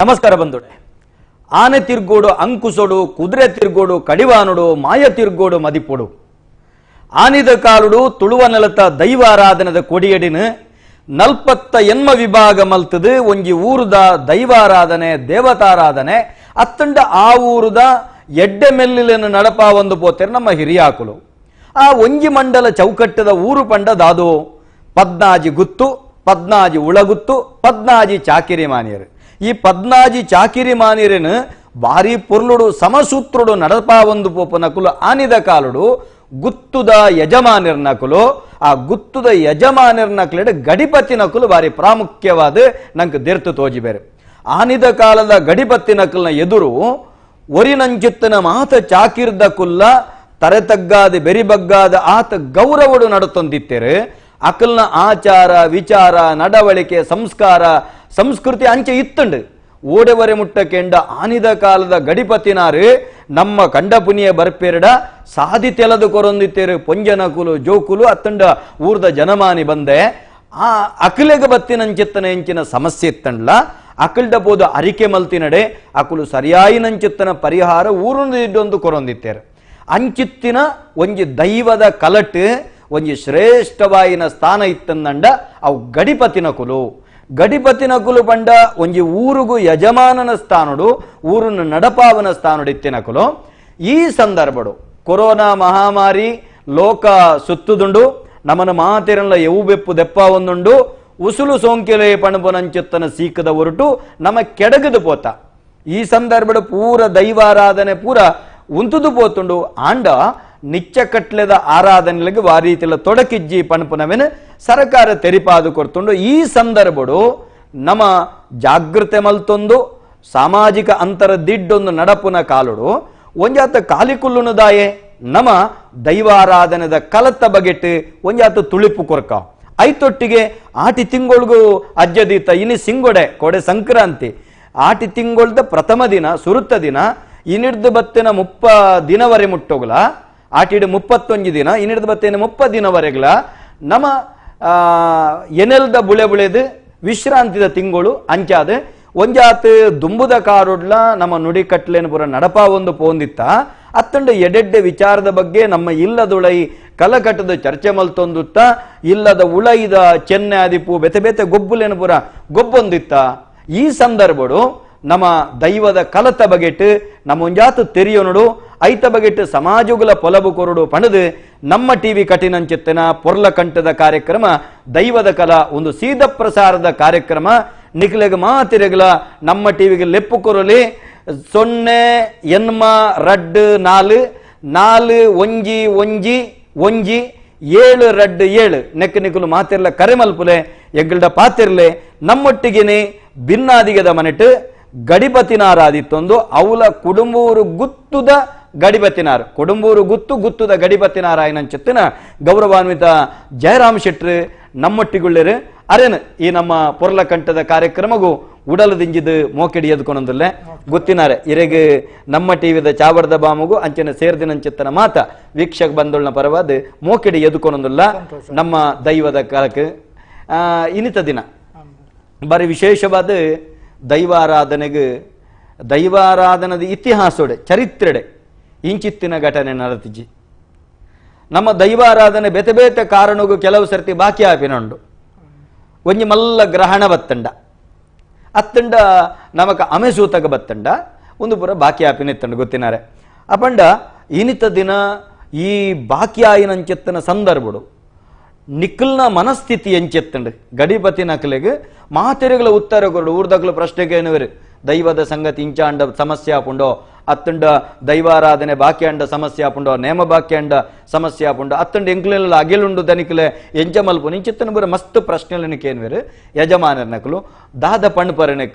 ನಮಸ್ಕಾರ ಬಂಧುಗಳೇ. ಆನೆ ತಿರ್ಗೋಡು ಅಂಕುಸೊಡು, ಕುದುರೆ ತಿರ್ಗೋಡು ಕಡಿವಾನುಡು, ಮಾಯ ತಿರ್ಗೋಡು ಮದಿಪೊಡು. ಆನಿದ ಕಾಲುಡು ತುಳುವ ನೆಲತ ದೈವಾರಾಧನದ ಕೊಡಿಯಡಿನ ನಲ್ಪತ್ತ ಎನ್ಮ ವಿಭಾಗ ಮಲ್ತದು ಒಂಜಿ ಊರುದ ದೈವಾರಾಧನೆ ದೇವತಾರಾಧನೆ ಅತ್ತಂಡ ಆ ಊರುದ ಎಡ್ಡೆ ಮೆಲ್ಲಿಲೆನು ನಡಪ ಒಂದು ಪೋತೆರ್ ನಮ್ಮ ಹಿರಿಯಾಕುಲು. ಆ ಒಂಜಿ ಮಂಡಲ ಚೌಕಟ್ಟದ ಊರು ಪಂಡ ದಾದು ಪದ್ನಾಜಿ ಗುತ್ತು, ಪದ್ನಾಜಿ ಉಳಗುತ್ತು, ಪದ್ನಾಜಿ ಚಾಕಿರಿ ಮಾನಿಯರು. ಈ ಪದ್ನಾಜಿ ಚಾಕಿರಿ ಮಾನಿಯರನ್ನು ಭಾರಿ ಪೊರ್ಲುಡು ಸಮಸೂತ್ರುಡು ನಡಪ ಒಂದು ಪೋಪನಕುಲು ಆನಿದ ಕಾಲುಡು ಗುತ್ತುದ ಯಜಮಾನಿರ್ನಕುಲು. ಆ ಗುತ್ತುದ ಯಜಮಾನಿರ್ನಕುಲೆಡ್ ಗಡಿಪತಿ ನಕುಲು ಭಾರಿ ಪ್ರಾಮುಖ್ಯವಾದ ನಂಗೆ ದೆರ್ತು ತೋಜಿಬೇರು. ಆನಿದ ಕಾಲದ ಗಡಿಪತಿ ನಕಲ್ನ ಎದುರು ಒರಿನಂಚಿತ್ತನ ಮಾತ ಚಾಕಿರ್ದ ಕುಲ್ಲ ತರೆತಗ್ಗಾದ ಬೆರಿಬಗ್ಗಾದ ಆತ ಗೌರವಡು ನಡತೊಂದಿತ್ತೇರು. ಅಕಲ್ನ ಆಚಾರ ವಿಚಾರ ನಡವಳಿಕೆ ಸಂಸ್ಕಾರ ಸಂಸ್ಕೃತಿ ಅಂಚೆ ಇತ್ತಂಡು. ಓಡೆವರೆ ಮುಟ್ಟಕೆಂಡ ಆನಿದ ಕಾಲದ ಗಡಿಪತಿನಾರು ನಮ್ಮ ಕಂಡಪುನಿಯ ಬರ್ಪೇರಡ ಸಾದಿ ತೆಲದು ಕೊರೊಂದಿತ್ತೇರು. ಪೊಂಜನಕುಲು ಜೋಕುಲು ಅತ್ತಂಡ ಊರ್ದ ಜನಮಾನಿ ಬಂದೆ ಆ ಅಕಲೆಗ ಬತ್ತಿನಂಚಿತ್ತನ ಎಂಚಿನ ಸಮಸ್ಯೆ ಇತ್ತಂಡ್ಲ ಅಕಲ್ಡ ಬೋದು ಅರಿಕೆ ಮಲ್ತಿನಡೆ ಅಕುಲು ಸರಿಯಾಯಿನಂಚಿತ್ತನ ಪರಿಹಾರ ಊರುಂದು ಕೊರೊಂದಿತ್ತೇರು. ಅಂಚಿತ್ತಿನ ಒಂಜಿ ದೈವದ ಕಲಟ್ ಒಂಜಿ ಶ್ರೇಷ್ಠವಾಯಿನ ಸ್ಥಾನ ಇತ್ತಂದಂಡ ಅವು ಗಡಿಪತಿನ ಕುಲು. ಗಡಿಪತಿನ ಕುಲು ಪಂಡ ಒಂಜಿ ಊರುಗು ಯಜಮಾನನ ಸ್ಥಾನಡು ಊರನ್ನು ನಡಪಾವನ ಸ್ಥಾನಡು ಇತ್ತಿನ ಕುಲು. ಈ ಸಂದರ್ಭಡು ಕೊರೋನಾ ಮಹಾಮಾರಿ ಲೋಕ ಸುತ್ತುದುಂಡು, ನಮನ ಮಾತಿರಲ್ಲ ಎವು ಬೆಪ್ಪು ದೆಪ್ಪ ಒಂದುಂಡು, ಉಸುಲು ಸೋಂಕೆಲೆ ಪಣಪುನಂಚಿತ್ತನ ಸೀಕದ ಹೊರಟು ನಮ್ಮ ಕೆಡಗದು ಪೋತ. ಈ ಸಂದರ್ಭಡು ಪೂರ ದೈವಾರಾಧನೆ ಪೂರ ಉಂತುದು ಪೋತುಂಡು. ಆಂಡ ನಿಚ್ಚ ಕಟ್ಲೆದ ಆರಾಧನೆಗೆ ವಾರೀತಿಲ ತೊಡಕಿಜ್ಜಿ ಪಣಪುನವೆನ್ ಸರಕಾರ ತೆರಿಪಾದು ಕೊರ್ತುಂಡು. ಈ ಸಂದರ್ಭಡು ನಮ್ಮ ಜಾಗೃತೆ ಮಲ್ತೊಂದು ಸಾಮಾಜಿಕ ಅಂತರ ದಿಡ್ಡೊಂದು ನಡಪುನ ಕಾಲುಡು ಒಂಜಾತ ಕಾಲಿಕುಲ್ಲುನು ದಾಯೆ ನಮ್ಮ ದೈವಾರಾಧನೆದ ಕಲತ್ತ ಬಗೆಟ್ ಒಂಜಾತ ತುಳಿಪು ಕೊರ್ಕ. ಐತೊಟ್ಟಿಗೆ ಆಟಿ ತಿಂಗೊಳ್ಗೂ ಅಜ್ಜದೀತ ಇನಿ ಸಿಂಗೊಡೆ ಕೊಡೆ ಸಂಕ್ರಾಂತಿ ಆಟಿ ತಿಂಗೊಳ್ದ ಪ್ರಥಮ ದಿನ ಸುರುತ್ತ ದಿನ ಇನಿಡ್ದು ಬತ್ತಿನ 30 ದಿನವರೆ ಮುಟ್ಟೋಗ್ಲ ಆಟಿಡು 31 ದಿನ ಇನ್ನಿಡ್ದು ಬತ್ತೇನೆ 30 ದಿನವರೆಗ್ಲ ನಮ್ಮ ಎನೆಲ್ದ ಬುಳೆ ಬುಳೆದು ವಿಶ್ರಾಂತಿದ ತಿಂಗಳು ಅಂಚಾದ ಒಂಜಾತ್ ದುಂಬುದ ಕಾರುಡ್ಲ ನಮ್ಮ ನುಡಿ ಕಟ್ಲೇನು ಪೂರ ನಡಪ ಒಂದು ಪೋಂದಿತ್ತ ಅತ್ತಂಡ ಎಡೆಡ್ಡೆ ವಿಚಾರದ ಬಗ್ಗೆ ನಮ್ಮ ಇಲ್ಲದುಳೈ ಕಲಕಟ್ಟದ ಚರ್ಚೆ ಮಲ್ತೊಂದುತ್ತ ಇಲ್ಲದ ಉಳೈದ ಚೆನ್ನೆ ಆದಿಪು ಬೆತೆ ಬೆತೆ ಗೊಬ್ಬುಲೇನು ಪೂರ ಗೊಬ್ಬೊಂದಿತ್ತ. ಈ ಸಂದರ್ಭಡು ನಮ್ಮ ದೈವದ ಕಲತ ಬಗೆಟ್ ನಮ್ಮ ಒಂಜಾತು ತೆರಿಯೋನುಡು ಐತ ಬಗೆಟ್ ಸಮಾಜಗಳ ಪೊಲಬು ಕೊರಡು ಪಣದು ನಮ್ಮ ಟಿವಿ ಕಠಿಣಂಚಿತ್ತನ ಪೊರ್ಲ ಕಂಠದ ಕಾರ್ಯಕ್ರಮ ದೈವದ ಕಲಾ ಒಂದು ಸೀದ ಪ್ರಸಾರದ ಕಾರ್ಯಕ್ರಮ ನಿಖಲೆಗ ಮಾತಿರೆಗಲ ನಮ್ಮ ಟಿವಿಗೆ ಲೆಪ್ಪು ಕೊರಲಿ 0 8 2 4 4 1 1 1 7 2 7 ನೆಕ್ ನಿಕುಲು ಮಾತಿರ್ಲ ಕರೆಮಲ್ಪುಲೆ ಎಂಗಲ್ಡ ಪಾತಿರ್ಲೆ ನಮ್ಮೊಟ್ಟಿಗೆನೆ ಭಿನ್ನಾದಿಗದ ಮನೆಟ್ ಗಡಿಪತಿನಾರಾದಿತ್ತೊಂದು ಅವಲ ಕುಡುಂಬೂರು ಗುತ್ತುದ ಗಡಿಪತಿನಾರ್ ಕುಡುಂಬೂರು ಗುತ್ತು ಗುತ್ತುದ ಗಡಿಪತಿನಾರಾಯಣಂಚಿತ್ತಿನ ಗೌರವಾನ್ವಿತ ಜಯರಾಮ್ ಶೆಟ್ರು ನಮ್ಮೊಟ್ಟಿಗುಳ್ಳೇರು. ಅರೇನು ಈ ನಮ್ಮ ಪೊರ್ಲಕಂಠದ ಕಾರ್ಯಕ್ರಮಗೂ ಉಡಲು ದಿಂಜಿದು ಮೋಕೆಡಿ ಎದ್ಕೊಂಡೊಂದುಲ್ಲೆ ಗೊತ್ತಿನಾರೆ ಇರೆಗ್ ನಮ್ಮ ಟಿವಿದ ಚಾವರ್ದ ಬಾಮುಗು ಅಂಚನೆ ಸೇರ್ದಿನಂಚಿತ್ತನ ಮಾತ ವೀಕ್ಷಕ ಬಂದೊಳ್ನ ಪರವಾದ ಮೋಕೆಡಿ ಎದ್ಕೊಂಡೊಂದುಲ್ಲ ನಮ್ಮ ದೈವದ ಕಾಲಕ್ಕೆ. ಇನ್ನಿತ ದಿನ ಬಾರಿ ವಿಶೇಷವಾದ ದೈವಾರಾಧನೆಗೆ ದೈವಾರಾಧನದ ಇತಿಹಾಸೋಡೆ ಚರಿತ್ರೆಡೆ ಇಂಚಿತ್ತಿನ ಘಟನೆ ನಡತಿಜಿ. ನಮ್ಮ ದೈವಾರಾಧನೆ ಬೇತೆ ಬೇತೆ ಕಾರಣಗೂ ಕೆಲವು ಸರ್ತಿ ಬಾಕಿ ಆಪಿನೊಂಡು ಒಂಜಿ ಮಲ್ಲ ಗ್ರಹಣ ಬತ್ತಂಡ ಅತ್ತಂಡ ನಮಕ ಅಮೆಸೂತಕ ಬತ್ತಂಡ ಒಂದು ಪೂರ ಬಾಕಿ ಆಪಿನ ಇತ್ತಂಡ ಗೊತ್ತಿನಾರೆ. ಅಪಂಡ ಇನಿತ ದಿನ ಈ ಬಾಕಿ ಆಯಿನಂచెತ್ತನ ಸಂದರ್ಭಡು ನಿಖಲ್ನ ಮನಸ್ಥಿತಿ ಎಂಚೆತ್ತಂಡು ಗಡಿಪತಿ ನಕಲೆಗೆ ಮಾತೆರೆಗಳ ಉತ್ತರ ಕೊರಡು ಊರ್ದಕ್ಲು ಪ್ರಶ್ನೆಗೆ ಏನುವರು ದೈವದ ಸಂಗತಿ ಇಂಚಾಂಡ ಸಮಸ್ಯೆ ಆಪುಂಡೋ ಅತ್ತಂಡ ದೈವಾರಾಧನೆ ಬಾಕಿ ಅಂಡ ಸಮಸ್ಯೆ ಆಪುಂಡೋ ನೇಮ ಬಾಕಿ ಅಂಡ ಸಮಸ್ಯೆ ಆಪುಂಡೋ ಅತ್ತಂಡ ಎಂಕ್ಲೆಲ್ಲ ಅಗೆಲುಂಡು ದನಿಕ್ಲೆ ಎಂಚ ಮಲ್ಪು ನಿಂಚಿತ್ತನ ಬರ ಮಸ್ತ್ ಪ್ರಶ್ನೆಲನಿಕೆ ಏನ್ವೇರು ಯಜಮಾನರ ನಕಲು ದಾದ ಪಣ್ಣು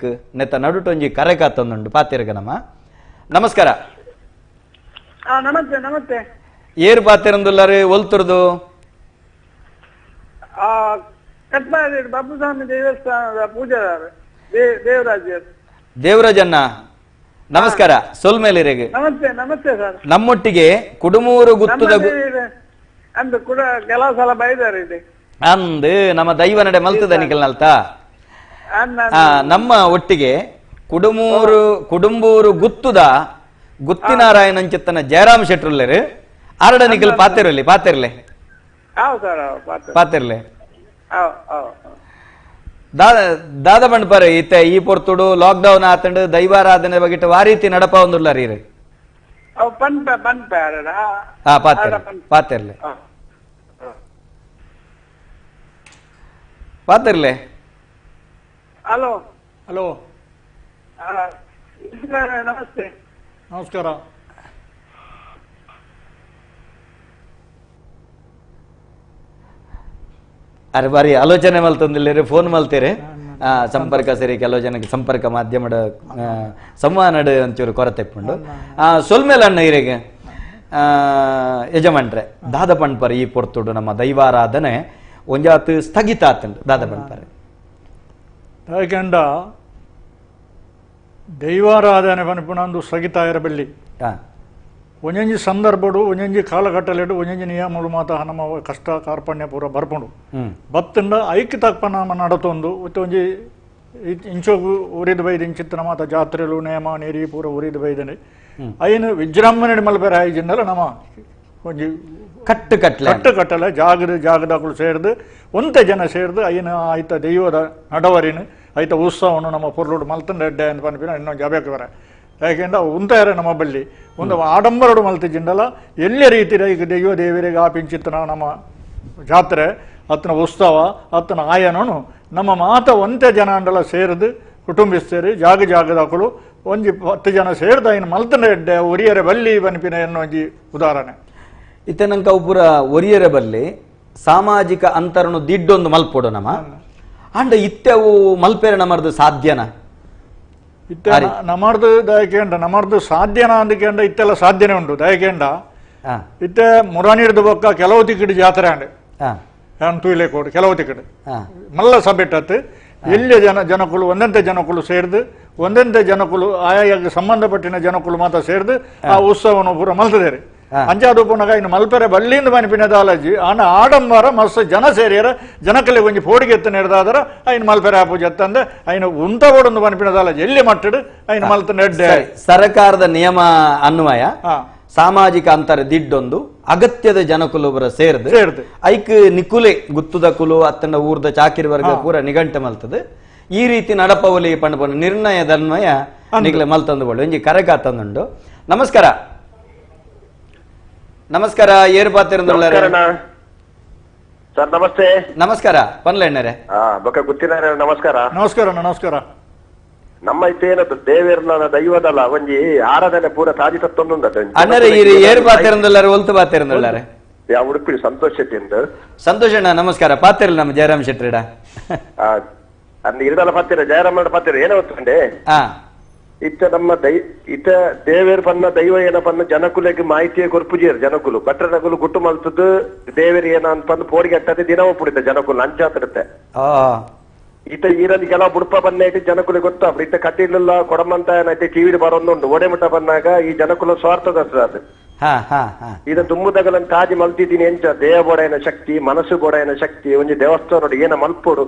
ನೆತ್ತ ನಡುಟೊಂಜಿ ಕರೆ ಕಾತಂದುಂಡು ಪಾತಿರ್ಗ ನಮ್ಮ. ನಮಸ್ಕಾರ. ನಮಸ್ತೆ ನಮಸ್ತೆ. ಏರು ಪಾತಿರಂದುಲ್ಲಾರು ಒಲ್ತುರ್ದು? ಬಾಪುಸ್ವಾಮಿ ದೇವಸ್ಥಾನದ ಪೂಜಾರ ದೇವರಾಜ್. ದೇವರಾಜಣ್ಣ ನಮಸ್ಕಾರ. ಸೊಲ್ಮೇಲಿರೆಗೆ ನಮಸ್ತೆ. ನಮಸ್ತೆ ಸರ್. ನಮ್ಮೊಟ್ಟಿಗೆ ಕುಡುಮೂರು ಗುತ್ತದ ಅಂದು ಕೂಡ ಕೆಲವು ಸಲ ಬೈದಾರೆ ಇದೆ ಅಂದು ನಮ್ಮ ದೈವ ನಡೆ ಮಲ್ತದ ನಿಕಲ್ನಲ್ತ. ನಮ್ಮ ಒಟ್ಟಿಗೆ Kudumur Kudumbur ಗುತ್ತುದ ಗುತ್ತಿನಾರಾಯಣಂಚಿತ್ತನ ಜಯರಾಮ್ ಶೆಟ್ರುಲ್ಲೇರು ಆರಡ ನಿಕಲ್ ಪಾತಿರಲಿ ಪಾತಿರ್ಲೆ ಪಾತಿರ್ಲೆ ದಾದ ಬಂಡ್ಪಾರೆ ಇತ್ತೆ ಈ ಪೊರ್ತುಡು ಲಾಕ್ ಡೌನ್ ಆತಂಡು ದೈವಾರಾಧನೆ ಬಗಿಟ್ಟು ವಾರೀತಿ ನಡಪ ಒಂದುಲ್ಲ ರೀ ಪಾತಿರ್ಲೆ ಪಾತಿರ್ಲೆ. ಹಲೋ ಹಲೋ, ನಮಸ್ತೆ. ನಮಸ್ಕಾರ. ಅರೆ ಬಾರಿ ಆಲೋಚನೆ ಮಲ್ತೊಂದಿಲ್ಲ, ಫೋನ್ ಮಲ್ತೀರಿ ಸಂಪರ್ಕ ಸರಿ ಕೆಲವು ಜನಕ್ಕೆ ಸಂಪರ್ಕ ಮಾಧ್ಯಮದ ಸಂವಹನಡು ಒಂಚೂರು ಕೊರತೆ ಇಪ್ಪುಂಡು. ಸೊಲ್ಮೇಲೆ ಅಣ್ಣ ಇರೆಗೆ ಯಜಮಾನ್ರೆ ದಾದ ಪಂಡ್ಪರ್ ಈ ಪೊರ್ತುಡು ನಮ್ಮ ದೈವಾರಾಧನೆ ಒಂಜಾತ್ ಸ್ಥಗಿತ ಆತುಂಡು ದಾದ ಪಂಡ್ಪರ್. ಯಾಕೆಂಡ ದೈವಾರಾಧನೆ ಪನ್ಪುನಂದು ಸ್ಥಗಿತ ಇರಬಲ್ಲಿ. ಒಂಜೊಂಜಿ ಸಂದರ್ಭಡು ಒಂಜೊಂಜಿ ಕಾಲಘಟ್ಟಲೆಡು ಒಂಜೊಂಜಿ ನಿಯಮಗಳು ಮಾತ ನಮ್ಮ ಕಷ್ಟ ಕಾರ್ಪಣ್ಯ ಪೂರ ಬರ್ಪುಂಡು. ಬತ್ತಂಡ ಐಕ್ಯ ತಕ್ಕಪ್ಪ ನಮ್ಮ ನಡತೊಂದು ಒಂಜಿ ಇಂಚೋಗು ಉರಿದು ಬೈದು ಇಂಚಿತ್ತಿನ ಮಾತ ಜಾತ್ರೆಲು ನೇಮ ನೀರಿ ಪೂರ ಉರಿದು ಬೈದನೆ ಐನು ವಿಜೃಂಭಣೆ ಮಲ್ಪೆರೆ ಆಯ್ಜಿಂದಲ ನಮ್ಮ ಒಂಜಿ ಕಟ್ಟು ಕಟ್ಟಲೆ ಕಟ್ಟು ಕಟ್ಟಲೆ ಜಾಗದ ಜಾಗದಗಳು ಸೇರ್ದು ಒಂತೆ ಜನ ಸೇರ್ದು ಐನ ಆಯ್ತ ದೈವದ ನಡವರಿನ ಐತ ಉತ್ಸವವನ್ನು ನಮ್ಮ ಪೊರ್ಲುಡು ಮಲ್ತಂಡ ಎಡ್ಡೆ ಅಂತ ಪನ್ಪಿನ ಇನ್ನೊಂದು ಜಬೇಕು ಬರ. ಯಾಕೆಂದ್ರೆ ಉಂತಾರೆ ನಮ್ಮ ಬಲ್ಲಿ ಒಂದು ಆಡಂಬರಡು ಮಲ್ತಿಜಿಂಡಲ ಎಲ್ಲೇ ರೀತಿ ಈಗ ದೈವ ದೇವರಿಗೆ ಆ ಪಿಂಚಿತ್ತನ ನಮ್ಮ ಜಾತ್ರೆ ಅತ್ತನ ಉತ್ಸವ ಅತ್ತನ ಆಯನನು ನಮ್ಮ ಮಾತ ಒಂತೆ ಜನ ಅಂಡಲ ಸೇರಿದು ಕುಟುಂಬಿಸ್ತೇರಿ ಜಾಗ ಜಾಗದಕ್ಕಳು ಒಂಜಿ 10 ಜನ ಸೇರ್ದ ಇನ್ನು ಮಲ್ತನ ಎಡ್ಡೆ ಒರಿಯರೆ ಬಲ್ಲಿ ಬನ್ಪಿನ ಎನ್ನೋ ಒಂಜಿ ಉದಾಹರಣೆ. ಇತ್ತೆ ನಂಗೆ ಅವು ಪೂರ ಒರಿಯರೆ ಬಲ್ಲಿ ಸಾಮಾಜಿಕ ಅಂತರನು ದಿಡ್ಡೊಂದು ಮಲ್ಪೊಡು ನಮ್ಮ ಅಂಡ ಇತ್ತೆ ಅವು ಮಲ್ಪೇರೆ ನಮ್ಮದು ಸಾಧ್ಯನಾ? ಇತ್ತೆ ನಮ್ಮರ್ದು ದಯಕೇಂಡ ನಮ್ಮರ್ದು ಸಾಧ್ಯನಾ ಅಂದಕೇಂಡ ಇತ್ತೆಲ್ಲ ಸಾಧ್ಯನೇ ಉಂಟು ದಯಕೇಂಡ. ಇತ್ತೆ ಮುರಾನಿಡ್ದು ಬೊಕ್ಕ ಕೆಲವು ತಿಕ್ಕಡಿ ಜಾತ್ರೆ ಅಂಡೆ ತೂಯಿಲೆ ಕೋಡು ಕೆಲವು ತಿಕ್ಕಡಿ ಮಲ್ಲ ಸಭೆಟ್ಟತ್ತು ಎಲ್ಲಿ ಜನ ಜನಕುಲು ಒಂದಂತೆ ಜನಕುಲು ಸೇರ್ದು ಒಂದಂತೆ ಜನಕುಲು ಆಯಾ ಸಂಬಂಧಪಟ್ಟಿನ ಜನಕುಲು ಮಾತ್ರ ಸೇರ್ದು ಆ ಉತ್ಸವವನ್ನು ಪೂರ ಮಲ್ತದೇರಿ. ಅಂಚಾದು ಪುನಗ ಇನ್ನು ಮಲ್ಪೆರೆ ಬಲ್ಲಿಂದ ಮನಿಪಿನ ದಾಲಜಿ ಆನ ಆಡಂಬರ ಮಸ್ತ್ ಜನ ಸೇರಿಯರ ಜನಕಲ್ಲಿ ಒಂಜಿ ಫೋಡಿಗೆ ಎತ್ತ ನೆಡ್ದಾದರ ಐನ್ ಮಲ್ಪೆರೆ ಆಪುಜಿ ಅತ್ತಂದೆ ಐನು ಉಂತ ಓಡೊಂದು ಮನಿಪಿನ ದಾಲಜಿ ಎಲ್ಲಿ ಮಟ್ಟಡು ಐನು ಮಲ್ತ ನೆಡ್ಡೆ. ಸರ್ಕಾರದ ನಿಯಮ ಅನ್ವಯ ಸಾಮಾಜಿಕ ಅಂತರ ದಿಡ್ಡೊಂದು ಅಗತ್ಯದ ಜನಕುಲೊಬ್ಬರ ಸೇರ್ದು ಸೇರ್ದು ಐಕ್ ನಿಕುಲೆ ಗುತ್ತುದ ಕುಲು ಅತ್ತಂಡ ಊರ್ದ ಚಾಕಿರಿ ವರ್ಗ ಪೂರ ನಿಘಂಟು ಮಲ್ತದೆ. ಈ ರೀತಿ ನಡಪವಲಿ ಪಂಡ ನಿರ್ಣಯದ ಅನ್ವಯ ನಿಗಲೆ ಮಲ್ತಂದು ಬೋಳು ಒಂಜಿ ಕರೆಕಾತಂದುಂಡು. ನಮಸ್ಕಾರ. ನಮಸ್ಕಾರ, ಏರು ಪಾತಿರಂದುಳ್ಳಾರೆ ಸರ್. ನಮಸ್ತೆ. ನಮಸ್ಕಾರ ಪನ್ಲೆಣ್ಣರೆ. ನಮಸ್ಕಾರ. ನಮಸ್ಕಾರ. ನಮಸ್ಕಾರ. ನಮ್ಮ ಇತ್ತೇನದು ದೇವೇರ್ನ ದೈವದಲ್ಲ ಒಂಜಿ ಆರಾಧನೆ ಪೂರ ತಾಜಿ ತತ್ತೊಂದು ಅಣ್ಣರೇ ಏರು ಪಾತಿರಂದುಳ್ಳಾರೆ ಒಲ್ತು ಪಾತಿರಂದುಳ್ಳಾರೆ ಯಾವ ಉಡುಪಿ ಸಂತೋಷ್ ಶೆಟ್ಟಿ ಅಂತ. ಸಂತೋಷ್ ಅಣ್ಣ ನಮಸ್ಕಾರ. ಪಾತಿರಲ್ಲ ನಮ್ಮ ಜಯರಾಮ್ ಶೆಟ್ಟಿಡ ಅಂದ್ ಇರದಲ್ಲ ಪಾತಿರ ಜಯರಾಮ್ ಪಾತಿರ ಏನೋ ಗೊತ್ತುಂಡೆ ಇತ್ತ ನಮ್ಮ ದೈ ಇತ್ತ ದೇವೇರ್ ಪನ್ನ ದೈವ ಏನ ಪನ್ನ ಜನಕುಲೆಗೆ ಮಾಹಿತಿಯ ಕೊರ್ಪುಜೇರು ಜನಕುಲು ಭಟ್ರನಗುಲು ಗುಟ್ಟು ಮಲ್ತದ್ದು ದೇವೇರ್ ಏನ ಅಂತಂದು ಪೋಡಿಗೆ ಅಟ್ಟದೆ ದಿನವೂ ಪುಡಿತ ಜನಕುಲು ಅಂಚಾತಿರುತ್ತೆ. ಇತ್ತ ಈರಲ್ಲಿ ಕೆಲವು ಬುಡಪ ಬನ್ನ ಇಟ್ಟು ಜನಕುಲಿಗೆ ಗೊತ್ತಾಗ್ಬಿಡು. ಇತ್ತ ಕಟೀಲೆಲ್ಲ ಕೊಡಮಂತ ಏನೈತೆ ಟಿವಿ ಬರೋದುಂಟು ಒಡೆಮುಟ್ಟ ಬಂದಾಗ ಈ ಜನಕುಲ ಸ್ವಾರ್ಥದ ಅದು. ಇದು ದುಮ್ಮುದಗಲನ್ ತಾಜಿ ಮಲ್ತಿದ್ದೀನಿ ಎಂಚ ದೇಹ ಬೋಡೈನ ಶಕ್ತಿ ಮನಸ್ಸು ಬೋಡೈನ ಶಕ್ತಿ ಒಂಜಿ ದೇವಸ್ಥಾನ ಏನ ಮಲ್ಪೋಡು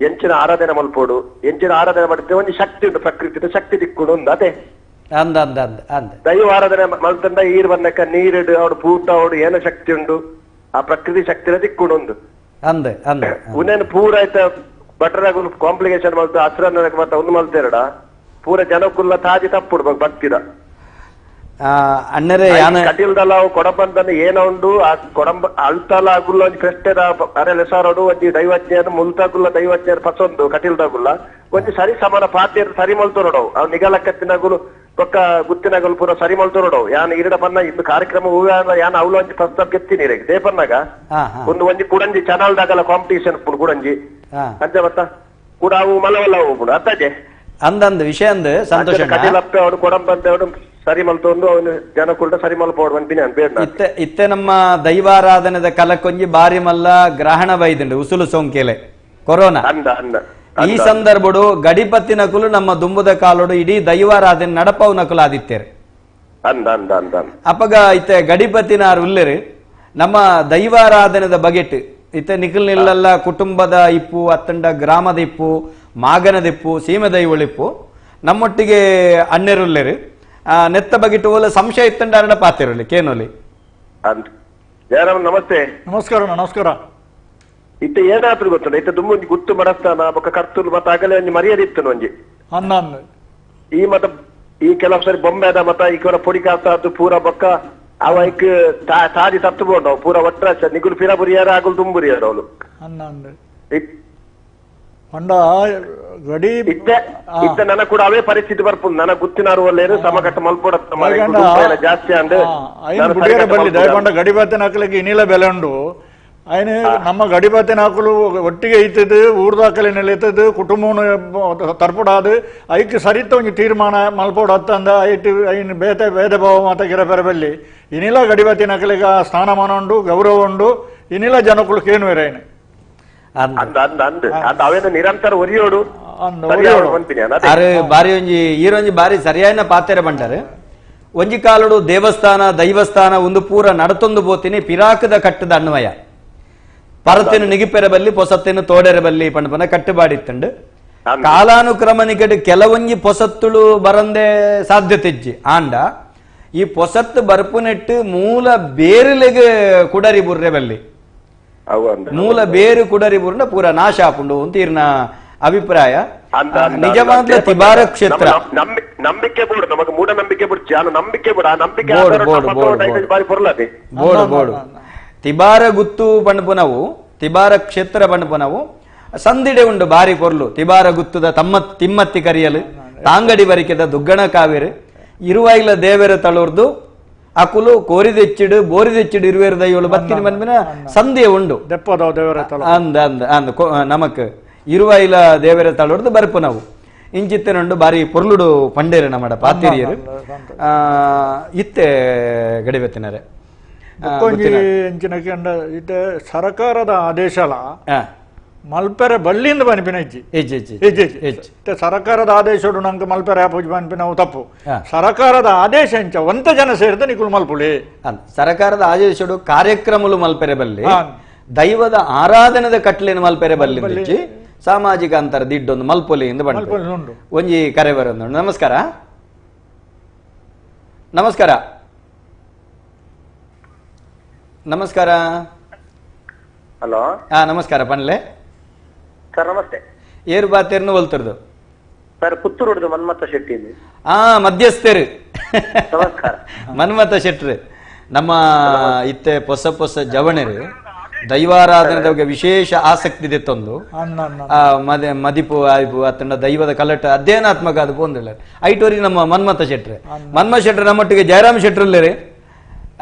ಎಂಚಿನ ಆರಾಧನೆ ಮಲ್ಪೋಡು ಎಂಚಿನ ಆರಾಧನೆ ಮಾಡಿದ್ರೆ ಒಂಜಿ ಶಕ್ತಿ ಉಂಟು ಪ್ರಕೃತಿದ ಶಕ್ತಿ ದಿಕ್ಕುಡು ಉಂದು ಅದೇ ಅಂದ ಅಂದ ಅಂದ ಅಂದ ದೈವ ಆರಾಧನೆ ಮಲ್ತಂಡ ಈರ್ ಬಂದಕ್ಕ ನೀರಿಡು ಅವಡು ಪೂಟ ಅವಡು ಏನ ಶಕ್ತಿ ಉಂಡು ಆ ಪ್ರಕೃತಿ ಶಕ್ತಿನ ದಿಕ್ಕುಡು ಉಂದು ಅಂದ ಅಂದ ಉನೇನು ಪೂರ ಆಯ್ತ ಭಟ್ರಾಗ ಕಾಂಪ್ಲಿಕೇಶನ್ ಮಲ್ತು ಹಸ್ರ ಮತ್ತೆ ಒಂದು ಮಲ್ತೇರಡ ಪೂರ ಜನಕ್ಕುಲ್ಲ ತಾಜಿ ತಪ್ಪುಡು ಭಕ್ತಿದ ಅಣ್ಣರೇ. ಕಟೀಲ್ದಲ್ಲ ಕೊಡಂಬಂದನ್ನ ಏನ ಉಂಡು ಆ ಕೊಡಂಬ ಅಳ್ತಲ ಆಗುಲ್ಲ ಒಂಜಿ ಫೆಸ್ಟೆದ ಅರೆ ಲೆಸಾರೋಡು ಒಂಜಿ ದೈವಜ್ಞ ಮುಲ್ತಾಗುಲ್ಲ ದೈವಜ್ಞ ಪಸೊಂದು ಕಟೀಲ್ದಾಗುಲ್ಲ ಒಂಜಿ ಸರಿ ಸಮಾನ ಪಾತ್ಯ ಸರಿ ಮಲ್ತೋರಡವು ಅವ್ ನಿಗಲಕ್ಕತ್ತಿನಗುಲು ಪಕ್ಕ ಗುತ್ತಿನಗುಲು ಪೂರ ಸರಿ ಮಲ್ತೋರಡವು ಯಾನ್ ಇರಡ ಬನ್ನ ಇಂದು ಕಾರ್ಯಕ್ರಮ ಹೂವ ಯಾನ್ ಅವಳು ಒಂಜಿ ಪ್ರಸ್ತಾಪ ಗೆತ್ತೀನಿ ದೇಪನ್ನಾಗ ಒಂದು ಒಂಜಿ ಕುಡಂಜಿ ಚಾನಲ್ ದಾಗಲ ಕಾಂಪಿಟೇಷನ್ ಕುಡಂಜಿ ಅಂಚ ಮತ್ತ ಕೂಡ ಅವು ಮಲವಲ್ಲ ಹೋಗ್ಬಿಡು ಅತ್ತಾಜೆ ಅಂದಂದು ವಿಷಯ ಅಂದ್ ಸಂತೋಷ ಕಟೀಲಪ್ಪೆ ಅವನು ಕೊಡಂಬಂತೆ ಅವನು ಸರಿ ಮಲ್ತೊಂದು ಅವನು ಜನ ಕೂಡ ಸರಿ ಮಲ್ಪೋಡು ಅಂತೀನಿ ಇತ್ತೆ ಇತ್ತೆ ನಮ್ಮ ದೈವಾರಾಧನೆದ ಕಲಕೊಂಜಿ ಬಾರಿ ಮಲ್ಲ ಗ್ರಹಣ ಬೈದುಂಡು ಉಸುಲು ಸೋಂಕೇಲೆ ಕೊರೋನಾ ಈ ಸಂದರ್ಭಡು ಗಡಿಪತ್ತಿ ನಕುಲು ನಮ್ಮ ದುಂಬುದ ಕಾಲೋಡು ಇಡೀ ದೈವಾರಾಧನೆ ನಡಪವು ನಕುಲು ಆದಿತ್ತೇರು ಅಪಗ ಇತ್ತೆ ಗಡಿಪತ್ತಿನಾರು ಉಲ್ಲೇರು ನಮ್ಮ ದೈವಾರಾಧನೆದ ಬಗೆಟ್ ಇತ್ತೆ ನಿಖಲ್ ನಿಲ್ಲಲ್ಲ ಕುಟುಂಬದ ಇಪ್ಪು ಅತ್ತಂಡ ಗ್ರಾಮದ ಇಪ್ಪು ಮಾಗನದ ಇಪ್ಪು ಸೀಮೆ ದೈವಳಿಪ್ಪು ನಮ್ಮೊಟ್ಟಿಗೆ ಅಣ್ಣೆರುಲ್ಲೇರು ನೆತ್ತ ಬಗಿಟ್ಟು ಓಲ ಸಂಶಯ ಇತ್ತಂಡ ಪಾತಿರಲಿ ಕೇನೋಲಿ. ಜಯರಾಮ್ ನಮಸ್ತೆ. ನಮಸ್ಕಾರ ನಮಸ್ಕಾರ. ಇತ್ತ ಏನಾದ್ರು ಗೊತ್ತುಂಡ ಇತ್ತ ದುಮ್ಮು ಒಂಜಿ ಗುತ್ತು ಮಡಸ್ತಾನ ಬೊಕ್ಕ ಕರ್ತುಲು ಮತ್ತ ಅಗಲೆ ಒಂಜಿ ಮರ್ಯಾದೆ ಇತ್ತು ಒಂಜಿ ಅನ್ನ ಈ ಮತ ಈ ಕೆಲವು ಸರಿ ಬೊಂಬೆದ ಮತ ಈ ಕೊರ ಪೊಡಿ ಕಾಸಾದು ಪೂರ ಬೊಕ್ಕ ಅವ ಐಕ್ ತಾದಿ ತತ್ತು ಬೋಂಡವು ಪೂರ ಒಟ್ಟ ನಿಗುಲು ಪಿರ ಬುರಿಯಾರ ಆಗುಲು ತುಂಬುರಿಯಾರ ಅವಳು ಪಂಡ ಗಡಿ ಇತ್ತ ನನ್ನ ಕೂಡ ಅವೇ ಪರಿಸ್ಥಿತಿ ಬರ್ಪುಂಡು. ನನ್ನ ಗುತ್ತಿನಾರು ಒಲ್ಲೇರು ಸಮಕಟ್ಟ ಮಲ್ಪೊಡ ಜಾಸ್ತಿ ಅಂಡ್ ಬಲ್ಲಿ ದಯಪಂಡ ಗಡಿಬಾತಿನ ಹಾಕಲಿಕ್ಕೆ ಇನ್ನಿಲ್ಲ ಬೆಲೆ ಉಂಡು. ಅಯ್ನ ನಮ್ಮ ಗಡಿಬಾತಿನ ಹಾಕಲು ಒಟ್ಟಿಗೆ ಇತ್ತದು ಊರ್ದಾಕಲೆ ನೆಲೆತದು ಕುಟುಂಬವನ್ನು ತರ್ಪಡಾದು ಐಕ್ ಸರಿತ ಒಂಜಿ ತೀರ್ಮಾನ ಮಲ್ಪೋಡ ಅತ್ತಂದ ಐಟ್ ಐನ್ ಬೇತೆ ಭೇದ ಭಾವ ಮಾತ ಗಿರ ಪೆರ ಬಲ್ಲಿ ಇನ್ನಿಲ್ಲ ಗಡಿಬಾತಿನ ಹಾಕಲಿಕ್ಕೆ ಆ ಸ್ಥಾನಮಾನ ಉಂಡು ಗೌರವ ಉಂಡು ಇನ್ನಿಲ್ಲ ಜನಕ್ಕಳು ಕೇನುವೆರ ಐನು ಅವೇನು ನಿರಂತರ ಒರಿಯೋಡು ಬಾರಿ ಒಂಜಿ ಈರೊಂಜಿ ಬಾರಿ ಸರಿಯಾದ ಪಾತೆರ ಬಂಡಾರೆ. ಒಂಜಿ ಕಾಲುಡು ದೇವಸ್ಥಾನ ದೈವಸ್ಥಾನ ಒಂದು ಪೂರ ನಡತೊಂದು ಪೋತೀನಿ ಪಿರಾಕದ ಕಟ್ಟದ ಅನ್ವಯ ಪರತೆನು ನಿಗಿಪೆರ ಬಲ್ಲಿ ಪೊಸತ್ತೇನು ತೋಡೆರ ಬಲ್ಲಿ ಪಂಡಪನ ಕಟ್ಟುಬಾಡಿತ್ತಂಡು. ಕಾಲಾನುಕ್ರಮನಿಕಟ್ಟು ಕೆಲವೊಂಜಿ ಪೊಸತ್ತುಳು ಬರಂದೆ ಸಾಧ್ಯತೆ ಇಜ್ಜಿ ಆಂಡ ಈ ಪೊಸತ್ತು ಬರ್ಪುನೆಟ್ಟು ಮೂಲ ಬೇರುಲೆಗೆ ಕುಡರಿ ಬುರ್ರೆ ಬಲ್ಲಿ ಮೂಲ ಬೇರು ಕುಡರಿ ಬುರ್ನ ಪೂರ ನಾಶ ಆಪುಂಡು ಅಂತ ಇರ್ನ ಅಭಿಪ್ರಾಯ. ನಿಜವಾದ ತಿಬಾರ ಕ್ಷೇತ್ರ ನಂಬಿಕೆ ಬೋಡು ನಮಗೆ ಮೂಢ ನಂಬಿಕೆ ಬಿಡು ಜಾನ ನಂಬಿಕೆ ಬಿಡು ಆ ನಂಬಿಕೆ ಬೋಡು ಬೋಡು ತಿಬಾರ ಗುತ್ತು ಪಂಡ್ಪುನವು ತಿಬಾರ ಕ್ಷೇತ್ರ ಪಂಡ್ಪುನವು ಸಂದಿಡೆ ಉಂಡು ಬಾರಿ ಪೊರ್ಲು ತಿಬಾರ ಗುತ್ತುದ ತಮ್ಮ ತಿಮ್ಮತ್ತಿ ಕರಿಯಲು ತಾಂಗಡಿ ಬರಿಕೆದ ದುಗ್ಗಣ ಕಾವೇರು ಇರುವಾಯಿಲ ದೇವರ ತಳೋರ್ದು ಅಕುಲು ಕೋರಿದೆಚ್ಚಿಡು ಬೋರಿದೆಚ್ಚಿಡು ಇರುವೇರು ದೈವಳು ಬತ್ತಿನ ಮನ್ಮಿನ ಸಂಧಿಯ ಉಂಡು ಅಂದ ಅಂದ ಅಂದ ನಮಕ್ ಇರುವಾಯಿಲ ದೇವರ ತಳೋರ್ದು ಬರ್ಪು ನಾವು ಇಂಚಿತ್ತನುಂಡು ಬಾರಿ ಪೊರ್ಲುಡು ಪಂಡೇರು ನಮ್ಮಡ ಪಾತಿರಿಯರು ಇತ್ತೆ ಗಡಿಬತ್ತಿನರೆ. ಸರ್ಕಾರದ ಆದೇಶಲ ಮಲ್ಪೆರೆ ಬಲ್ಲಿಂದ ಬನಿಪಿನ ಇಜ್ಜಿ ಸರ್ಕಾರದ ಆದೇಶಡು ನಂಗೆ ಮಲ್ಪೆರೆ ಆಪುಜಿ ಬನಿಪಿನವು ತಪ್ಪು. ಸರ್ಕಾರದ ಆದೇಶ ಎಂಚ ಒಂತ ಜನ ಸೇರಿದ ನಿಕುಲು ಮಲ್ಪುಳಿ ಸರ್ಕಾರದ ಆದೇಶಡು ಕಾರ್ಯಕ್ರಮಲು ಮಲ್ಪೆರೆ ಬಲ್ಲಿ ದೈವದ ಆರಾಧನೆದ ಕಟ್ಲೇನು ಮಲ್ಪೆರೆ ಬಲ್ಲಿ ಇಜ್ಜಿ ಸಾಮಾಜಿಕ ಅಂತರ ದಿಡ್ಡೊಂದು ಮಲ್ಪೊಲಿ ಎಂದು ಬಂದು ಒಂಜಿ ಕರೆ ಬರೋದು. ನಮಸ್ಕಾರ ನಮಸ್ಕಾರ ನಮಸ್ಕಾರ. ಹಲೋ ಹಾ ನಮಸ್ಕಾರ ಪನ್ಲೆ ಸರ್. ನಮಸ್ತೆ. ಏರು ಬಾತೇರ್ನು ಒಲ್ತರ್ದು ಸರ್? ಪುತ್ತೂರು ಮನ್ಮಥ ಶೆಟ್ಟಿ. ಹಾ ಮಧ್ಯಸ್ಥರು. ನಮಸ್ಕಾರ ಮನ್ಮಥ ಶೆಟ್ರು. ನಮ್ಮ ಇತ್ತೆ ಪೊಸ ಪೊಸ ಜವಣರು ದೈವಾರಾಧನೆದ ಬಗ್ಗೆ ವಿಶೇಷ ಆಸಕ್ತಿ ಇದೆ ತಂದು ಮದಿಪು ಆಯ್ಪು ಅತ್ತಂಡ ದೈವದ ಕಲಟ ಅಧ್ಯಯನಾತ್ಮಕ ಅದು ಪೋಂದಿಲ್ಲ ಐಟೋರಿ ನಮ್ಮ ಮನ್ಮಥ ಶೆಟ್ರು. ಮನ್ಮಥ ಶೆಟ್ರು ನಮ್ಮೊಟ್ಟಿಗೆ ಜಯರಾಮ್ ಶೆಟ್ರುಲ್ಲೇರಿ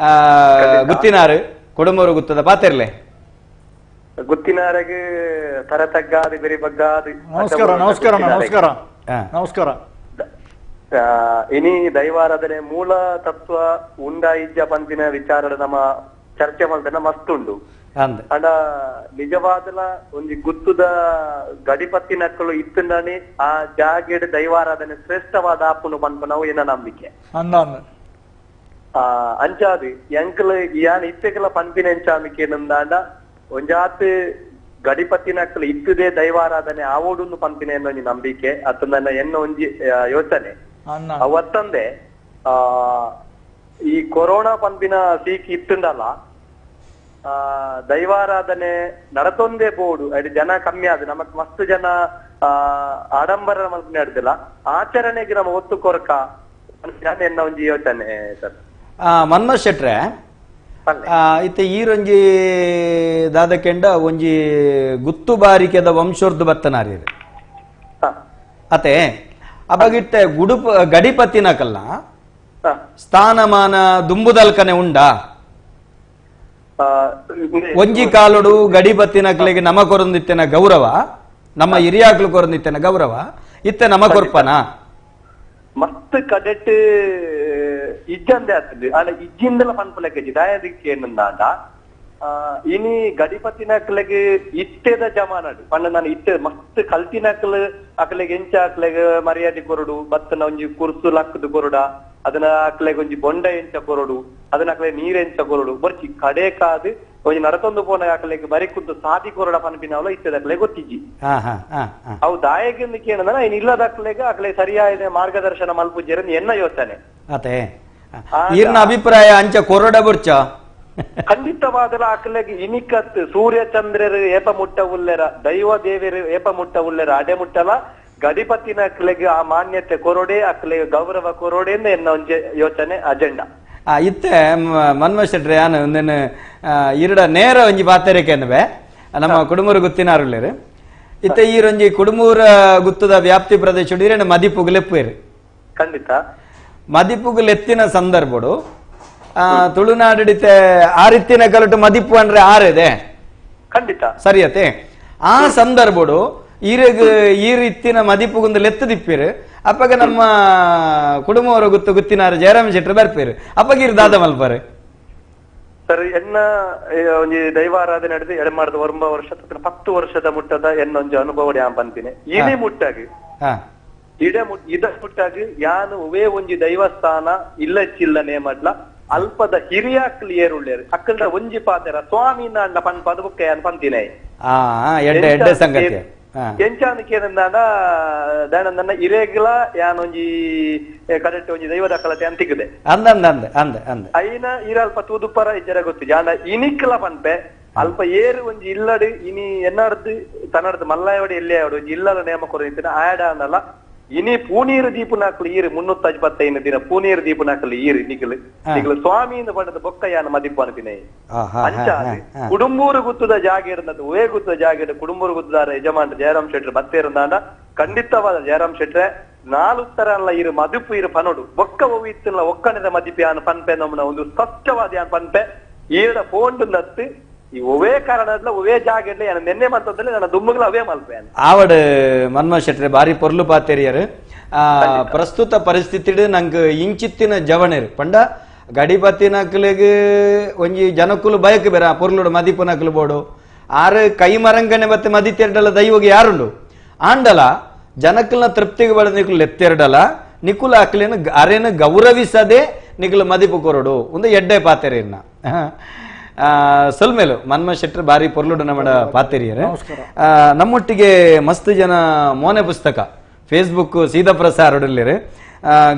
ಗುತ್ತಿನಾರು ಕುಡುಮೂರು ಗುತ್ತದ ಪಾತಿರ್ಲೆ ಗುತ್ತಿನಾರಿಗೆ ತರ ತಗ್ಗಾದಿ ಬೆರಿ ಬಗ್ಗಾದಿ. ನಮಸ್ಕಾರ ನಮಸ್ಕಾರ ನಮಸ್ಕಾರ ನಮಸ್ಕಾರ. ಇನಿ ದೈವಾರಾಧನೆ ಮೂಲ ತತ್ವ ಉಂಡ ಇಜ್ಜ ಪಂಪಿನ ವಿಚಾರದ ನಮ್ಮ ಚರ್ಚೆ ಮಲ್ತನ ಮಸ್ತ್ ಉಂಡು. ಅಂಡ ನಿಜವಾದಲ ಒಂಜಿ ಗುತ್ತುದ ಗಡಿಪತ್ತಿ ನಕ್ಕಲು ಇತ್ತಂದಾನೆ ಆ ಜಾಗೆಡ್ ದೈವಾರಾಧನೆ ಶ್ರೇಷ್ಠವಾದ ಆಪುನು ಪನ್ಪನವು ಏನ ನಂಬಿಕೆ. ಅಂಚಾದು ಎಂಕಲ್ ಯಾನ್ ಇತ್ತೆಕಲ ಪನ್ಪಿನ ಎಂಚಾಮಿಕೆ ನಂದಾಂಡ ಒಂಜಾತ್ ಗಡಿಪತಿ ನಕ್ಕಲು ಇತ್ತದೇ ದೈವಾರಾಧನೆ ಆವೋಡುಂದು ಪನ್ಪಿನ ಎನ್ನ ಒಂಜಿ ನಂಬಿಕೆ ಅತ್ತಂದನ್ನ ಎನ್ನ ಒಂಜಿ ಯೋಚನೆ. ಅವತ್ತಂದೆ ಈ ಕೊರೋನಾ ಪನ್ಪಿನ ಸೀಕ್ ಇತ್ತಂದಲ್ಲ ದೈವಾರಾಧನೆ ನಡತೊಂದೇ ಬೋಡು ಅಡಿ ಜನ ಕಮ್ಮಿ ಆದ ನಮಕ್ ಮಸ್ತ್ ಜನ ಆಡಂಬರ ಮಲ್ಪನೆ ಆಡ್ದಿಲ್ಲ ಆಚರಣೆಗೆ ನಮ್ಮ ಒತ್ತು ಕೊರಕ ಎನ್ನ ಒಂಜಿ ಯೋಚನೆ ಸರ್. ಮನ್ಮಥ್ ಶೆಟ್ರೆ ಇತ್ತೆ ಈರೊಂಜಿ ದಾದಕೆಂಡ ಒಂಜಿ ಗುತ್ತು ಬಾರಿಕೆದ ವಂಶೋರ್ದು ಬತ್ತನಾರಿ ಅತೆ ಅಬಗಿಟ್ಟೆ ಗುಡುಪ ಗಡಿಪತಿನಕಲ್ಲ ಸ್ಥಾನಮಾನ ದುಂಬುದಲ್ಕನೆ ಉಂಡಾ ಒಂಜಿ ಕಾಲುಡು ಗಡಿಪತಿನಕ್ಲೆಗೆ ನಮ ಕೊರೊಂದಿತ್ತೆನ ಗೌರವ ನಮ್ಮ ಹಿರಿಯಾಕ್ಲು ಕೊರೊಂದಿತ್ತೆನ ಗೌರವ ಇತ್ತೆ ನಮ ಕೊರ್ಪನ ಮಸ್ತ್ ಕಡೆಟ್ ಇಜ್ಜಂದೆ ಆಗ್ತದೆ ಅಲ್ಲ ಇಜ್ಜಿಂದಲ ಪನ್ಪುಲೆಕ್ಕಿ ದಾಯದಿಕ್ಕೆ ಏನಂದಾಂಡ ಇನಿ ಗಡಿಪತಿನಕ್ಲೆಗೆ ಇತ್ತೆದ ಜಮಾನಡು ಪಂಡ ನಾನು ಇತ್ತೆ ಮಸ್ತ್ ಕಲ್ತಿನಕ್ಲು ಅಕ್ಲೆಗೆ ಎಂಚ ಅಕ್ಲೆಗೆ ಮರ್ಯಾದೆ ಕೊರಡು ಬತ್ತನ ಒಂಜಿ ಕುರ್ಸು ಲಕ್ಕದು ಕೊರಡ ಅದನ್ನ ಅಕ್ಲೆಗೆ ಒಂಜಿ ಬೊಂಡ ಎಂಚ ಕೊರಡು ಅದನ್ನ ಅಕ್ಲೆ ನೀರ್ ಎಂಚ ಕೊರಡು ಬರ್ಚಿ ಕಡೆ ಕಾದು ಒಂಜಿ ನಡತೊಂದು ಪೋನ ಅಕಲೆಗ್ ಬರಿ ಕುಂತು ಸಾದಿ ಕೊರಡ ಪನ್ಪಿನವಲ ಇತ್ತದಕ್ಲೆ ಗೊತ್ತಿಜ್ಜಿ. ಅವು ದಾಯಕಿಂದ ಕೇಳಿದ್ರೆ ಇನ್ ಇಲ್ಲದಕ್ಲೆಗ್ ಅಕ್ಲೆ ಸರಿಯಾದ ಮಾರ್ಗದರ್ಶನ ಮಲ್ಪುಜೇರ ಎನ್ನ ಯೋಚನೆ. ಈರ್ನ ಅಭಿಪ್ರಾಯ ಅಂಚ ಕೊರಡ ಬುರ್ಚ ಖಂಡಿತವಾದಲ ಅಕ್ಲೆಗ್ ಇನಿಕತ್ ಸೂರ್ಯ ಚಂದ್ರರು ಏಪ ಮುಟ್ಟ ಉಲ್ಲೆರ, ದೈವ ದೇವರು ಏಪ ಮುಟ್ಟ ಉಲ್ಲೆರ, ಅಡೆ ಮುಟ್ಟಲ ಗಡಿಪತಿನ ಅಕ್ಲೆಗ್ ಆ ಮಾನ್ಯತೆ ಕೊರೊಡೆ, ಅಕ್ಲೆಗ್ ಗೌರವ ಕೊರೊಡೆ ಎನ್ನ ಒಂಜಿ ಯೋಚನೆ ಅಜೆಂಡಾ. ಇತ್ತೆ ಮನ್ಮ ಶೆಟ್ರೆ ಯಾನು ಒಂದೇನು ಇರಡ ನೇರ ಒಂಜಿ ಪಾತೆರೆಕೆ ಅನ್ನುವೆ ನಮ್ಮ ಕುಡುಮೂರು ಗುತ್ತಿನಾರುಳ್ಳೇರು. ಇತ್ತೆ ಈರೊಂಜಿ ಕುಡುಮೂರ ಗುತ್ತದ ವ್ಯಾಪ್ತಿ ಪ್ರದೇಶ ಇರೇನು ಮದಿಪುಗು ಲೆಪ್ಪುವೇರು. ಖಂಡಿತ ಮದಿಪುಗು ಲೆತ್ತಿನ ಸಂದರ್ಭಡು ತುಳುನಾಡಿಡಿತೆ ಆರಿತ್ತಿನ ಕಲಟು ಮದಿಪು ಅಂದ್ರೆ ಆರಿದೆ ಖಂಡಿತ ಸರಿಯತೆ. ಆ ಸಂದರ್ಭಡು ಈರೆಗ್ ಈ ರೀತಿನ ಮದಿಪುಗುಂದು ಲೆತ್ತು ದಿಪ್ಪಿರು. ಅಪ್ಪಗ ನಮ್ಮ ಕುಟುಂಬವರ ಗುತ್ತು ಗುತ್ತಿನಾರು ಜಯರಾಮ ಶೆಟ್ಟರು ಬರ್ಪೇರು. ಅಪ್ಪಗ ಇರು ದಾದ ಮಲ್ಪಾರು ಸರ್. ಎನ್ನ ಒಂಜಿ ದೈವಾರಾಧನೆ ನಡೆದು ಎಡಮಾಡದ 9 ವರ್ಷ 10 ವರ್ಷದ ಮುಟ್ಟದ ಎನ್ನ ಒಂಜಿ ಅನುಭವ ಯಾನ್ ಬಂತೀನಿ. ಇದೇ ಮುಟ್ಟಾಗಿ ಇದ ಮುಟ್ಟಾಗಿ ಯಾನು ಒವೇ ಒಂಜಿ ದೈವಸ್ಥಾನ ಇಲ್ಲ ಚಿಲ್ಲ ನೇಮಡ್ಲ ಅಲ್ಪದ ಹಿರಿಯಾಕ್ಲಿ ಏರುಳ್ಳೇರು ಅಕ್ಕಲ್ದ ಒಂಜಿ ಪಾತೆರ ಸ್ವಾಮಿ ಅಂಡ ಪನ್ಪದ ಬುಕ್ಕ ಯಾನ್ ಪಂತಿನೇ. ಸಂಗತಿ ಎಂಚಾನಕೇನಂದಾಂಡ ದಾನಂದನ್ನ ಇರೇಗ್ಲ ಯಾನೊಂಜಿ ಕರೆಕ್ಟ್ ಒಂಜಿ ದೈವದ ಕಲತೆ ಅಂತಿಕ್ಕದೆ ಅಂದ ಅಂದ ಅಂದ ಅಂದ ಐನ ಇರಲ್ಪ ತೂದುಪ್ಪರ ಇಜ್ಜರ ಗೊತ್ತು ಜಾಂಡ ಇನಿಕ್ಲ ಪನ್ಪೆ ಅಲ್ಪ ಏರು ಒಂಜಿ ಇಲ್ಲಡು ಇನಿ ಎನ್ನಾಡ್ದು ತನ್ನಡ್ದು ಮಲ್ಲಾಯವಡಿ ಎಲ್ಲಿಯಾವಡು ಒಂಜಿ ಇಲ್ಲದ ನೇಮ ಕೊರ ಆಯಡ ಅನ್ನಲ್ಲ. ಇನಿ ಪೂನೀರು ದೀಪನಾಕಲು ಈರು 325 ದಿನ ಪೂನೀರು ದೀಪನಾಕಲು ಈರು ನಿಖಲು ನಿಖಲು ಸ್ವಾಮಿಯಿಂದ ಪಡೆದ ಬೊಕ್ಕ ಯಾನ ಮದಿಪ್ಪು ಅನ್ಪಿನೇ. ಅಂಚಾದ ಕುಡುಂಬೂರು ಗುತ್ತದ ಜಾಗ ಇರುന്നത് ಒವೇ ಗುತ್ತದ ಜಾಗ ಇರ ಕುಡುಂಬೂರು ಗುತ್ತದಾರ ಯಜಮಾನ ಜಯರಾಮ್ ಶೆಟ್ರು ಬತ್ತೆ ಇರಂದಾಂಡ ಖಂಡಿತವಾದ ಜಯರಾಮ್ ಶೆಟ್ರೆ ನಾಲುತ್ತರ ಅಲ್ಲ ಇರು ಮದಿಪು ಇರು ಪನೋಡು ಬೊಕ್ಕ ಒವು ಇತ್ತಲ್ಲ ಒಕ್ಕಣದ ಮದಿಪು ಯಾನ್ ಪನ್ಪೆ ನಮ್ಮನ ಒಂದು ಸ್ಪಷ್ಟವಾದ ಯಾನ್ ಪನ್ಪೆ ಈಡ ಫೋನ್ ನತ್ತು ಈ ಒವೇ ಕಾರಣದ ಒವೇ ಜಾಗ ಇರ್ಲಿ ನೆನ್ನೆ ಮಂತಂದ್ರೆ ನನ್ನ ದುಮ್ಮುಗಳ ಅವೇ ಮಲ್ಪೆ. ಆವಡ್ ಮನ್ಮ ಶೆಟ್ರೆ ಬಾರಿ ಪೊರ್ಲು ಪಾತೆರಿಯರು. ಪ್ರಸ್ತುತ ಪರಿಸ್ಥಿತಿ ನಂಗೆ ಇಂಚಿತ್ತಿನ ಜವಣೇರು ಪಂಡ ಗಡಿಪತ್ತಿನಕ್ಲೆಗ್ ಒಂಜಿ ಜನಕ್ಕುಲು ಬಯಕು ಬೇರ ಪೊರ್ಲುಡು ಮದಿಪುನಕ್ಲು ಬೋಡು ಆರು ಕೈ ಮರಂಗನೆ ಮತ್ತೆ ಮದಿತೆರಡಲ ದೈವಗೆ ಯಾರುಂಡು ಆಂಡಲ ಜನಕ್ಕಲ್ನ ತೃಪ್ತಿಗೆ ಬಡ ನಿಕುಲು ಎತ್ತೆರಡಲ ನಿಕುಲ ಅಕ್ಲೇನು ಅರೇನು ಗೌರವಿಸದೆ ನಿಕುಲು ಮದಿಪು ಕೊರಡು ಒಂದು ಎಡ್ಡೆ ಪಾತೆರಿಯನ್ನ. ಸೊಲ್ಮೇಲು ಮನ್ಮ ಶೆಟ್ರು ಬಾರಿ ಪೊರ್ಲುಡು ನಮ್ಮಡ ಪಾತೆರಿಯರು. ನಮ್ಮೊಟ್ಟಿಗೆ ಮಸ್ತ್ ಜನ ಮೋನೆ ಪುಸ್ತಕ ಫೇಸ್ಬುಕ್ ಸೀದಾ ಪ್ರಸಾರಡುಲ್ಲೇರು.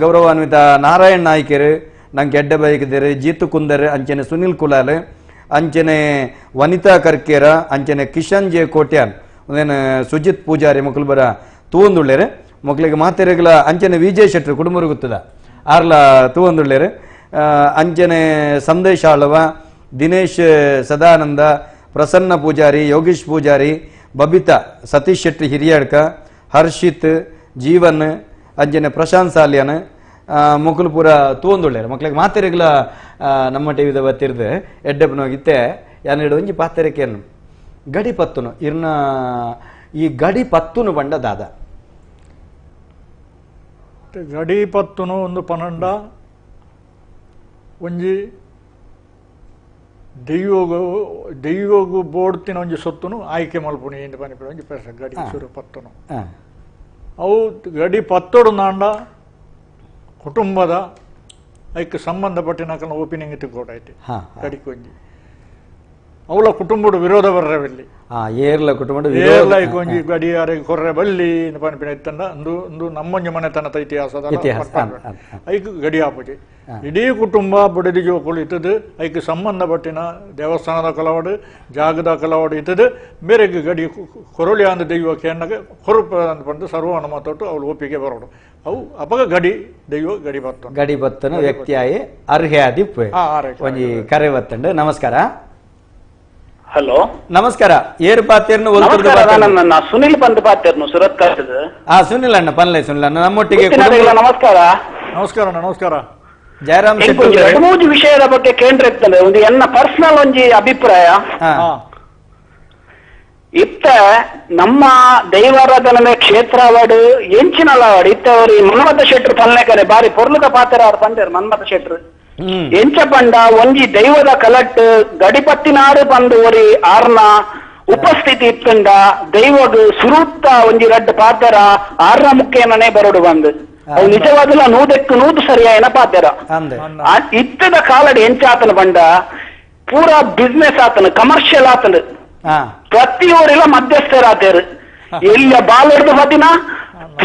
ಗೌರವಾನ್ವಿತ ನಾರಾಯಣ್ ನಾಯ್ಕರು ನಂಗೆ ಎಡ್ಡೆ ಬೈಕಿದ್ದಾರೆ, ಜೀತು ಕುಂದರ್ ಅಂಚನೆ ಸುನಿಲ್ ಕುಲಾಲ್ ಅಂಚನೆ ವನಿತಾ ಕರ್ಕೇರ ಅಂಚನೆ ಕಿಶನ್ ಜೆ ಕೋಟ್ಯಾನ್ ಒಂದೇನು ಸುಜಿತ್ ಪೂಜಾರಿ ಮಕ್ಕಳು ಬರ ತೂವೊಂದುಳ್ಳೇರು. ಮಕ್ಕಳಿಗೆ ಮಾತೆರೆಗಳ ಅಂಚನೆ ವಿಜಯ್ ಶೆಟ್ರು ಕುಡುಮರು ಗೊತ್ತದ ಆರ್ಲ ತೂವೊಂದುಳ್ಳೇರು. ಅಂಚನೆ ಸಂದೇಶ್ ಆಳವ, ದಿನೇಶ್ ಸದಾನಂದ, ಪ್ರಸನ್ನ ಪೂಜಾರಿ, ಯೋಗೀಶ್ ಪೂಜಾರಿ, ಬಬಿತಾ, ಸತೀಶ್ ಶೆಟ್ಟಿ ಹಿರಿಯಡ್ಕ, ಹರ್ಷಿತ್, ಜೀವನ್ ಅಂಚನೆ ಪ್ರಶಾಂತ್ ಸಾಲ್ಯಾನ್ ಮಕ್ಕಳು ಪೂರ ತೂವೊಂದುಳ್ಳೇರು. ಮಕ್ಕಳಿಗೆ ಮಾತೆರೆಗಳ ನಮ್ಮ ಟಿ ವಿದ ಬತ್ತಿರ್ದು ಎಡ್ಡೆಪ್ಪನೋಗಿತ್ತೆ ಯಾನೇಡು ಒಂಜಿ ಪಾತೆರೆಕೇನು ಗಡಿ ಪತ್ತುನು ಇರ್ನ ಈ ಗಡಿ ಪತ್ತುನು ಬಂಡ ದಾದ ಗಡಿ ಪತ್ತುನು ಒಂದು ಪನ್ನಂಡ ಒಂಜಿ ದೈವಗು ದೈವಗು ಬೋಡ್ತಿನ ಒಂಜಿ ಸೊತ್ತುನು ಆಯ್ಕೆ ಮಲ್ಪುನಿ ಎಂದು ಪನಿಪುಣ ಒಂಜಿ ಪೆಸ ಗಡಿ ಸುರು ಪತ್ತುನು ಅವು ಗಡಿ ಪತ್ತೋಡು ನಾಂಡ ಕುಟುಂಬದ ಐಕ್ ಸಂಬಂಧಪಟ್ಟಿನ ಓಪಿನಿಂಗ್ ತಿಕ್ಕೋಡೈತಿ ಗಡಿಗೆ ಒಂಜಿ ಅವಳ ಕುಟುಂಬದ ವಿರೋಧ ಬರ್ರವಿಲ್ಲಿ ಏರ್ಲ ಕುಟುಂಬ ಏರ್ಲ ಒಂಜಿ ಗಡಿಯಾರ ಕೊರ್ರೆ ಬಲ್ಲಿ ಪನಿಪಿನ ಇತ್ತಂಡ ಅಂದು ಅಂದು ನಮ್ಮೊಂಜಿ ಮನೆತನದ ಇತಿಹಾಸದ ಐಕ್ ಗಡಿ ಆಪುಜಿ ಇಡೀ ಕುಟುಂಬ ಬುಡದಿ ಜೋಕುಲು ಇತ್ತದು ಐಕ್ ಸಂಬಂಧಪಟ್ಟಿನ ದೇವಸ್ಥಾನದ ಕಲವಾಡು ಜಾಗದ ಕಲವಾಡು ಇತ್ತದು ಮೇರೆಗೆ ಗಡಿ ಕೊರಳಿ ಅಂದ ದೈವ ಕೇಂದ್ರ ಕೊರುಪ ಅಂತ ಬಂದು ಸರ್ವ ಮಾತಾಟು ಅವಳು ಒಪ್ಪಿಗೆ ಬರೋಡು ಅವು ಅಪಗ ಗಡಿ ದೈವ ಗಡಿ ಬತ್ತ ಗಡಿ ಬತ್ತನ ವ್ಯಕ್ತಿಯಾಯಿ ಅರ್ಹೆ ಆದಿಪ್ಪು ಒಂಜಿ ಕರೆ ಬತ್ತಂಡು. ನಮಸ್ಕಾರ. ಹಲೋ ನಮಸ್ಕಾರ. ಏರು ಪಾತೇರ್ನು ನನ್ನ ಸುನಿಲ್ ಬಂದು ಪಾತೇರ್ನು ಸುರತ್ ಕಾಟದ. ಸುನಿಲ್ ಅಣ್ಣ ಪನ್ಲೆ ಸುನಿಲ್ ಅಣ್ಣ ನಮ್ಮೊಟ್ಟಿಗೆ. ನಮಸ್ಕಾರ. ನಮಸ್ಕಾರ ಅಣ್ಣ. ನಮಸ್ಕಾರ. ಜಯರಾಮ್ ಮೂಜಿ ವಿಷಯದ ಬಗ್ಗೆ ಕೇಂದ್ರ ಇರ್ತದೆ ಒಂದು ಎನ್ನ ಪರ್ಸನಲ್ ಒಂಜಿ ಅಭಿಪ್ರಾಯ. ಇತ್ತ ನಮ್ಮ ದೈವಾರಾಧನೆ ಕ್ಷೇತ್ರ ಅವಾರ್ಡ್ ಎಂಚಿನ ಅವಾರ್ಡ್ ಇತ್ತ ಅವರು ಮನ್ಮಥ ಶೆಟ್ರು ಪಲ್ಲೆಕರೆ ಬಾರಿ ಪೊರ್ಲುದ ಪಾತ್ರ ಅವ್ರು ಪಂಡೇರು ಮನ್ಮಥ ಶೆಟ್ರು ಎಂಚ ಪಂಡ ಒಂಜಿ ದೈವದ ಕಲಟ್ ಗಡಿಪತ್ತಿನಾರು ಬಂದು ಒರಿ ಆರ್ನ ಉಪಸ್ಥಿತಿ ಇತ್ತಂಡ ದೈವಗ್ ಸುರುತ್ತ ಒಂಜಿ ರಡ್ಡ್ ಪಾತ್ರ ಆರ್ನ ಮುಖ್ಯನನೇ ಬರೋಡು ಬಂದು ಅವು ನಿಜವಾದಲ ನೂದಕ್ಕೆ ನೂದು ಸರಿಯಾಯನ ಪಾತ್ರ. ಇತ್ತದ ಕಾಲಡ್ ಎಂಚಾತನ ಬಂಡ ಪೂರಾ ಬಿಸ್ನೆಸ್ ಆತನ, ಕಮರ್ಷಿಯಲ್ ಆತನ. ಪ್ರತಿಯೊರಿಲ ಮಧ್ಯಸ್ಥರಾತೇರು. ಎಲ್ಲ ಬಾಲೆಡ್ದು ಬದಿನ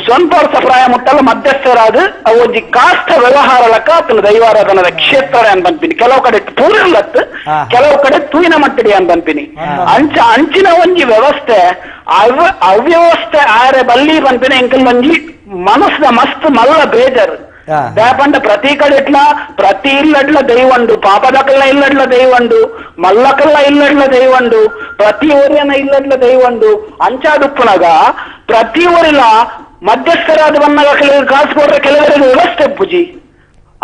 ಸ್ವಂತ ವರ್ಷ ಪ್ರಾಯ ಮುಟ್ಟಲ್ಲ ಮಧ್ಯಸ್ಥರಾದ ಒಂಜಿ ಕಾಸ್ತ ವ್ಯವಹಾರ ಲಕ್ಕ ಆತನ ದೈವಾರಾಧನದ ಕ್ಷೇತ್ರ ಅನ್ ಪನ್ಪಿನಿ. ಕೆಲವು ಕಡೆ ಪೂರಲ್ಲತ್ತು, ಕೆಲವು ಕಡೆ ತೂಯಿನ ಮಟ್ಟಡಿ ಅನ್ ಪನ್ಪಿನಿ. ಅಂಚ ಅಂಚಿನ ಒಂಜಿ ವ್ಯವಸ್ಥೆ ಅವ್ಯವಸ್ಥೆ ಆರೆ ಬಲ್ಲಿ ಪನ್ಪಿನ ಎಂಕಲ್ ಒಂಜಿ ಮನಸ್ಸಿನ ಮಸ್ತ್ ಮಲ್ಲ ಬೇಜಾರು. ದಾಪಂಡ ಪ್ರತಿ ಕಡೆ ಇಟ್ಲ ಪ್ರತಿ ಇಲ್ಲಡ್ಲ ದೈವಂಡು, ಪಾಪದಕಲ್ಲ ಇಲ್ಲಡ್ಲ ದೈವಂಡು, ಮಲ್ಲಕಲ್ಲ ಇಲ್ಲಡ್ಲ ದೈವಂಡು, ಪ್ರತಿ ಊರಿನ ಇಲ್ಲಡ್ಲ ದೈವಂಡು. ಅಂಚಾಡುಪ್ಪುನಗ ಪ್ರತಿ ಊರಿಲ ಮಧ್ಯಸ್ಥರಾದ ಬನ್ನಾಗ ಕೆಲವರು ಕಾಸು ಕೊಡ್ರೆ ಕೆಲವರಿಗೆ ವ್ಯವಸ್ಥೆ ಉಪ್ಪುಜಿ.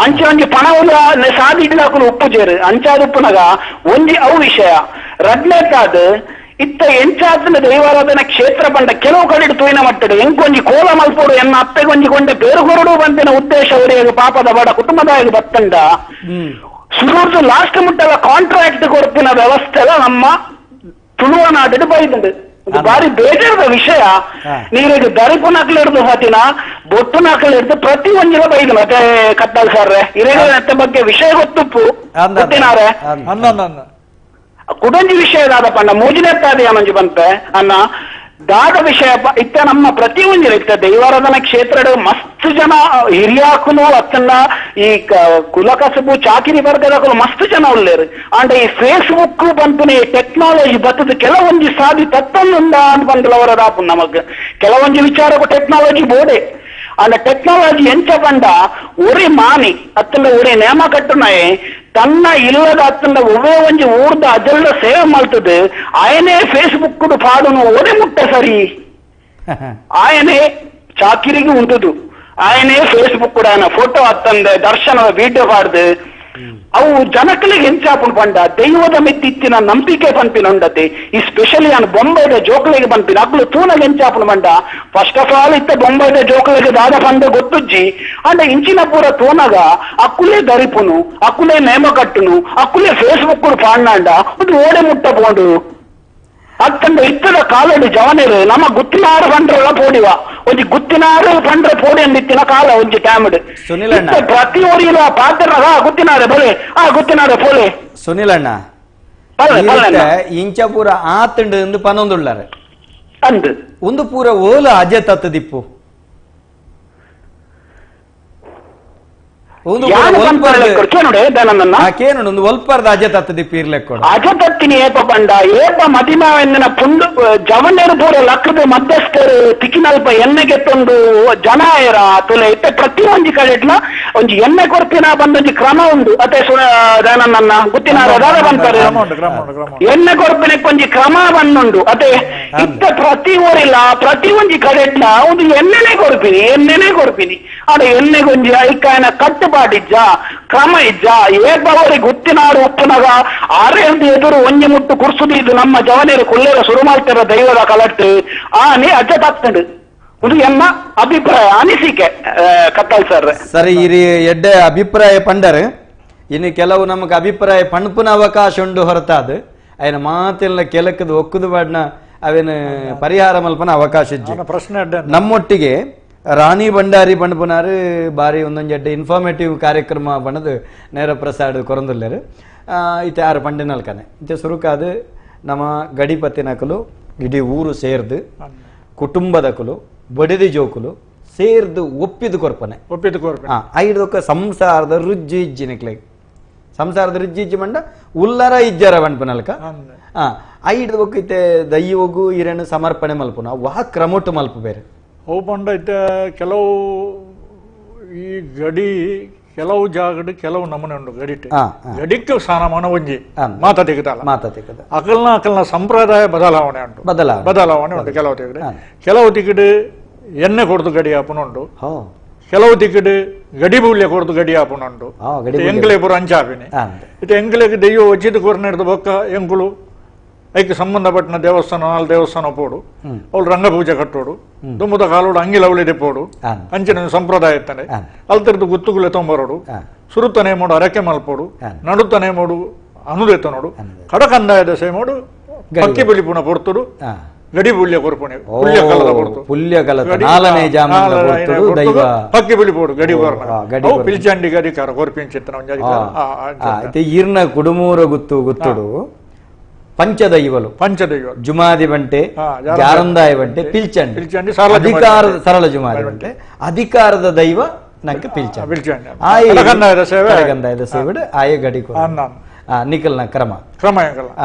ಅಂಚೆ ಒಂಜಿ ಪಣವುಲ ಸಾದಿಡ್ಲಾಕುಲು ಉಪ್ಪುಜೇರು. ಅಂಚಾದುಪ್ಪುನಗ ಒಂಜಿ ಅವು ವಿಷಯ. ರಡ್ನೇತಾದ ಇತ್ತ ಎಂಚಾತನ ದೈವಾರಾಧನ ಕ್ಷೇತ್ರ ಪಂಡ ಕೆಲವು ಕಡೆ ತೂಯಿನ ಮಟ್ಟಡು ಎಂಕೊಂಜಿ ಕೋಲ ಮಲ್ಪೋಡು ಎನ್ನ ಅಪ್ಪೆಗೊಂಜಿ ಕೊಂಡೆ ಬೇರುಗೊರಡು ಬಂದಿನ ಉದ್ದೇಶ ಅವರಿಗೆ ಪಾಪದ ಬಡ ಕುಟುಂಬದಾಗಿ ಬತ್ತಂಡ ಸುರೂರ್ದು ಲಾಸ್ಟ್ ಮುಟ್ಟಲ್ಲ ಕಾಂಟ್ರಾಕ್ಟ್ ಕೊಡ್ತಿನ ವ್ಯವಸ್ಥೆ ಎಲ್ಲ ನಮ್ಮ ತುಳುವ ನಾಡಿಡು ಬೈದಂಡು. ಇದು ಬಾರಿ ಬೇಜಾರದ ವಿಷಯ. ನೀರಿಗೆ ದರಿಪು ನಕಲಿಡ್ದು ಹತಿನ ಬೊಟ್ಟು ನಕಲಿಡ್ದು ಪ್ರತಿ ಒಂಜಿಲ ಬೈದು ಮತ್ತೆ ಕತ್ತಲ್ ಸರ್ರೆ ಇರೇಗ ಬಗ್ಗೆ ವಿಷಯ ಗೊತ್ತುಪ್ಪು ಗೊತ್ತಿನಾರೆ ಕುಡಂಜಿ ವಿಷಯ ದಾದ ಪಂಡ ಮೂಜಿನೆತ್ತಾದ ಮಂಜು ಬಂತೆ ಅನ್ನ ದಾದ ವಿಷಯ ಇತ್ತ ನಮ್ಮ ಪ್ರತಿ ಒಂಜಿ ಇತ್ತ ದೈವಾರಾಧನಾ ಕ್ಷೇತ್ರದ ಮಸ್ತ್ ಜನ ಹಿರಿಯಾಕುಲು ಅತ್ತನ್ನ ಈ ಕುಲಕಸಬು ಚಾಕಿರಿ ವರ್ಗದಕುಲು ಮಸ್ತ್ ಜನ ಉಳ್ಳೇರು. ಅಂಡ ಈ ಫೇಸ್ಬುಕ್ ಬಂತು ಟೆಕ್ನಾಲಜಿ ಬತ್ತದ ಕೆಲವೊಂಜಿ ಸಾದಿ ತತ್ತೊಂದುಂಡ ಅಂತ ಬಂದಲವರ ದಾಪು ನಮಗ್ ಕೆಲವೊಂಜಿ ವಿಚಾರಕ್ಕೂ ಟೆಕ್ನಾಲಜಿ ಬೋಡೆ. ಅಂಡ ಟೆಕ್ನಾಲಜಿ ಎಂಚ ಪಂಡ ಒರಿ ಮಾನಿ ಅತ್ತಂಡ ಒರಿ ನೇಮ ಕಟ್ಟುನಾಯೆ ತನ್ನ ಇಲ್ಲದ ಅತ್ತಂಡ ಒವ್ವೇ ಒಂಜಿ ಊರ್ದ ಅಜಲ್ದ ಸೇವೆ ಮಲ್ತದೆ ಆಯನೇ ಫೇಸ್ಬುಕ್ ಪಾಡುನು ಒಡೆ ಮುಟ್ಟ ಸರಿ ಆಯನೇ ಚಾಕಿರಿಗೆ ಉಂಟುದು ಆಯನೇ ಫೇಸ್ಬುಕ್ ಕೂಡ ಫೋಟೋ ಅತ್ತಂದೆ ದರ್ಶನದ ವಿಡಿಯೋ ಪಾಡ್ದು ಅವು ಜನಕಲಿಗೆ ಹೆಂಚಾಪುಂಡು ಪಂಡ ದೈವದ ಮಿತ್ತಿತ್ತಿನ ನಂಬಿಕೆ ಪನ್ಪಿನ ಉಂಡತೆ. ಈ ಸ್ಪೆಷಲಿ ನಾನು ಬೊಂಬೈದ ಜೋಕುಲಿಗೆ ಪನ್ಪಿನ ಅಕ್ಲು ತೂನಗ ಹೆಂಚಾಪುಂಡು ಪಂಡ first of all ಇತ್ತ ಬೊಂಬೈದ ಜೋಕುಲಿಗೆ ದಾದ ಪಂಡ ಗೊತ್ತುಜ್ಜಿ ಅಂಡ ಇಂಚಿನ ಪೂರ ತೂನಗ ಅಕ್ಕುಲೇ ದರಿಪುನು ಅಕ್ಕುಲೇ ನೇಮ ಕಟ್ಟುನು ಅಕ್ಕುಲೇ ಫೇಸ್ಬುಕ್ ಪಾಂಡ ಒಂದು ಓಡೆ ಮುಟ್ಟ ಪೋಂಡು ಅತ್ತಂಡ ಇತ್ತದ ಕಾಲಡು ಜವನೇರು ನಮ್ಮ ಗುತ್ತಿನಾರು ಪಂಡ್ರಲ್ಲ ಪೋಡಿವ ಒಂಜಿ ಗುತ್ತಿನಾರು ಪಂಡ್ರ ಪೋಡಿ ಅಂದಿತ್ತಿನ ಕಾಲ ಒಂಜಿ ಟ್ಯಾಮ್ಡ್ ಸುನಿಲ್ ಅಣ್ಣ ಪ್ರತಿ ಒರಿಯಲ ಪಾತ್ರ ಗುತ್ತಿನಾರೆ ಬೋಲೆ ಆ ಗುತ್ತಿನಾರೆ ಪೋಲೆ ಸುನಿಲ್ ಅಣ್ಣ ಇಂಚ ಪೂರ ಆತಂಡು ಎಂದು ಪನ್ನೊಂದುಳ್ಳಾರೆ ಅಂದು ಒಂದು ಪೂರ ಓಲ ಅಜೆ ತತ್ತದಿಪ್ಪು ಅಜತತ್ತಿನ ಏಪ ಪಂಡ ಏಪ ಮದಿಮಾವೆಂದಿನ ಪುಂಡು ಜವನೇರು ಪೂರ ಲಕ್ಕದ ಮಧ್ಯಸ್ಥರು ತಿಕ್ಕಿನಲ್ಪ ಎಣ್ಣೆಗೆ ತೊಂದು ಜನ ಏರ ತುಲೆ ಇತ್ತ ಪ್ರತಿ ಒಂಜಿ ಕಡೆಟ್ಲ ಒಂಜಿ ಎಣ್ಣೆ ಕೊರ್ಪಿನ ಬಂದೊಂಜಿ ಕ್ರಮ ಉಂಡು ಅತೆ ದಯಾನಂದನ್ನ ಗುತ್ತಿನಾರ ದಾದ ಬಂತಾರೆ ಎಣ್ಣೆ ಕೊರ್ಪಿನಕ್ಕೆ ಒಂಜಿ ಕ್ರಮ ಬಂದುಂಡು ಅತೆ ಇತ್ತ ಪ್ರತಿ ಊರಿಲ್ಲ ಪ್ರತಿ ಒಂಜಿ ಕಡೆಟ್ಲ ಒಂದು ಎಣ್ಣೆನೆ ಕೊರ್ಪಿನಿ ಎಣ್ಣೆನೆ ಕೊರ್ಪಿನಿ ಆಡ ಎಣ್ಣೆಗೊಂಜಿ ಐಕಾಯನ ಕಟ್ಟುಪಾಡಿಜ್ಜ ಕ್ರಮ ಇಜ್ಜ ಏಪವರಿಗೆ ಗುತ್ತಿನಾರು ಉಪ್ಪುನಗ ಆರೇಂದು ಎದುರು ಒಂಜಿ ಮುಟ್ಟು ಕುರ್ಸುದು ಇದು ನಮ್ಮ ಜವನೇರು ಕುಲ್ಲೇರ ಸುರುಮಾಲ್ತಿರ ದೈವದ ಕಲಟ್ಟು ಆ ನೀ ಅಜ್ಜ ತಾಕ್ತಂಡು ಇದು ಎನ್ನ ಅಭಿಪ್ರಾಯ ಅನಿಸಿಕೆ ಕತ್ತಲ್ ಸರ್. ಸರಿ ಇರಿ ಎಡ್ಡೆ ಅಭಿಪ್ರಾಯ ಪಂಡರು ಇನ್ನು ಕೆಲವು ನಮಗೆ ಅಭಿಪ್ರಾಯ ಪಣ್ಪುನ ಅವಕಾಶ ಉಂಡು ಹೊರತಾದ ಅಯ್ಯನ ಮಾತೆಲ್ಲ ಕೆಲಕ್ಕದು ಒಕ್ಕುದು ಬಾಡ್ನ ಅವೇನು ಪರಿಹಾರ ಮಲ್ಪನ ಅವಕಾಶ ಇಜ್ಜಿ. ಪ್ರಶ್ನೆ ನಮ್ಮೊಟ್ಟಿಗೆ ರಾಣಿ ಭಂಡಾರಿ ಪಂಡ್ಪುನಾರು ಬಾರಿ ಒಂದೊಂದು ಎಡ್ಡೆ ಇನ್ಫಾರ್ಮೇಟಿವ್ ಕಾರ್ಯಕ್ರಮ ಬಣ್ಣದು ನೇರ ಪ್ರಸಾದ ಕೊರಂದುಲ್ಲೇರು ಇತ್ತೆ ಆರು ಪಂಡಿನಲ್ಕನೆ ಇತ್ತೆ ಸುರುಕಾದು ನಮ್ಮ ಗಡಿಪತ್ತಿನಕಲು ಇಡೀ ಊರು ಸೇರ್ದು ಕುಟುಂಬದಕಲು ಬಡಿದಿ ಜೋಕುಲು ಸೇರ್ದು ಒಪ್ಪಿದು ಕೊರ್ಪನೆ ಒಪ್ಪಿದು ಕೊರ್ಪನೆ ಐದೊಕ್ಕ ಸಂಸಾರದ ರುಜ್ಜು ಇಜ್ಜಿನಕ್ಲೆ ಸಂಸಾರದ ರುಜ್ಜು ಇಜ್ಜಿ ಮಂಡ ಉಲ್ಲರ ಇಜ್ಜರ ಪಂಡ್ಪನಲ್ಕ ಐದು ಒಕ್ಕ ಇತ್ತೆ ದೈವಗು ಇರೇನು ಸಮರ್ಪಣೆ ಮಲ್ಪುನ ವಾ ಕ್ರಮೊಟ್ಟು ಮಲ್ಪ ಬೇರೆ ಅವು ಪಂಡ ಇತ್ತೆ ಕೆಲವು ಈ ಗಡಿ ಕೆಲವು ಜಾಗಡ್ ಕೆಲವು ನಮೂನೆ ಉಂಟು ಗಡಿಟ್ ಗಡಿಕ್ಕೆ ಸ್ಥಾನಮಾನ ಒಂಜಿ ಮಾತಾ ತೆಗೆದಲ್ಲ ಮಾತಾ ತೆಗೆದ ಅಕಲ್ನ ಅಕಲ್ನ ಸಂಪ್ರದಾಯ ಬದಲಾವಣೆ ಉಂಟು ಬದಲಾವಣೆ ಉಂಟು. ಕೆಲವು ತಿಕ್ಕಡ್ ಕೆಲವು ತಿಕ್ಕಡ್ ಎಣ್ಣೆ ಕೊಡ್ದು ಗಡಿ ಆಪುನ ಉಂಟು, ಕೆಲವು ತಿಕ್ಕಡ್ ಗಡಿ ಬೂಲ್ಯ ಕೊಡ್ದು ಗಡಿ ಆಪುನ ಉಂಟು. ಎಂಕ್ಲೆ ಪೂರ ಅಂಚಾಪಿನಿ ಇತ್ತೆ ಎಂಕ್ಲೆಗ್ ದೈವ ವಚ್ಚಿದ ಕೊರ್ನ ಬೊಕ್ಕ ಎಂಕುಲು ಐಕ್ ಸಂಬಂಧಪಟ್ಟಿನ ದೇವಸ್ಥಾನ ನಾಲ್ ದೇವಸ್ಥಾನ ಪೋಡು ಅವಳು ರಂಗಪೂಜೆ ಕಟ್ಟೋಡು ದುಮ್ಮದ ಕಾಲೋಡು ಅಂಗಿಲ ಅವಳಿ ಪೋಡು ಅಂಚಿನ ಸಂಪ್ರದಾಯ ಇತ್ತಾನೆ ಅಲ್ತರದ್ದು ಗುತ್ತುಗುಲೆ ತೊಂಬರೋಡು ಸುರುತ್ತನೆ ಮೋಡು ಅರಕೆ ಮಲ್ಪೋಡು ನಡುತ್ತನೆ ಮೋಡು ಅನುದೆತ್ತನೋಡು ಕಡಕಂದಾಯದ ಸೇಮೋಡು ಪಕ್ಕಿ ಬಿಳಿಪುಣ ಪೊರ್ತುಡು ಗಡಿ ಪುಲ್ಯ ಕೊರ್ಪುಣೆ ಪುಲ್ಯ ಕಲದ ಕೊರ್ತು ಪುಲ್ಯ ಕಲದ ನಾಲ್ನೇ ಜಾಮದ ಕೊರ್ತುಡು ದೈವ ಪಕ್ಕಿ ಬಲಿ ಪೋಡು ಗಡಿ ಕೊರ್ನ ಅವು ಪಿಲ್ಚಂಡಿಗೆ ಅಧಿಕಾರ ಕೊರ್ಪಿಂಚಿತ್ತನ ಒಂಜಿ ಅಧಿಕಾರ. ಇತ್ತೆ ಈರ್ನ ಕುಡುಮೂರ ಗುತ್ತು ಗುತ್ತುಡು ಪಂಚದೈವಲು ಪಂಚದೈವಲು ಜುಮಾದಿ ಬಂಟೆ ಜಾರಂದಾಯ ಬಂಟೆ ಪಿಲ್ಚಂಡಿ ಪಿಲ್ಚಂಡಿ ಅಧಿಕಾರದ ಸರಳ ಜುಮಾದಿ ಬಂಟೆ ಅಧಿಕಾರದ ದೈವ ನಂಗೆ ಪಿಲ್ಚಂಡಿ ಪಿಲ್ಚಂಡಿ ತಡಗಂದಾಯದ ಸೇವೆ ಆಯ ಗಡಿ ನಿಖಲ್ನ ಕ್ರಮ ಕ್ರಮ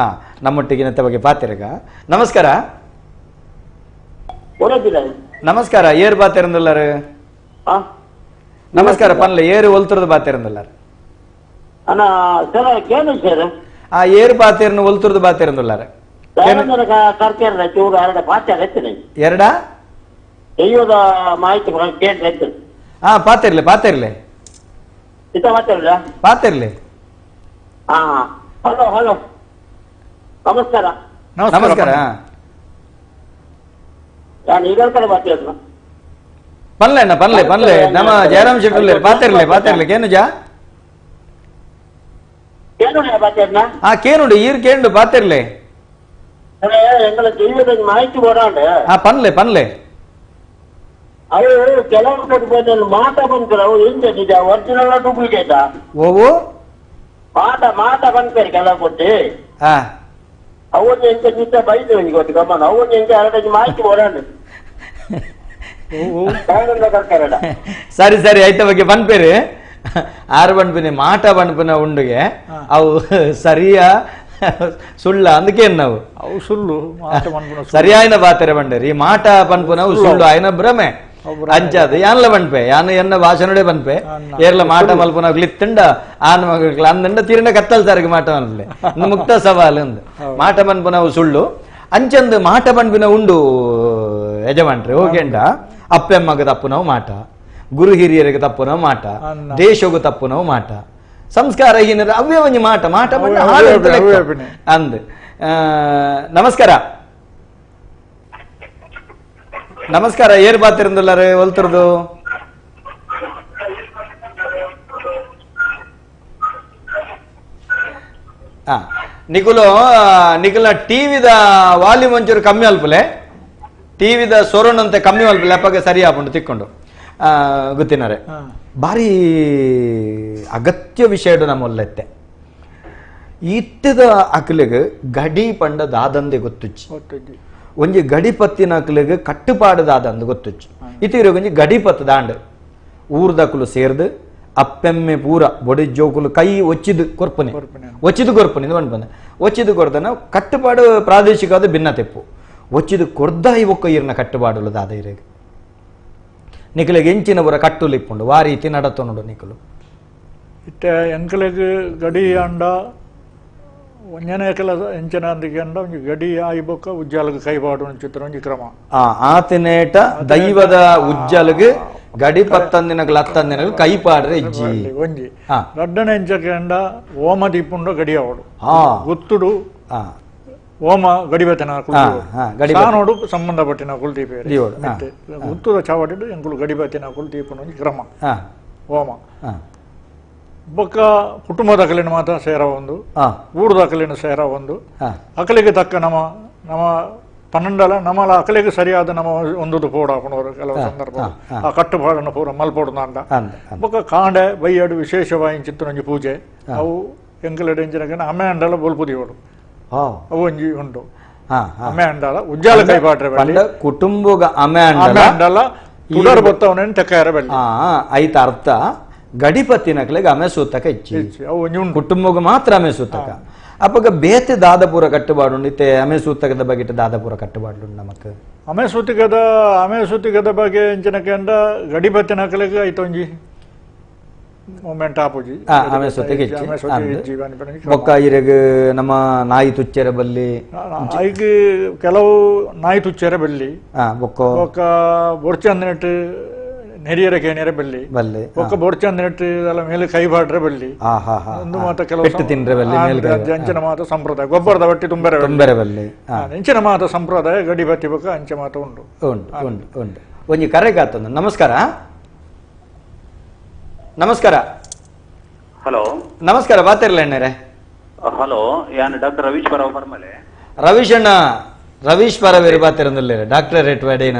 ನಮ್ಮೊಟ್ಟಿಗೆ ಬಗ್ಗೆ ಪಾತಿರಗ. ನಮಸ್ಕಾರ. ನಮಸ್ಕಾರ. ಏರ್ ಬಾತಿರಂದಲ್ಲಾರು? ನಮಸ್ಕಾರ ಪನ್ಲೆ ಏರು ಒಲ್ತರದ ಬಾತಿರಂದಲ್ಲಾರು? ಆ ಏರ್ ಬಾತಿರನ್ನು ಒಲ್ತರದ ಬಾತಿರಂದಲ್ಲಾರು? ಎರಡ ಹಾ ಪಾತಿರ್ಲೆ ಪಾತಿರ್ಲೆ ಪಾತಿರ್ಲೆ. ಹಲೋ ಹಲೋ ನಮಸ್ಕಾರ. ನಮಸ್ಕಾರ. ನಾನು ಈಗಲ್ಕಡೆ ಮಾತಾಡ್ತೀನಿ. ಪನ್ಲೆ ಅಣ್ಣ ಪನ್ಲೆ ಪನ್ಲೆ ನಮ್ಮ ಜಯರಾಮ್ ಶೆಟ್ಟರ್ ಪಾತಿರ್ಲೆ ಪಾತಿರ್ಲೆ ಕೇನುಜಾ ಹಾ ಕೇನುಂಡು ಈರ್ ಕೇಂಡು ಪಾತಿರ್ಲೆ ಮಾಹಿತಿ ಕೊಡೋಣ. ಹಾ ಪನ್ಲೆ ಪನ್ಲೆ ಅವು ಕೆಲವು ಮಾಟ ಬಂತಾರೆ ಅವು ಎಂತ ನಿಜ ಒರಿಜಿನಲ್ ಡೂಪ್ಲಿಕೇಟಾ? ಓವು ಮಾಟ ಮಾಟ ಬಂತಾರೆ ಕೆಲವು ಕೊಟ್ಟು ಅವನ್ನ ಎಂತ ನಿಜ ಬೈದು ಗೊತ್ತು ಗಮನ ಅವನ್ನ ಎಂತ ಎರಡು ಮಾಹಿತಿ ಕೊಡೋಣ. ಸರಿ ಸರಿ ಆಯ್ತ ಬಗ್ಗೆ ಬನ್ಪೇರಿ ಆರು ಬಣ್ಪಿನಿ ಮಾಟ ಬಣ್ಪಿನ ಉಂಡುಗೆ ಅವು ಸರಿಯಾ ಸುಳ್ಳ ಅಂದಕೇನ್ ನಾವು ಅವು ಸುಳ್ಳು ಸರಿಯಾಯಿನ ಬಾತೆರೆ ಬಂಡೇರಿ ಮಾಟ ಪನ್ಪುನವು ಸುಳ್ಳು ಆಯ್ನ ಭ್ರಮೆ ಅಂಚಾದ ಯಾನ್ಲ ಬಣ್ಪೆ ಯಾನು ಎನ್ನ ಭಾಷಣಡೆ ಬನ್ಪೆ ಏರ್ಲ ಮಾಟ ಮಲ್ಪುನ ಗ್ಲಿತ್ತುಂಡ ಆನ್ ಮಗಳ ಅಂದಂಡ ತೀರಿನ ಕತ್ತಲ್ ಸಾರಿಗೆ ಮಾಟ ಮಲ್ಪಲೆ ಮುಕ್ತ ಸವಾಲು ಅಂದು ಮಾಟ ಬನ್ಪುನವು ಸುಳ್ಳು ಅಂಚಂದು ಮಾಟ ಬಣ್ಪಿನ ಉಂಡು ಯಜಮಾನ್ರಿ ಓಕೆಂಡ ಅಪ್ಪೆಮ್ಮಗ ತಪ್ಪುನವು ಮಾಟ, ಗುರು ಹಿರಿಯರಿಗೆ ತಪ್ಪುನವು ಮಾಟ, ದೇಶಗೂ ತಪ್ಪುನವು ಮಾಟ, ಸಂಸ್ಕಾರ ಹೀನರ ಅವೇ ಒಂಜಿ ಮಾಟ ಮಾಟ ಬಣ್ಣ ಅಂದ್. ನಮಸ್ಕಾರ. ನಮಸ್ಕಾರ. ಏರ್ ಬಾತಿರಂದಲ್ಲಾರೆ ಒಲ್ತರದು? ನಿಕುಲು ನಿಕುಲ ಟಿವಿದ ವಾಲ್ಯೂಮ್ ಒಂಚೂರು ಕಮ್ಮಿ ಅಲ್ಪಲೆ, ಟಿವಿದ ಸೊರೊಣಂತೆ ಕಮ್ಮಿ ಅಲ್ಪಲೆ ಅಪ್ಪಗೆ ಸರಿ ಆಪುಂಡು ತಿಕ್ಕೊಂಡು ಗೊತ್ತಿನಾರೆ. ಭಾರಿ ಅಗತ್ಯ ವಿಷಯಡು ನಮ್ಮೊಲ್ಲೆತ್ತೆ ಇತ್ತದ ಅಕ್ಲಿಗೆ ಗಡಿ ಪಂಡ ದಾದಂದೆ ಗೊತ್ತುಚ್ಚಿ, ಒಂಜಿ ಗಡಿ ಪತ್ತಿನ ಅಕ್ಲಿಗೆ ಕಟ್ಟುಪಾಡು ದಾದಂದು ಗೊತ್ತುಚ್ಚಿ. ಇತ್ತಿರ ಒಂಜಿ ಗಡಿ ಪತ್ತು ದಾಂಡು ಊರ್ದಕುಲು ಸೇರ್ದು ಅಪ್ಪೆಮ್ಮೆ ಪೂರ ಬೊಡಿ ಜೋಕುಲು ಕೈ ಒಚ್ಚಿದು ಕೊರ್ಪುನೆ ಒಚ್ಚಿದು ಕೊರ್ಪುನೆ ಇದು ಪನ್ಪನೆ ಒಚ್ಚಿದು ಕೊರ್ದನ ಕಟ್ಟುಪಾಡು ಪ್ರಾದೇಶಿಕ ಅದು ಭಿನ್ನ ತೆಪ್ಪು ಒಚ್ಚಿದು ಕೊರ್ದ ಇವೊಕ್ಕ ಈರ್ನ ಕಟ್ಟುಪಾಡುಲು ದಾದ ಇರೇಗ ನಿಕಲಿಗೆ ಎಂಚಿನ ಪೂರ ಕಟ್ಟುಲು ಇಪ್ಪುಂಡು ವಾ ರೀತಿ ನಡತೊನುಡು ನಿಕಲು ಇತ್ತೆ ಎಂಕಲೆಗ್ ಗಡಿ ಅಂಡ ಒಂಜನೇ ಕೆಲ ಎಂಚಿನ ಅಂದಿಗೆ ಒಂಜಿ ಗಡಿ ಆಯಿ ಬೊಕ್ಕ ಉಜ್ಜಾಲಗ್ ಕೈಪಾಡು ಚಿತ್ರ ಒಂಜಿ ಕ್ರಮ ಆತಿನೇಟ ದೈವದ ಉಜ್ಜಲಗ್ ಗಡಿ ಪತ್ತಂದಿನಗಳು ಹತ್ತಂದಿನಗಳು ಕೈಪಾಡ್ರೆ ಇಜ್ಜಿ ಒಂಜಿ ರಡ್ಡನೆ ಎಂಚಕ್ಕೆ ಓಮ ದೀಪುಂಡು ಗಡಿ ಅವಡು ಗುತ್ತುಡು ಓಮ ಗಡಿಬೆತನ ಕುಲ್ದೀಪೋಡು ಸಂಬಂಧಪಟ್ಟಿನ ಕುಲ್ದೀಪ ಗುತ್ತುದ ಚಾವಡಿಡು ಎಂಕುಲು ಗಡಿಬೆತಿನ ಕುಲ್ದೀಪನ ಒಂಜಿ ಕ್ರಮ ಓಮ ಬೊಕ್ಕ ಕುಟುಂಬದ ಅಕಲಿನ ಮಾತ್ರ ಸೇರ ಒಂದು ಊರದ ಅಕಲಿನ ಸೇರ ಒಂದು ಅಕಲಿಗೆ ತಕ್ಕ ನಮ್ಮ ನಮ್ಮ ಪನ್ನೊಂಡಲ ನಮ್ಮಲ ಅಕಲಿಗೆ ಸರಿಯಾದ ನಮ್ಮ ಒಂದೊಂದು ಪೋಡ ಹಾಕೊಂಡವರು ಕೆಲವು ಸಂದರ್ಭ ಆ ಕಟ್ಟುಪಾಡನ್ನು ಪೂರ ಮಲ್ಪೋಡು ಅಂಡ ಬೊಕ್ಕ ಕಾಂಡೆ ಬೈಯಾಡು ವಿಶೇಷವಾಗಿ ಚಿತ್ತನೊಂಜಿ ಪೂಜೆ ಅವು ಎಂಕಲೆಡೆ ಎಂಚಿನ ಅಮ್ಮೆ ಅಂಡಲ ಬೊಲ್ಪುದಿಯೋಡು ಅವು ಒಂಜಿ ಉಂಟು ಅಮ್ಮೆ ಅಂಡಲ ಉಜ್ಜಾಲ ಕೈಪಾಟ್ರೆ ಕುಟುಂಬ ಅಮ್ಮೆ ಅಂಡಲ ತುಡರ್ ಬತ್ತವನೇನು ತೆಕ್ಕಾಯರ ಬಲ್ಲಿ ಐತ ಅರ್ಥ ಗಡಿಪತ್ತಿನಕ್ಲೆಗ್ ಅಮೆ ಸೂತಕ ಇಚ್ಚಿ ಕುಟುಂಬಗ್ ಮಾತ್ರ ಅಮೆ ಸೂತಕ ಅಪ್ಪಗ ಬೇತೆ ದಾದಪುರ ಕಟ್ಟುಪಾಡು ಇತ್ತೆ ಅಮೆ ಸೂತಕದ ಬಗ್ಗೆ ದಾದಪುರ ಕಟ್ಟುಪಾಡು ನಮಕ್ ಅಮೆ ಸೂತಿಕದ ಬಗ್ಗೆ ಎಂಚಿನಕ್ಕೆ ಅಂಡ ಗಡಿಪತ್ತಿನಕ್ಲೆಗ್ ಐತೊಂಜಿ ಮೂಮೆಂಟ್ ಆಪುಜಿ ಅಮೆ ಸೂತಕ ಇಚ್ಚಿ ಬೊಕ್ಕ ಇರೆಗ್ ನಮ್ಮ ನಾಯಿ ತುಚ್ಚೆರೆ ಬಲ್ಲಿ ಐಕ್ ಕೆಲವು ನಾಯಿ ತುಚ್ಚೆರೆ ಬಲ್ಲಿ ಬೊಕ್ಕ ಬೊಕ್ಕ ಬೊರ್ಚಂದನೆಟ್ ನೆರಿಯರ ಕೇನಿಯರ ಬಲ್ಲಿ ಬಲ್ಲಿ ಒಕ್ಕ ಬೊರ್ಚಂದನೆಟ್ ಅದೆಲ್ಲ ಮೇಲೆ ಕೈ ಬಾಡ್ರೆ ಬಲ್ಲಿ ಒಂದು ಮಾತ ಕೆಲವು ಪೆಟ್ಟು ತಿಂದ್ರೆ ಬಲ್ಲಿ ಅಂಚಿನ ಮಾತ ಸಂಪ್ರದಾಯ ಗೊಬ್ಬರದ ಬಟ್ಟಿ ತುಂಬೆರೆ ತುಂಬೆರೆ ಬಲ್ಲಿ ಅಂಚಿನ ಮಾತ ಸಂಪ್ರದಾಯ ಗಡಿ ಬತ್ತಿ ಬೊಕ್ಕ ಅಂಚೆ ಮಾತ ಉಂಟು ಉಂಟು ಉಂಟು ಉಂಟು. ಒಂಜಿ ಕರೆ ಕಾತೊಂದು. ನಮಸ್ಕಾರ. ನಮಸ್ಕಾರ. ಹಲೋ ನಮಸ್ಕಾರ. ಬಾತಿರ್ಲ ಅಣ್ಣರೇ. ಹಲೋ, ಯಾನ್ ಡಾಕ್ಟರ್ ರವೀಶ್ ಪರವ್ ಪರ್ಮಲೆ. ರವೀಶ್ ಅಣ್ಣ Ravish ಪರವೇರು ಬಾತಿರಂದುಲ್ಲೇರು doctorate ವಡೇನ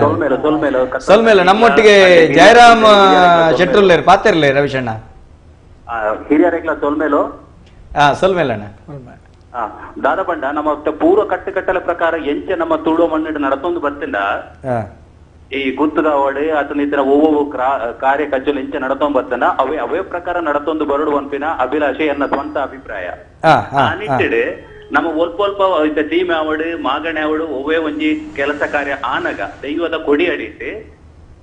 ಸೊಲ್ಮೇಲೆ ನಮ್ಮೊಟ್ಟಿಗೆ ಜಯರಾಮ್ ಶೆಟ್ರುಲ್ಲೇರು ಪಾತಿರ್ಲೆ ರವಿಶಣ್ಣ ಹಿರಿಯರೆಗ್ಲ ಸೊಲ್ಮೇಲು ಸೊಲ್ಮೇಲೆ ಅಣ್ಣ ದಾದ ಪಂಡ ನಮ್ಮ ಪೂರ್ವ ಕಟ್ಟುಕಟ್ಟಲ ಪ್ರಕಾರ ಎಂಚ ನಮ್ಮ ತುಳು ಮಣ್ಣಿಡು ನಡತೊಂದು ಬರ್ತಿಲ್ಲ ಈ ಗುತ್ತದ ಅವಡೆ ಆತನ ಇತರ ಒವ್ವೊವು ಕಾರ್ಯ ಕಜ್ಜಲು ಎಂಚ ನಡತೊಂದು ಬರ್ತಾನ ಅವೇ ಅವೇ ಪ್ರಕಾರ ನಡತೊಂದು ಬರಡು ಅನ್ಪಿನ ಅಭಿಲಾಷೆ ಎನ್ನ ಸ್ವಂತ ಅಭಿಪ್ರಾಯ. ಆ ನಿಟ್ಟಿಡು ನಮ್ಮ ಒಲ್ಪ ಒಲ್ಪ ಇತ್ತ ಸೀಮೆ ಅವಡು ಮಾಗಣೆ ಅವಡು ಒವ್ವೇ ಒಂಜಿ ಕೆಲಸ ಕಾರ್ಯ ಆನಗ ದೈವದ ಕೊಡಿ ಅಡಿಟ್ಟು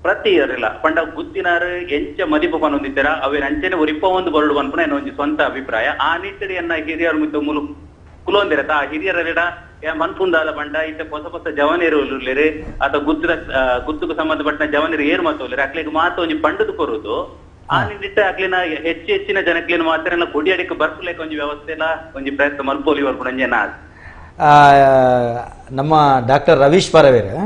ಪ್ರತಿ ಇರಲಿಲ್ಲ ಪಂಡ ಗುತ್ತಿನಾರು ಎಂಚ ಮದಿಪು ಪನೊಂದಿತ್ತರ ಅವೇನ ಅಂಚನೆ ಒರಿಪ್ಪ ಒಂದು ಬರಡು ಅನ್ಪುನ ಎನ್ನ ಒಂಜಿ ಸ್ವಂತ ಅಭಿಪ್ರಾಯ. ಆ ನಿಟ್ಟಿಡು ಎನ್ನ ಹಿರಿಯರು ಮಿತ್ತ ಮುಲು ಕುಲೊಂದಿರತ್ತ ಆ ಹಿರಿಯರ ಮನ್ಪುಂದಾಲ ಪಂಡ ಇತ್ತ ಹೊಸ ಹೊಸ ಜವನಿರು ಉಲ್ಲೇರು ಅಥವಾ ಗುತ್ತದ ಗುತ್ತಕ್ಕೆ ಸಂಬಂಧಪಟ್ಟ ಜವನಿರು ಏರು ಮಾತು ಉಲ್ಲೇರು ಅಕ್ಲಿಗೆ ಮಾತು ಒಂಜಿ ಪಂಡದು ಕೊರುದು ಆ ನಿಟ್ಟಿಟ್ಟು ಅಕ್ಲಿನ ಹೆಚ್ಚು ಹೆಚ್ಚಿನ ಜನಕ್ಲಿನ ಮಾತ್ರ ಕೊಡಿ ಅಡಿಕೆ ಬರ್ಪುಲೇಕ ಒಂಜಿ ವ್ಯವಸ್ಥೆ ಎಲ್ಲ ಒಂಜಿ ಪ್ರಯತ್ನ ಮಲ್ಪೋಲಿ ಬರ್ಪುನ ಒಂಜಿ ನಮ್ಮ ಡಾಕ್ಟರ್ ರವೀಶ್ ಪರವೇರು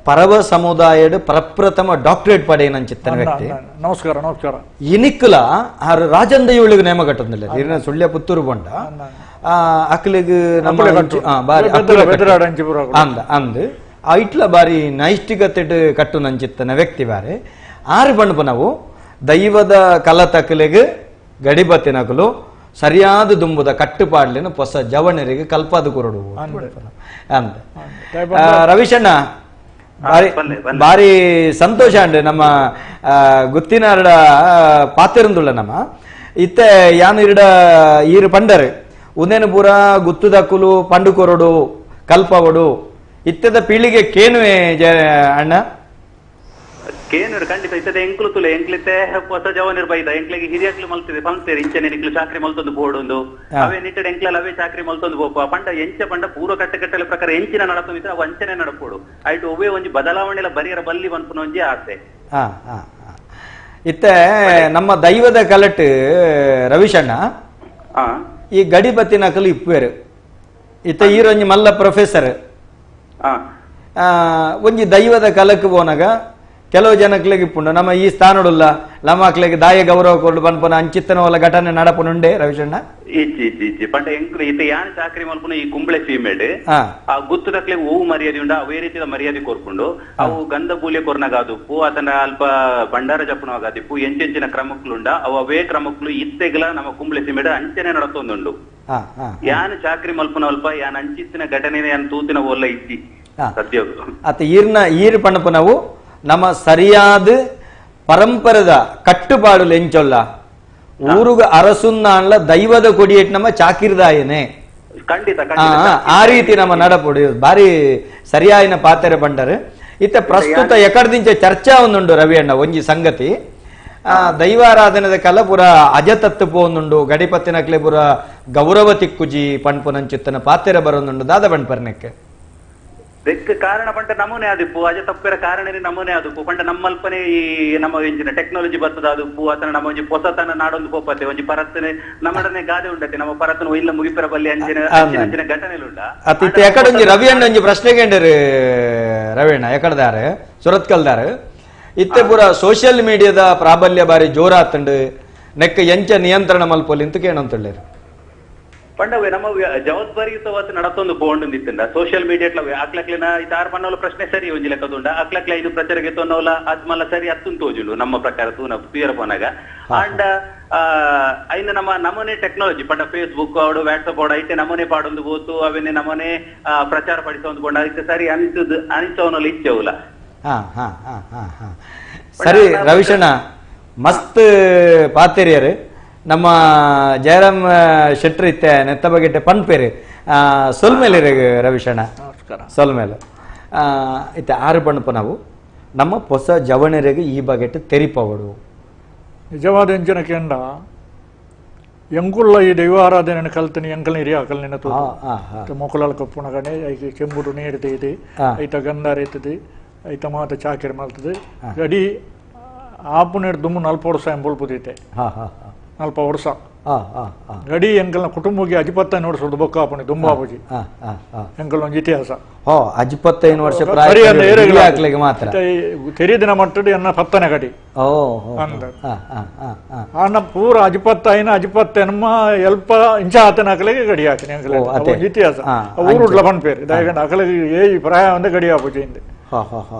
ಪರವ ಸಮುದಾಯದ ಪ್ರಪ್ರಥಮ ಡಾಕ್ಟರೇಟ್ ಪಡೆಯನಂಚಿತ್ತನ ವ್ಯಕ್ತಿ. ನಮಸ್ಕಾರ ನಮಸ್ಕಾರ. ಇನಿಕ್ಕಲ ಆರು ರಾಜಂದೈವಳಿಗೆ ನೇಮ ಕಟ್ಟೊಂದಿಲ್ಲ ಇರಿನ ಸುಳ್ಯ ಪುತ್ತೂರು ಬೊಂಡ ಅಕ್ಲಿಗ್ ನಮ್ಮ ಬಾರಿ ಅಂದ ಅಂದ್ ಆ ಇಟ್ಲ ಬಾರಿ ನೈಷ್ಟಿಕತೆ ಕಟ್ಟು ನಂಚಿತ್ತನ ವ್ಯಕ್ತಿ ಬಾರಿ ಆರು ಬಣ್ಣಪ ನಾವು ದೈವದ ಕಲತಕಲಿಗೆ ಗಡಿಬತ್ತಿನಕಲು ಸರಿಯಾದ ದುಂಬುದ ಕಟ್ಟುಪಾಡ್ಲಿನ ಹೊಸ ಜವಣರಿಗೆ ಕಲ್ಪಾದ ಕೊರಡು ಅಂದ. ರವಿಶಣ್ಣ ಬಾರಿ ಬಾರಿ ಸಂತೋಷ ಅಂಡ್ ನಮ್ಮ ಗುತ್ತಿನಾರಡ ಪಾತಿರಂದುಳ್ಳ ನಮ್ಮ ಇತ್ತೆ ಯಾನು ಇರಡ ಈರು ಪಂಡರು ಉದೇನು ಪೂರ ಗುತ್ತುದಕ್ಕುಲು ಪಂಡು ಕೊರಡು ಕಲ್ಪವಡು ಇತ್ತದ ಪೀಳಿಗೆ ಕೇನುವೆ ಅಣ್ಣ ಕೇನುರು ಖಂಡಿತ ಇತ್ತದ ಎಂಕ್ಲು ತುಲೆ ಎಂಕ್ಲಿತ್ತೆ ಹೊಸ ಜವನಿರ್ ಬೈದ ಎಂಕ್ಲಿಗೆ ಹಿರಿಯಕ್ಲು ಮಲ್ತಿದೆ ಪಂಕ್ತೇರಿ ಇಂಚನೆ ನಿಕ್ಲು ಚಾಕ್ರಿ ಮಲ್ತೊಂದು ಬೋರ್ಡೊಂದು ಅವೇ ನಿಟ್ಟೆಡ್ ಎಂಕ್ಲಲ್ಲಿ ಅವೇ ಚಾಕ್ರಿ ಮಲ್ತೊಂದು ಬೋಪ ಪಂಡ ಎಂಚ ಪಂಡ ಪೂರ್ವ ಕಟ್ಟೆಕಟ್ಟಲೆ ಪ್ರಕಾರ ಎಂಚಿನ ನಡತೊಂದಿದ್ರೆ ಅವು ಅಂಚನೆ ನಡಪೋಡು ಆಯ್ತು ಒವ್ವೇ ಒಂಜಿ ಬದಲಾವಣೆ ಬರಿಯರ ಬಲ್ಲಿ ಪನ್ಪುನ ಒಂಜಿ ಆಸೆ. ಇತ್ತೆ ನಮ್ಮ ದೈವದ ಕಲಟ್ ರವಿಶಣ್ಣ ಈ ಗಡಿಪತಿ ನಕಲು ಇಪ್ಪೇರು ಇತ್ತ ಈರೊಂಜಿ ಮಲ್ಲ ಪ್ರೊಫೆಸರ್ ಒಂಜಿ ದೈವದ ಕಲಕ್ ಪೋನಾಗ ಕೆಲವು ಜನಕ್ಲೆಗ್ ಇಪ್ಪುಂಡು ನಮ್ಮ ಈ ಸ್ಥಾನಡುಲ್ಲ ನಮ್ಮ ಮಕ್ಳಿಗೆ ದಾಯ ಗೌರವ ಕೊಡು ಪನ್ಪುನ ಅಂಚಿತ್ತನವಲ್ಲ ಘಟನೆ ನಡಪುನುಂಡೆ ರವಿಶಣ್ಣ. ಇಜ್ಜಿ ಇಜ್ಜಿ ಇಜ್ಜಿ ಪಂಡ ಎಂಕ್ಲು ಇತ್ತೆ ಯಾನ್ ಚಾಕ್ರಿ ಮಲ್ಪುನ ಈ ಕುಂಬ್ಳೆ ಸೀಮೆಡ್ ಆ ಗುತ್ತದಕ್ಲೆಗ್ ಓವು ಮರ್ಯಾದೆ ಉಂಡು ಅವೇ ರೀತಿಯ ಮರ್ಯಾದೆ ಕೊರ್ಪುಂಡು ಅವು ಗಂಧ ಬೂಲೆ ಕೊರ್ನಾಗ ಆದುಪ್ಪು ಆತನ ಅಲ್ಪ ಭಂಡಾರ ಜಪ್ಪುನವಾಗ ಆದಿಪ್ಪು ಎಂಚೆಂಚಿನ ಕ್ರಮಕ್ಲುಂಡ ಅವು ಅವೇ ಕ್ರಮಕ್ಲು ಇತ್ತೆಗ್ಲ ನಮ್ಮ ಕುಂಬ್ಳೆ ಸೀಮೆಡ್ ಅಂಚನೆ ನಡತೊಂದುಂಡು. ಯಾನ್ ಚಾಕ್ರಿ ಮಲ್ಪುನ ಅಲ್ಪ ಯಾನ್ ಅಂಚಿತ್ತಿನ ಘಟನೆ ಯಾನ್ ತೂತಿನ ಓಲ್ಲ ಇಜ್ಜಿ ಸದ್ಯ. ಅತ ಈರ್ನ ಈರ್ ಪಣಪುನವು ನಮ್ಮ ಸರಿಯಾದ ಪರಂಪರೆದ ಕಟ್ಟುಪಾಡು ಎಂಚೊಲ್ಲ ಊರುಗ ಅರಸುನ್ನಾನ್ಲ ದೈವದ ಕೊಡಿಯೇಟ್ ನಮ್ಮ ಚಾಕಿರ್ದಾಯನೆ ಖಂಡಿತ ಆ ರೀತಿ ನಮ್ಮ ನಡಪೊಡಿ ಬಾರಿ ಸರಿಯಾಯಿನ ಪಾತೆರೆ ಬಂಡರು. ಇತ್ತ ಪ್ರಸ್ತುತ ಎಕಡ್ದಿಂಚ ಚರ್ಚಾ ಒಂದುಂಡು ರವಿ ಅಣ್ಣ ಒಂಜಿ ಸಂಗತಿ ದೈವಾರಾಧನೆದ ಕಲ ಪುರ ಅಜತತ್ತು ಪೋಂದುಂಡು ಗಡಿಪತ್ತಿನಕ್ಲೆ ಪುರ ಗೌರವ ತಿಕ್ಕುಜಿ ಪಣ್ಪುನಂಚಿತ್ತನ ಪಾತೆರೆ ಬರೋದುಂಡು ದಾದ ಪಣ್ಪರ್ನೆಕ್ಕೆ ಬೆಕ್ಕ ಕಾರಣ ಪಂಡ ನಮೂನೆ ಆದಿಪ್ಪು ಅಜ ತಪ್ಪಿರ ಕಾರಣನೇ ನಮೂನೆ ಆದಿಪ್ಪು ಪಂಡ ನಮ್ಮಲ್ಪನೆ ಈ ನಮ್ಮ ಒಂಜಿನ ಟೆಕ್ನಾಲಜಿ ಬರ್ತದ ಆದಿಪ್ಪು ಆತನ ನಮ್ಮ ಒಂಜಿ ಪೊಸತನ ನಾಡೊಂದು ಪೋಪತೆ ಒಂಜಿ ಪರತ್ತನೆ ನಮ್ಮಡನೆ ಗಾದೆ ಉಂಡತೆ ನಮ್ಮ ಪರತ್ತನ ಇಲ್ಲ ಮುಗಿಪರ ಬಲ್ಲಿ ಅಂಚಿನ ಅಂಚಿನ ಘಟನೆಲು ಉಂಡ. ಅತ್ತ ಎಕಡೆ ಒಂಜಿ ರವಿ ಅಣ್ಣ ಒಂಜಿ ಪ್ರಶ್ನೆ ಕೇಂಡರು ರವಿ ಅಣ್ಣ ಎಕಡದಾರು ಸುರತ್ಕಲ್ದಾರು ಇತ್ತೆ ಪೂರ ಸೋಷಿಯಲ್ ಮೀಡಿಯಾದ ಪ್ರಾಬಲ್ಯ ಬಾರಿ ಜೋರಾತಂಡು ನೆಕ್ಕ ಎಂಚ ನಿಯಂತ್ರಣ ಮಲ್ಪೊಲಿ ಅಂತ ಕೇಳಂತಳ್ಳೇರು. ಪಂಡವೇ ನಮ್ಮ ಜವಾಬ್ದಾರಿಯುತವಾದ ನಡತೊಂದು ಬೋಂಡು ನಿತ್ತಿಂದ ಸೋಷಿಯಲ್ ಮೀಡಿಯಾ ಅಕ್ಲಕ್ಲಿನ ಇತಾರ್ ಪನ್ನೋಲ ಪ್ರಶ್ನೆ ಸರಿ ಒಂಜಿ ಲೆಕ್ಕದುಂಡ ಅಕ್ಲಕ್ಲ ಇದು ಪ್ರಚಾರಕ್ಕೆ ತೊನ್ನೋಲ ಆತ್ಮಲ್ಲ ಸರಿ ಅತ್ತುಂತು ತೋಜುಂಡು ನಮ್ಮ ಪ್ರಕಾರ ತೂನ ತೂಯರ ಪೋನಾಗ ಅಂಡ್ ಐನ ನಮ್ಮ ನಮೂನೆ ಟೆಕ್ನಾಲಜಿ ಪಂಡ ಫೇಸ್ಬುಕ್ ಅವಡು ವಾಟ್ಸಪ್ ಅವಡು ಐತೆ ನಮೂನೆ ಪಾಡೊಂದು ಬೋತು ಅವನ್ನೇ ನಮೂನೆ ಪ್ರಚಾರ ಪಡಿಸೊಂದು ಬೋಂಡ ಅದಕ್ಕೆ ಸರಿ ಅನಿಸದು ಅನಿಸೋನಲ್ಲಿ ಇಚ್ಛೆವುಲ. ಸರಿ ರವಿಶಣ್ಣ ಮಸ್ತ್ ಪಾತೆರಿಯರು ನಮ್ಮ ಜಯರಾಮ್ ಶೆಟ್ರು ಇತ್ತೆ ನೆತ್ತ ಬಗೆಟ್ಟೆ ಪನ್ಪೇರು ಸೊಲ್ಮೇಲೆ ರವಿಶಣ್ಣ ಸೊಲ್ಮೇಲೆ ಇತ್ತೆ ಆರು ಬಣ್ಣಪ್ಪ ನಾವು ನಮ್ಮ ಹೊಸ ಜವಣರಿಗೆ ಈ ಬಗೆಟ್ಟು ತೆರಿಪವಡು ನಿಜವಾದ ಎಂಚಿನ ಕೇಂದ್ರ ಎಂಕುಲ್ಲ ಈ ದೈವಾರಾಧನೆ ಕಲ್ತನಿ ಎಂಕಲ್ ಹಿರಿಯ ಅಕಲ್ನಿನ ತೂ ಮೊಕಲಾಲ್ ಕಪ್ಪುನಗನೆ ಐಕೆ ಚೆಂಬುಡು ನೀರು ತೆಯ್ದು ಐತ ಗಂಧಾರ ಎತ್ತದು ಐತ ಮಾತ ಚಾಕಿರಿ ಮಲ್ತದೆ ಗಡಿ ಆಪುನೇರು ದುಮ್ಮು ನಲ್ಪ ವರ್ಷ ಎಂಬುಲ್ಪುದೈತೆ ನಲ್ಪ ವರ್ಷ ಗಡಿ ಎಂಕಲ್ನ ಕುಟುಂಬಕ್ಕೆ ಅಜಿಪತ್ತೈದು ವರ್ಷದ ಬೊಕ್ಕ ಆಪುಣಿ ದುಂಬಾಪುಜಿ ಎಂಕಲ್ನ ಒಂಜಿ ಇತಿಹಾಸ. 55 ವರ್ಷ ಮಾತ್ರ ತೆರಿದಿನ ಮಟ್ಟಡ್ ಎನ್ನ 10ನೇ ಗಡಿ. ಆಂಡ ಪೂರ ಅಜಿಪತ್ತೈನ ಅಜಿಪತ್ತೆನ್ಮ ಎಲ್ಪ ಇಂಚ ಆತನ ಅಕಲೆಗೆ ಗಡಿ ಆತಿನಿ ಎಂಕಲೆ ಒಂಜಿ ಇತಿಹಾಸ. ಊರುಡ್ಲ ಪನ್ಪೇರು ದಾಯೆಗಂಡ ಅಕಲೆಗೆ ಏಜ್ ಪ್ರಾಯ ಅಂದ್ ಗಡಿ ಆಪುಜಿ ಇಂದ್.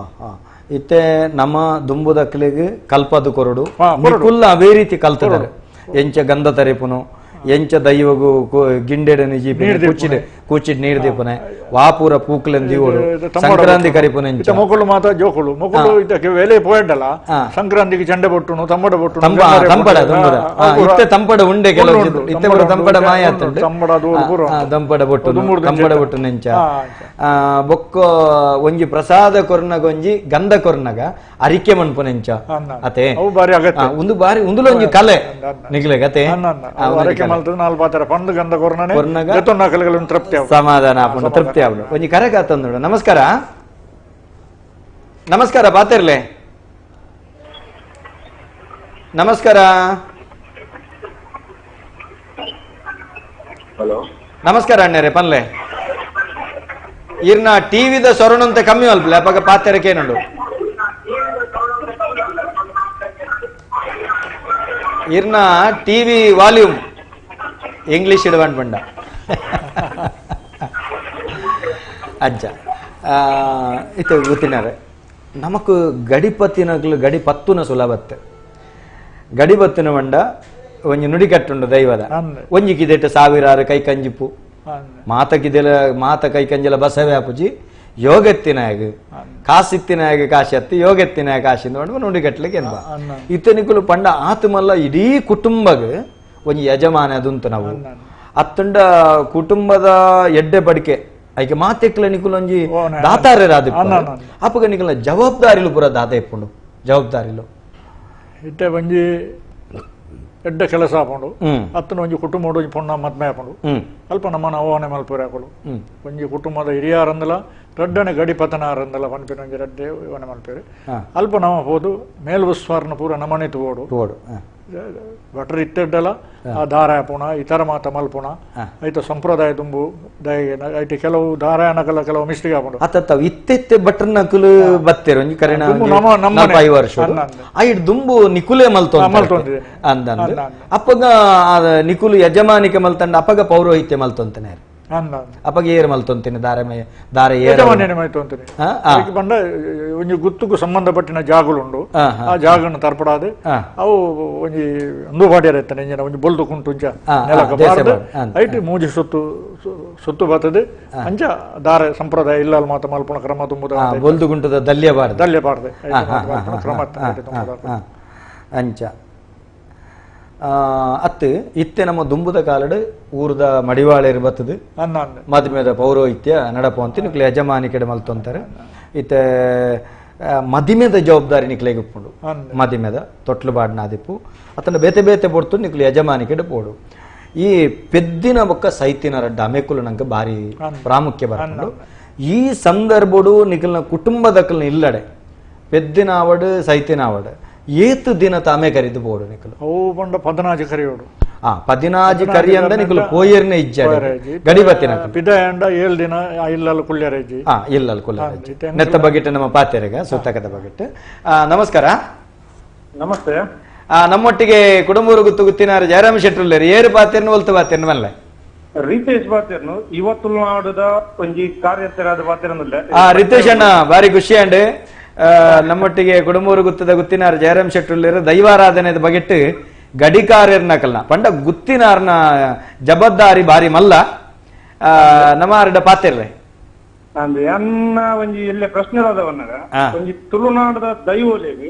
ಇತ್ತೆ ನಮ್ಮ ದುಂಬುದಕ್ಲೆಗ್ ಕಲ್ಪದು ಕೊರಡು ನಿಕುಲ್ಲ ಅವೇ ರೀತಿ ಕಲ್ತದಾರೆ. ಎಂಚ ಗಂಧ ತರಿಪುನು, ಎಂಚ ದೈವಗು ಗಿಂಡೆಡ ನಿಜಿ ಕೂಚಿಡ್ ಕೂಚಿಡ್ ನೀರ್ ದೀಪನೆ, ವಾಪೂರ ಪೂಕ್ಲೆನ್ ದೀವೋಡು, ಸಂಕ್ರಾಂತಿ ಕರಿಪುನೆ ಎಂಚ ಮೊಕುಲು ಮಾತ ಜೋಕುಲು ಮೊಕುಲು ಇದಕ್ಕೆ ವೇಲೆ ಪೋಯಂಡಲ ಸಂಕ್ರಾಂತಿಗೆ ಚಂಡೆ ಬೊಟ್ಟುನು ತಂಬಡ ಬೊಟ್ಟುನು ತಂಪಡ ದುಂಬುದ ಇತ್ತೆ ತಂಪಡ ಉಂಡೆ ಕೆಲವು ಇತ್ತೆ ಪೂರ ತಂಪಡ ಮಾಯ ಆತುಂಡು. ತಂಪಡ ಬೊಟ್ಟುನು ತಂಪಡ ಬೊಟ್ಟುನು ಎಂಚ ಬೊಕ್ಕ ಒಂಜಿ ಪ್ರಸಾದ ಕೊರ್ನಗ ಒಂಜಿ ಗಂಧ ಕೊರ್ನಗ ಅರಿಕೆ ಮನ್ಪುನೆ ಎಂಚ ಅತೆ ಒಂದು ಬಾರಿ ಉಂದುಲ ಒಂಜಿ ಕಲೆ ನಿಗ್ಲೆಗ್ ಅತೆ ಸಮಾಧಾನ ಆಪುಂಡು ತೃಪ್ತಿ ಆಪುಂಡು. ಒಂಜಿ ಕರೆಗ ತಂದುಡು. ನಮಸ್ಕಾರ ನಮಸ್ಕಾರ ಬಾತಿರ್ಲೆ. ನಮಸ್ಕಾರ. ಹಲೋ ನಮಸ್ಕಾರ ಅಣ್ಣರೇ ಪನ್ಲೆ. ಇರ್ನ ಟಿವಿದ ಸೊರಣಂತೆ ಕಮ್ಮಿ ಅಲ್ಪಲೆ ಅಪಗ ಪಾತೆರಕ್ಕೆ ಏನುಂಡು. ಇರ್ನ TV volume English ಇಡವನ್ ಬಂಡ ಅಜ್ಜ ಇತ್ತೆ ಗೊತ್ತಿನಾರೆ ನಮಕ್ ಗಡಿಪತ್ತಿನಗ್ಲು ಗಡಿ ಪತ್ತುನ ಸುಲಭತ್ತೆ. ಗಡಿಪತ್ತಿನ ಬಂಡ ಒಂಜಿ ನುಡಿಕಟ್ಟುಂಡು ದೈವದ ಒಂಜಿ ಕಿದೆಟ್ ಸಾವಿರಾರು ಕೈ ಕಂಜಿಪು ಮಾತ ಕಿದೆಲ ಮಾತ ಕೈ ಕಂಜಲ ಬಸವೆ ಆಪುಜಿ ಯೋಗತ್ತಿನಾಗ ಕಾಸಿತ್ತಿನಾಗ ಕಾಶಿ ಅತ್ತಿ ಯೋಗತ್ತಿನಾಗ ಕಾಶಿ ನುಡಿಗಟ್ಲಿಕ್ಕೆ ಎಂಬ ಇತ್ತನಿಕುಲು ಪಂಡ ಆತಮಲ್ಲ ಇಡೀ ಕುಟುಂಬಗ್ ಒಂಜಿ ಯಜಮಾನ ಅದುಂತು ನಾವು ಅತ್ತುಂಡ ಕುಟುಂಬದ ಎಡ್ಡೆ ಬಡಿಕೆ ಐಕೆ ಮಾತೆಕ್ಲ ನಿಕುಲು ಒಂಜಿ ದಾತಾರ್ಯರಾದ ಅಪಗ ನಿಕುಲ ಜವಾಬ್ದಾರಿಲು ಪೂರ ದಾತ ಇಪ್ಪುಂಡು ಜವಾಬ್ದಾರಿಲು ಇತ್ತೆ ಒಂಜಿ ಎಡ್ಡೆ ಕೆಲಸ ಆಪುಂಡು ಅತ್ತನ ಒಂಜಿ ಕುಟುಂಬ ಒಂಜಿ ಪೊಣ್ಣ ಮದ್ಮೆ ಆಪುಂಡು ಅಲ್ಪ ನಮ್ಮನ ಅವಹನೆ ಮಲ್ಪುರೆ ಆಕುಲು ಒಂಜಿ ಕುಟುಂಬದ ಹಿರಿಯಾರಂದಲ ರಡ್ಡನೆ ಗಡಿಪತನಾರಂದಲ ಪನ್ಪಿನ ಒಂಜಿ ರಡ್ಡೆ ಇವನೆ ಮಲ್ಪೇರು ಅಲ್ಪ ನಮ ಪೋದು ಮೇಲ್ವುಸ್ವಾರನ ಪೂರ ನಮನೆ ತೂವೋಡು ಭಟ್ರು ಇತ್ತೆಡ್ಡಲ ಆ ದಾರ ಆಪುಣ ಇತರ ಮಾತ ಮಲ್ಪುಣ ಐತ ಸಂಪ್ರದಾಯ ತುಂಬು ದಯಗೆ ಐತೆ ಕೆಲವು ದಾರಾಯಣಕಲ ಕೆಲವು ಮಿಸ್ಟೇಕ್ ಆಪುಂಡು ಅತ್ತ ಇತ್ತೆತ್ತೆ ಭಟ್ರನಕುಲು ಬತ್ತೇರು ಒಂಜಿ ಕರೆನ 5 ವರ್ಷ ಐಟ್ ದುಂಬು ನಿಕುಲೆ ಮಲ್ತೊಂದು ಅಂದಂದು ಅಪ್ಪಗ ನಿಕುಲು ಯಜಮಾನಿಕೆ ಮಲ್ತಂಡ ಅಪ್ಪಗ ಪೌರೋಹಿತ್ಯ ಮಲ್ತೊಂತನೆ ಅಪ್ಪಗ ಏರ್ ಮಲ್ತೊಂತೀನಿ ದಾರೆ ದಾರೆ ಯಜಮಾನ್ಯನೆ ಮಲ್ತೊಂತೀನಿ ಪಂಡ ಒಂಜಿ ಗುತ್ತುಗು ಸಂಬಂಧಪಟ್ಟಿನ ಜಾಗಲುಂಡು ಆ ಜಾಗನ್ನು ತರ್ಪಡಾದೆ ಅವು ಒಂಜಿ ಅಂದು ಪಾಡ್ಯಾರ ಇತ್ತಾನೆ ಇಂಜಿನ ಒಂಜಿ ಬೊಲ್ದು ಕುಂಟು ಉಂಚ ನೆಲಕ ಬಾರ್ದು ಐಟ್ ಮೂಜಿ ಸುತ್ತು ಸುತ್ತು ಬರ್ತದೆ ಅಂಚ ದಾರೆ ಸಂಪ್ರದಾಯ ಇಲ್ಲ ಮಾತ ಮಲ್ಪುಣ ಕ್ರಮ ತುಂಬುದ ಬೊಲ್ದು ಗುಂಟದ ದಲ್ಯ ಬಾರ್ದು ದಲ್ಯ ಬಾರ್ದು ಕ್ರಮ ಅಂಚ ಅತ್ತು ಇತ್ತೆ ನಮ್ಮ ದುಂಬುದ ಕಾಲಡು ಊರದ ಮಡಿವಾಳೇರು ಬರ್ತದೆ ಮದ್ಮೆದ ಪೌರೋಹಿತ್ಯ ನಡಪು ಅಂತ ನಿಕ್ಲೆ ಯಜಮಾನಿಕೆಡೆ ಮಲ್ತೊಂತಾರೆ. ಇತ್ತೆ ಮದಿಮೆದ ಜವಾಬ್ದಾರಿ ನಿಕ್ಲೆಗ್ ಉಪ್ಪುಂಡು ಮದಿಮೆದ ತೊಟ್ಲು ಬಾಡ್ನಾದಿಪ್ಪು ಅತನ ಬೇತೆ ಬೇತೆ ಪೊಡ್ತು ನಿಕ್ಲೆ ಯಜಮಾನಿಕೆಡೆ ಪೋಡು. ಈ ಪೆದ್ದಿನ ಬೊಕ್ಕ ಸೈತಿನ ರಡ್ಡ ಅಮೆಕುಲು ನಂಗೆ ಭಾರಿ ಪ್ರಾಮುಖ್ಯ ಬರ್ಪುಂಡು. ಈ ಸಂದರ್ಭಡು ನಿಕಲ್ನ ಕುಟುಂಬದಕಲ್ನ ಇಲ್ಲಡೆ ಪೆದ್ದಿನ ಆವಡು ಸೈತಿನ ಆವಡು ಏತು ದಿನ ತಾಮೆ ಕರಿದು ಬೋಡು ನಿಕಲು ಅವು ಪಂಡ 14 ಕರಿಯೋಡು 14 ಕರಿ ಅಂದ ನಿಕಲು ಪೋಯರ್ನೆ ಇಜ್ಜಾಡೆ ಗಡಿಬತ್ತಿನ ಪಿದಾಯಂಡ 7 ದಿನ ಇಲ್ಲಲ್ ಕುಲ್ಯರಜ್ಜಿ ಇಲ್ಲಲ್ ಕುಲ್ಯರಜ್ಜಿ ನೆತ್ತ ಬಗೆಟ್ ನಮ್ಮ ಪಾತೆರೆಗ ಸುತ್ತಕದ ಬಗೆಟ್. ನಮಸ್ಕಾರ. ನಮಸ್ತೆ. ನಮ್ಮೊಟ್ಟಿಗೆ ಕುಡುಂಬೂರು ಗುತ್ತು ಗುತ್ತಿನಾರು ಜಯರಾಮ ಶೆಟ್ಟರುಲ್ಲೇರು ಏರು ಪಾತೆರ್ನು ಒಲ್ತು ಪಾತೆರ್ನು ಮಲ್ಲೆ ರಿತೇಶ್ ಪಾತೆರ್ನು ಇವತ್ತು ನಾಡದ ಒಂಜಿ ಕಾರ್ಯಸ್ಥರಾದ ಪಾತೆರನುಲ್ಲ. ರಿತೇಶ್ ಅಣ್ಣ ಬಾರಿ ಖುಷಿ ಅಂಡ್ ನಮ್ಮೊಟ್ಟಿಗೆ ಕುಡುಂಬೂರು ಗುತ್ತದ ಗುತ್ತಿನಾರು ಜಯರಾಮ್ ಶೆಟ್ಟರುಲ್ಲೇರು ದೈವಾರಾಧನೆದ ಬಗೆಟ್ ಗಡಿಕಾರ್ಯರ್ನಕಲ್ನ ಪಂಡ ಗುತ್ತಿನಾರ್ನ ಜವಾಬ್ದಾರಿ ಬಾರಿ ಮಲ್ಲ ನಮ್ಮ ಅರ್ಡ ಪಾತೆರ್ಲೆ ಅಂದ್ರೆ ಅನ್ನ ಒಂಜಿ ಎಲ್ಲ ಪ್ರಶ್ನೆ ಆದವನ್ನಾಗ ಒಂಜಿ ತುಳುನಾಡದ ದೈವಲೆಗ್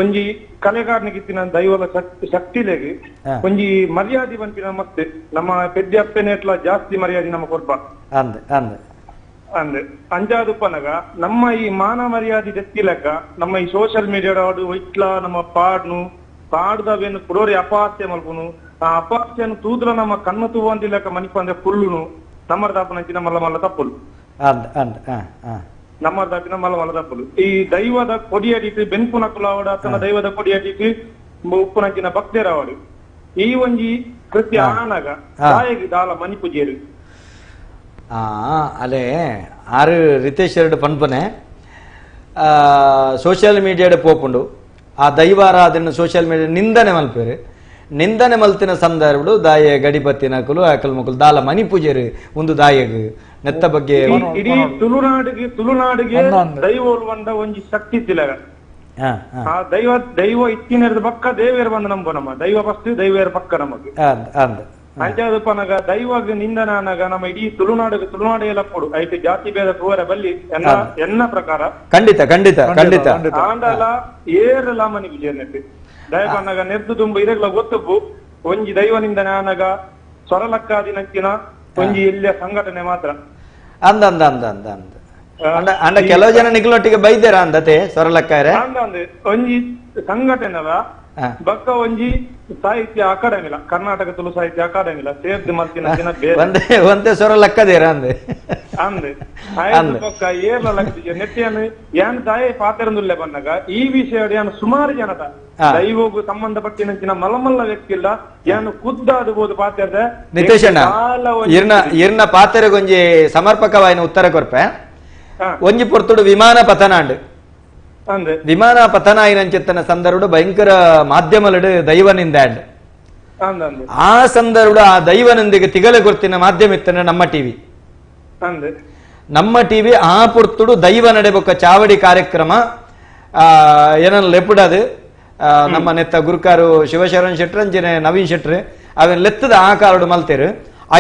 ಒಂಜಿ ಕಲೆಗಾರನಿಗಿತ್ತಿನ ದೈವಲ ಶಕ್ತಿಲೆಗ್ ಒಂಜಿ ಮರ್ಯಾದೆ ಪನ್ಪಿನ ಮತ್ತೆ ನಮ್ಮ ಪೆದ್ದೆ ಅಪ್ಪೆನೆಟ್ಲ ಜಾಸ್ತಿ ಮರ್ಯಾದೆ ನಮ್ಮ ಕೊರ್ಪ ಅಂದ್ ಅಂದ್ ಅಂದ್ರೆ ಅಂಜಾದುಪ್ಪನಗ ನಮ್ಮ ಈ ಮಾನ ಮರ್ಯಾದೆ ದೆತ್ತಿಲಕ್ಕ ನಮ್ಮ ಈ ಸೋಷಿಯಲ್ ಮೀಡಿಯಾ ಇಟ್ಲ ನಮ್ಮ ಪಾಡ್ನು ಪಾಡ್ದವೇನು ಕುಡೋರಿ ಅಪಹಾಸ್ಯ ಮಲ್ಪುನು ಆ ಅಪಹಾಸ್ಯನು ತೂದ್ರ ನಮ್ಮ ಕಣ್ಣು ತೂವಂದಿಲ್ಲಕ್ಕ ಮನಿಪಂದ್ರೆ ಕುಳ್ಳುನು ನಮ್ಮ ದಾಪನಂಚಿನ ಮಲ್ಲ ಮಲ್ಲ ತಪ್ಪುಲು ನಮ್ಮ ದಾಪಿನ ಮಲ್ಲ ಮಲ್ಲ ತಪ್ಪುಲು ಈ ದೈವದ ಕೊಡಿಯಡಿಟ್ಟು ಬೆನ್ಪುನ ಕುಲಾವಡ ತನ್ನ ದೈವದ ಕೊಡಿಯಡಿಟ್ಟು ಉಪ್ಪುನಂಚಿನ ಭಕ್ತರಾವಡು ಈ ಒಂಜಿ ಕೃತ್ಯ ಆನಗ ದಾಯೆಗ್ ದಾಲ ಮನಿಪುಜೇರು ಅಲೆ ಆರು ರಿತೇಶ್ ಎರಡು ಪನ್ಪನೆ ಸೋಷಿಯಲ್ ಮೀಡಿಯಾಡ್ ಪೋಪುಂಡು ಆ ದೈವಾರಾಧನೆ ಸೋಷಿಯಲ್ ಮೀಡಿಯಾ ನಿಂದನೆ ಮಲ್ಪೇರು ನಿಂದನೆ ಮಲ್ತಿನ ಸಂದರ್ಭಡು ದಾಯ ಗಡಿಪತ್ತಿನಕುಲು ಅಕಲ್ ಮುಕುಲು ದಾಲ ಮಣಿ ಪೂಜೆರು ಒಂದು ದಾಯಗ್ ನೆತ್ತ ಬಗ್ಗೆ ಇಡೀ ತುಳುನಾಡಿಗೆ ತುಳುನಾಡಿಗೆ ದೈವ ಒಂಜಿ ಶಕ್ತಿ ತಿಲಗ ಆ ದೈವ ದೈವ ಇತ್ತಿನ ಪಕ್ಕ ದೇವೇರ್ ಬಂದು ನಂಬು ನಮ್ಮ ದೈವ ಫಸ್ಟ್ ದೈವೇರ್ ಪಕ್ಕ ನಮಗೆ ಅಂಚಾದಪ್ಪನಗ ದೈವಾಗ ನಿಂದನ ಅನಗ ನಮ್ಮ ಇಡೀ ತುಳುನಾಡಿಗೆ ತುಳುನಾಡು ಎಲ್ಲ ಕೊಡು ಐತೆ ಜಾತಿ ಭೇದ ತೋರ ಬಲ್ಲಿ ಎನ್ನ ಎನ್ನ ಪ್ರಕಾರ ಖಂಡಿತ ಖಂಡಿತ ಖಂಡಿತ ಆಂಡಲ ಏರಲ ಮನಿ ವಿಜಯನೆಟ್ಟಿ ದಯಪನ್ನಗ ನೆದ್ದು ತುಂಬ ಇರಗ್ಲ ಗೊತ್ತಪ್ಪು ಒಂಜಿ ದೈವ ನಿಂದನ ಅನಗ ಸ್ವರಲಕ್ಕಾದಿನಕ್ಕಿನ ಒಂಜಿ ಎಲ್ಲಿಯ ಸಂಘಟನೆ ಮಾತ್ರ ಅಂದ ಅಂದ ಅಂದ ಅಂದ ಅಂದ ಅಂಡ ಅಂಡ ಕೆಲವು ಜನ ನಿಗ್ಲೊಟ್ಟಿಗೆ ಬೈದೇರ ಅಂದತೆ ಸ್ವರಲಕ್ಕಾರೆ ಅಂದ ಅಂದ ಒಂಜಿ ಸಂಘಟನೆದ ಬಕ್ಕ ಒಂಜಿ ಸಾಹಿತ್ಯ ಅಕಾಡೆಮಿಲ ಕರ್ನಾಟಕ ತುಳು ಸಾಹಿತ್ಯ ಅಕಾಡೆಮಿಲ ಸೇರ್ದು ಮಲ್ತಿನ ದಿನ ಒಂದೇ ಒಂದೇ ಸ್ವರ ಲಕ್ಕದೇರ ಅಂದೆ ಅಂದೆ ಆಯ್ತು ಬೊಕ್ಕ ಏರ್ಲ ಲಕ್ಕ ನೆಟ್ಟಿಯನ್ನು ಯಾನ್ ತಾಯಿ ಪಾತೆರಂದುಲ್ಲೆ ಬಂದಾಗ ಈ ವಿಷಯ ಯಾನು ಸುಮಾರು ಜನತ ದೈವಗೂ ಸಂಬಂಧಪಟ್ಟಿನ ಮಲಮಲ್ಲ ವ್ಯಕ್ತಿ ಇಲ್ಲ ಯಾನು ಖುದ್ದಾದ ಬೋದು ಪಾತೆರ್ದೆ ನಿತೇಶ್ ಅಣ್ಣ ಇರ್ನ ಇರ್ನ ಪಾತೆರೆಗೊಂಜಿ ಸಮರ್ಪಕವಾಯಿನ ಉತ್ತರ ಕೊರ್ಪೆ ಒಂಜಿ ಪೊರ್ತುಡು ವಿಮಾನ ಪತನಾಂಡ್ ವಿಮಾನ ಪತನ అయినంచెత్తన ಸಂದರ್ಭ ಭಯಂಕರ ಮಾಧ್ಯಮಲಡು ದೈವನಿಂದ ಆ ಸಂದರ್ಭ ಆ ದೈವನೊಂದಿಗೆ ತಿಗಲೆ ಗುರ್ತಿನ ಮಾಧ್ಯಮ ಇತ್ತನ ನಮ್ಮ ಟಿವಿ ನಮ್ಮ ಟಿವಿ ಆ ಪೊರ್ತುಡು ದೈವ ನಡೆಬೊಕ್ಕ ಚಾವಡಿ ಕಾರ್ಯಕ್ರಮ ಏನನ್ನ ಲೆಪುಡದು ನಮ್ಮ ನೆತ್ತ ಗುರುಕಾರು ಶಿವಶರಣ್ ಶೆಟ್ರು ಅಂಚನೆ ನವೀನ್ ಶೆಟ್ರು ಅವನ್ ಲೆತ್ತದ ಆ ಕಾರಡು ಮಲ್ತೇರು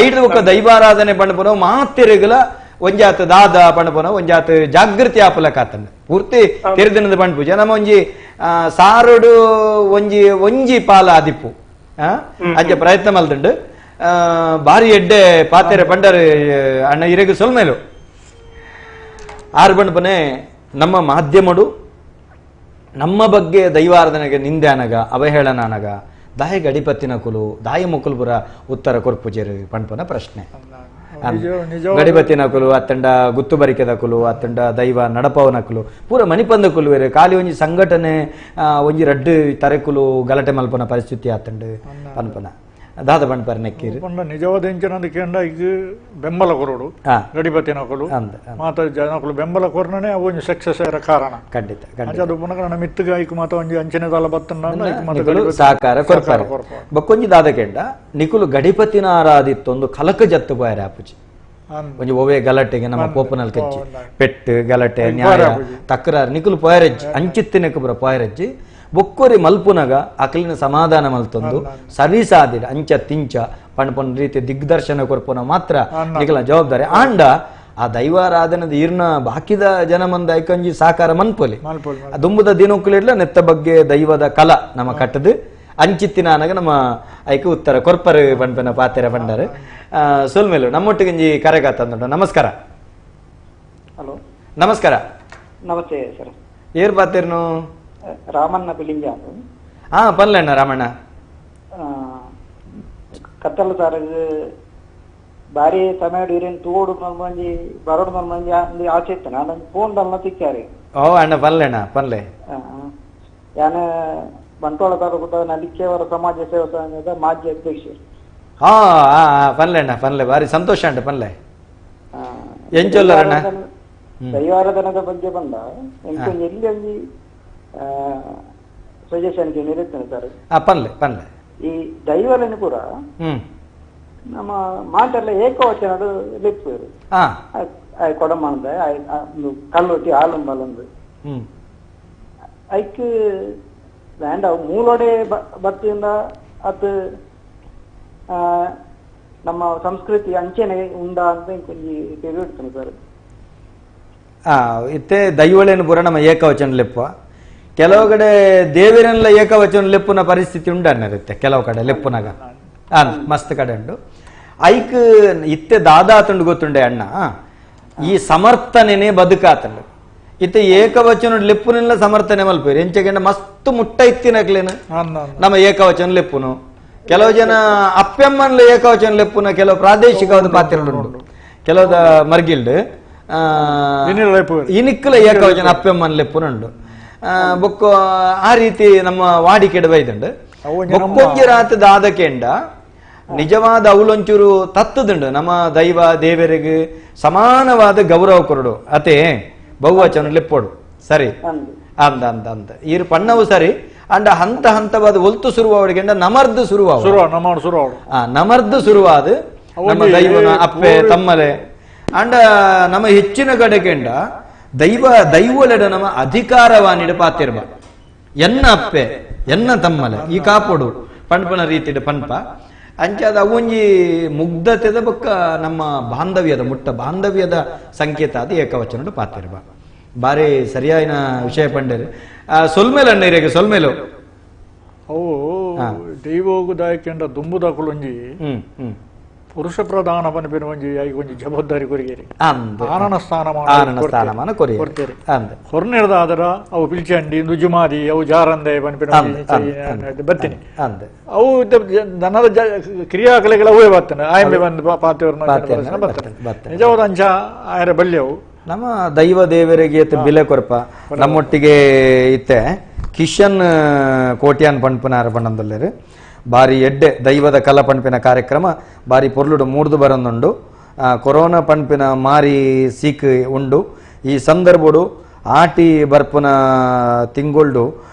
ಐದು ಬೊಕ್ಕ ದೈವಾರಾಧನೆ ಪಂಡ ಮಾತೆರುಗಲ ಒಂಜಾತ ದಾದ ಪಂಡಪೋನ ಒಂಜಾತ ಜಾಗೃತಿ ಆಪಲಕಾತಂಡ ಪೂರ್ತಿ ತೆರೆದಿನದ ಪಂಡ ಪೂಜೆ ನಮ್ಮ ಒಂಜಿ ಸಾರುಡು ಒಂಜಿ ಒಂಜಿ ಪಾಲ ಆದಿಪ್ಪು ಅಂಚೆ ಪ್ರಯತ್ನ ಮಲ್ದುಂಡು ಬಾರಿ ಎಡ್ಡೆ ಪಾತೆರೆ ಪಂಡರು ಅಣ್ಣ ಇರೆಗು ಸೊಲ್ಮೇಲು ಆರು ಬಂಡ್ಪನೆ ನಮ್ಮ ಮಾಧ್ಯಮಡು ನಮ್ಮ ಬಗ್ಗೆ ದೈವಾರಾಧನೆಗೆ ನಿಂದೆ ಅನಗ ಅವಹೇಳನ ಅನಗ ದಾಯ ಗಡಿಪತ್ತಿನ ಕುಲು ದಾಯ ಮುಕುಲ್ಪುರ ಉತ್ತರ ಕೊರ್ಪುಜೇರು ಪಂಡ್ಪನ ಪ್ರಶ್ನೆ ಗಡಿಬತ್ತಿನ ಕುಲು ಅತ್ತಂಡ ಗುತ್ತು ಬರಿಕೆದ ಕುಲು ಅತ್ತಂಡ ದೈವ ನಡಪವನ ಕುಲು ಪೂರ ಮಣಿಪಂದ ಕುಲು ಬೇರೆ ಖಾಲಿ ಒಂಜಿ ಸಂಘಟನೆ ಒಂಜಿ ರಡ್ಡು ತರೆಕುಲು ಗಲಾಟೆ ಮಲ್ಪನ ಪರಿಸ್ಥಿತಿ ಆತಂಡು ಪನ್ಪನ ದಾದ ಪಂಡ್ಪರ್ ನೆಕ್ಕೀರು ನಿಜವಾದ ಎಂಚಿನ ಕೇಂದ್ರ ಈಗ ಬೆಂಬಲ ಕೊರೋಡು ಗಡಿಬತ್ತಿನ ಕುಲು ಮಾತ ಜನಕುಲು ಬೆಂಬಲ ಕೊರ್ನೇ ಅವು ಒಂಜಿ ಸಕ್ಸಸ್ ಕಾರಣ ಖಂಡಿತ ಅದು ಪುನಃ ನಮ್ಮ ಮಿತ್ತಗ ಐಕ್ ಮಾತ ಒಂಜಿ ಅಂಚನೆ ದಾಲ ಬತ್ತನ್ನ ಸಹಕಾರ ಕೊರ್ಪಾರೆ ಬಕ್ಕೊಂಜಿ ದಾದ ಕೆಂಡ ನಿಕುಲು ಗಡಿಪತಿನ ಆರಾಧಿತ್ತೊಂದು ಕಲಕ ಜತ್ತು ಬಾಯರೆ ಆಪುಜಿ ಒಂಜಿ ಒವೇ ಗಲಾಟೆಗೆ ನಮ್ಮ ಪೋಪನಲ್ ಕಚ್ಚಿ ಪೆಟ್ಟು ಗಲಾಟೆ ನ್ಯಾಯ ತಕರಾರು ನಿಕುಲು ಪೋಯರಜ್ಜಿ ಅಂಚಿತ್ತಿನಕ್ಕೆ ಬರ ಪೋಯರಜ್ಜಿ ಬೊಕ್ಕೊರಿ ಮಲ್ಪುನಗ ಅಕಲಿನ ಸಮಾಧಾನ ಮಲ್ತೊಂದು ಸರಿ ಸಾದಿಡ ಅಂಚ ತಿಂಚ ಪಣ್ಪೊನ್ ರೀತಿ ದಿಗ್ದರ್ಶನ ಕೊರ್ಪುನ ಮಾತ್ರ ನಿಕಲ ಜವಾಬ್ದಾರಿ ಆಂಡ ಆ ದೈವಾರಾಧನದ ಈರ್ನ ಬಾಕಿದ ಜನ ಮಂದ ಐಕಂಜಿ ಸಾಕಾರ ಮನ್ಪೊಲಿ ದುಂಬುದ ದಿನಕ್ಕುಲಿಡ್ಲ ನೆತ್ತ ಬಗ್ಗೆ ದೈವದ ಕಲ ನಮ್ಮ ಕಟ್ಟದು ಅಂಚಿತ್ತಿನ ಅನಗ ನಮ್ಮ ಐಕ ಉತ್ತರ ಕೊರ್ಪರು ಪಣ್ಪನ ಪಾತೆರ ಪಂಡರು ಸೊಲ್ಮೇಲು ನಮ್ಮೊಟ್ಟಿಗೆ ಕರೆಗಾತಂದುಂಡು. ನಮಸ್ಕಾರ. ಹಲೋ, ನಮಸ್ಕಾರ. ನಮಸ್ತೆ ಸರ್. ಏರ್ ಪಾತೆರ್ನು? ರಾಮಣ್ಣ ಪಿಲಿಂಜ. ಹಾ ಪನ್ಲೆ ರಾಮಣ್ಣ. ಕತ್ತಲ ಸರ್ ಬಾರಿ ತಮಿಳು ಇರೇನು ತೋಡು ಮಂಜಿ ಬರೋಡು ಮಂಜಿ ಆಸೆ ಇತ್ತು. ನಾನು ಫೋನ್ ಡಲ್ನ ತಿಕ್ಕಾರಿ. ಓ ಅಣ್ಣ ಪನ್ಲೆ ಅಣ್ಣ ಪನ್ಲೆ. ಯಾನ ಬಂಟ್ವಾಳ ತಾಲೂಕುದ ನಲಿಕೆಯವರ ಸಮಾಜ ಸೇವಾ ಸಂಘದ ಮಾಜಿ ಅಧ್ಯಕ್ಷರು. ಹಾ ಪನ್ಲೆ ಅಣ್ಣ ಪನ್ಲೆ, ಬಾರಿ ಸಂತೋಷ ಅಣ್ಣ ಪನ್ಲೆ. ಎಂಚೊಲ್ಲರ ಅಣ್ಣ ದೈವಾರಾಧನದ ಬಗ್ಗೆ ಬಂದ ಎಲ್ಲಿ ಒಂಜಿ ಸಜೆಷನ್ ಇರುತ್ತೇನೆ ಸರ್. ಪನ್ಲೆ ಪನ್ಲೆ. ಈ ದೈವలను ಪೂರ ನಮ್ಮ ಮಾತೆಲ್ಲ ಏಕವಚನಡು ಲಿಪ್ಪು ಕೊಡಮಂದ ಕಲ್ಲೊಟ್ಟಿ ಆಲುಂಬಲೊಂದು ಐಕ್ വേണ്ട ಮೂಲೋಡೆ ಬತ್ತಿಂದ ಅದು ನಮ್ಮ ಸಂಸ್ಕೃತಿ ಅಂಚೆನೆ ಉಂಡ ಅಂತ ಕೊಂಚ ತಿಳಿಯುತ್ತೇನೆ ಸರ್. ಇತ್ತೆ ದೈವಳೇನು ಪೂರ ನಮ್ಮ ಏಕವಚನ ಲೆಪ್ಪ ಕೆಲವು ಕಡೆ ದೇವರೆಲ್ಲ ಏಕವಚನ ಲೆಪ್ಪುನ ಪರಿಸ್ಥಿತಿ ಉಂಡು ಅನ್ನಿರುತ್ತೆ ಕೆಲವು ಕಡೆ ಲೆಪ್ಪುನಾಗ ಮಸ್ತ್ ಕಡೆ ಉಂಡು. ಐಕ್ ಇತ್ತೆ ದಾದಾತುಂಡು ಗೊತ್ತುಂಡೆ ಅಣ್ಣ, ಈ ಸಮರ್ಥನೆನೇ ಬದುಕಾತಂಡು. ಇತ್ತೆ ಏಕವಚನ ಲೆಪ್ಪುನೆಲ್ಲ ಸಮರ್ಥನೆ ಮಲ್ಪೇರು ಎಂಚೆಗೆಂಡ ಮಸ್ತ್ ಮುಟ್ಟ ಇತ್ತಿನಕ್ಲೇನು ನಮ್ಮ ಏಕವಚನ ಲೆಪ್ಪುನು. ಕೆಲವು ಜನ ಅಪ್ಪೆಮ್ಮನ್ಲ ಏಕವಚನ ಲೆಪ್ಪುನ ಕೆಲವು ಪ್ರಾದೇಶಿಕವಾದ ಪಾತ್ರಗಳು ಕೆಲವು ಮರ್ಗಿಲ್ಡ್ ಇನಿಕ್ಕಲ ಏಕವಚನ ಅಪ್ಪೆಮ್ಮನ್ ಲೆಪ್ಪುನುಂಡು ಬೊಕ್ಕ ಆ ರೀತಿ ನಮ್ಮ ವಾಡಿಕೆ ಬೈದುಂಡು. ಬೊಕ್ಕೊಂಜಿ ರಾತ್ ದಾದಕೆಂಡ ನಿಜವಾದ ಅವಲೊಂಚೂರು ತತ್ತದುಂಡು ನಮ್ಮ ದೈವ ದೇವರಿಗೆ ಸಮಾನವಾದ ಗೌರವ ಕೊರಡು ಅತೆ ಬಹುವಚನ ಲೆಪ್ಪೋಡು ಸರಿ ಅಂದ ಅಂದ ಅಂದ ಈರು ಪಣ್ಣವು ಸರಿ ಅಂಡ ಹಂತ ಹಂತವಾದ ಒಲ್ತು ಸುರುವವಳಿಗೆಂಡ ನಮರ್ದು ಸುರುವ ನಮರ್ದು ಸುರುವಾದ ನಮ್ಮ ದೈವನ ಅಪ್ಪೆ ತಮ್ಮಲೆ ಅಂಡ ನಮ್ಮ ಹೆಚ್ಚಿನ ಕಡೆಗೆಂಡ ದೈವ ದೈವಲೆಡ ನಮ್ಮ ಅಧಿಕಾರವಾನಿಡ ಪಾತಿರ್ಬ ಎನ್ನ ಅಪ್ಪೆ ಎನ್ನ ತಮ್ಮಲೆ ಈ ಕಾಪೋಡು ಪಣ್ಪನ ರೀತಿಡ ಪನ್ಪ ಅಂಚಾದ ಅವೊಂಜಿ ಮುಗ್ಧತೆದ ಬೊಕ್ಕ ನಮ್ಮ ಬಾಂಧವ್ಯದ ಮುಟ್ಟ ಬಾಂಧವ್ಯದ ಸಂಕೇತ ಅದು ಏಕವಚನಡು ಪಾತಿರ್ಬ ಬಾರಿ ಸರಿಯಾಯಿನ ವಿಷಯ ಪಂಡೇರು ಸೊಲ್ಮೇಲೆ ಅಣ್ಣ ಇರೇಗ ಸೊಲ್ಮೇಲು ಅವು ದೈವೋಗು ದಾಯಕೆಂಡ ದುಂಬುದಕುಲೊಂಜಿ ಪುರುಷ ಪ್ರಧಾನ ಪನ್ಪಿನ ಒಂಜಿ ಐಕ್ ಒಂಜಿ ಜವಾಬ್ದಾರಿ ಕೊರಿಗೇರಿ ಆನನ ಸ್ಥಾನಮಾನ ಸ್ಥಾನಮಾನ ಕೊರಿಯೇರಿ ಹೊರ್ನಿಡ್ದ ಆದರ ಅವು ಪಿಲ್ಚಂಡಿ ನುಜುಮಾದಿ ಅವು ಜಾರಂದೆ ಪನ್ಪಿನ ಬತ್ತೀನಿ ಅವು ದನದ ಕ್ರಿಯಾಕಲೆಗಳ ಅವೇ ಬರ್ತನೆ ಆಯಂಬೆ ಬಂದು ಪಾತೆಯವ್ರನ್ನ ಬರ್ತನೆ ನಿಜವಾದ ಅಂಚ ಆಯರ ಬಲ್ಯವು ನಮ್ಮ ದೈವ ದೇವರಿಗೆ ಬಿಲೆ ಕೊರಪ ನಮ್ಮೊಟ್ಟಿಗೆ ಇತ್ತೆ ಕಿಶನ್ ಕೋಟ್ಯಾನ್ ಪಣ್ಪುನಾರ ಪಣ್ಣಂದೊಲ್ಲೇರು ಬಾರಿ ಎಡ್ಡೆ ದೈವದ ಕಲ ಪಣ್ಪಿನ ಕಾರ್ಯಕ್ರಮ ಬಾರಿ ಪೊರ್ಲುಡು ಮೂರ್ದು ಬರಂದುಂಡು ಕೊರೋನಾ ಪಣ್ಪಿನ ಮಾರಿ ಸೀಕ್ ಉಂಡು ಈ ಸಂದರ್ಭಡು ಆಟಿ ಬರ್ಪುನ ತಿಂಗೊಳ್ಡು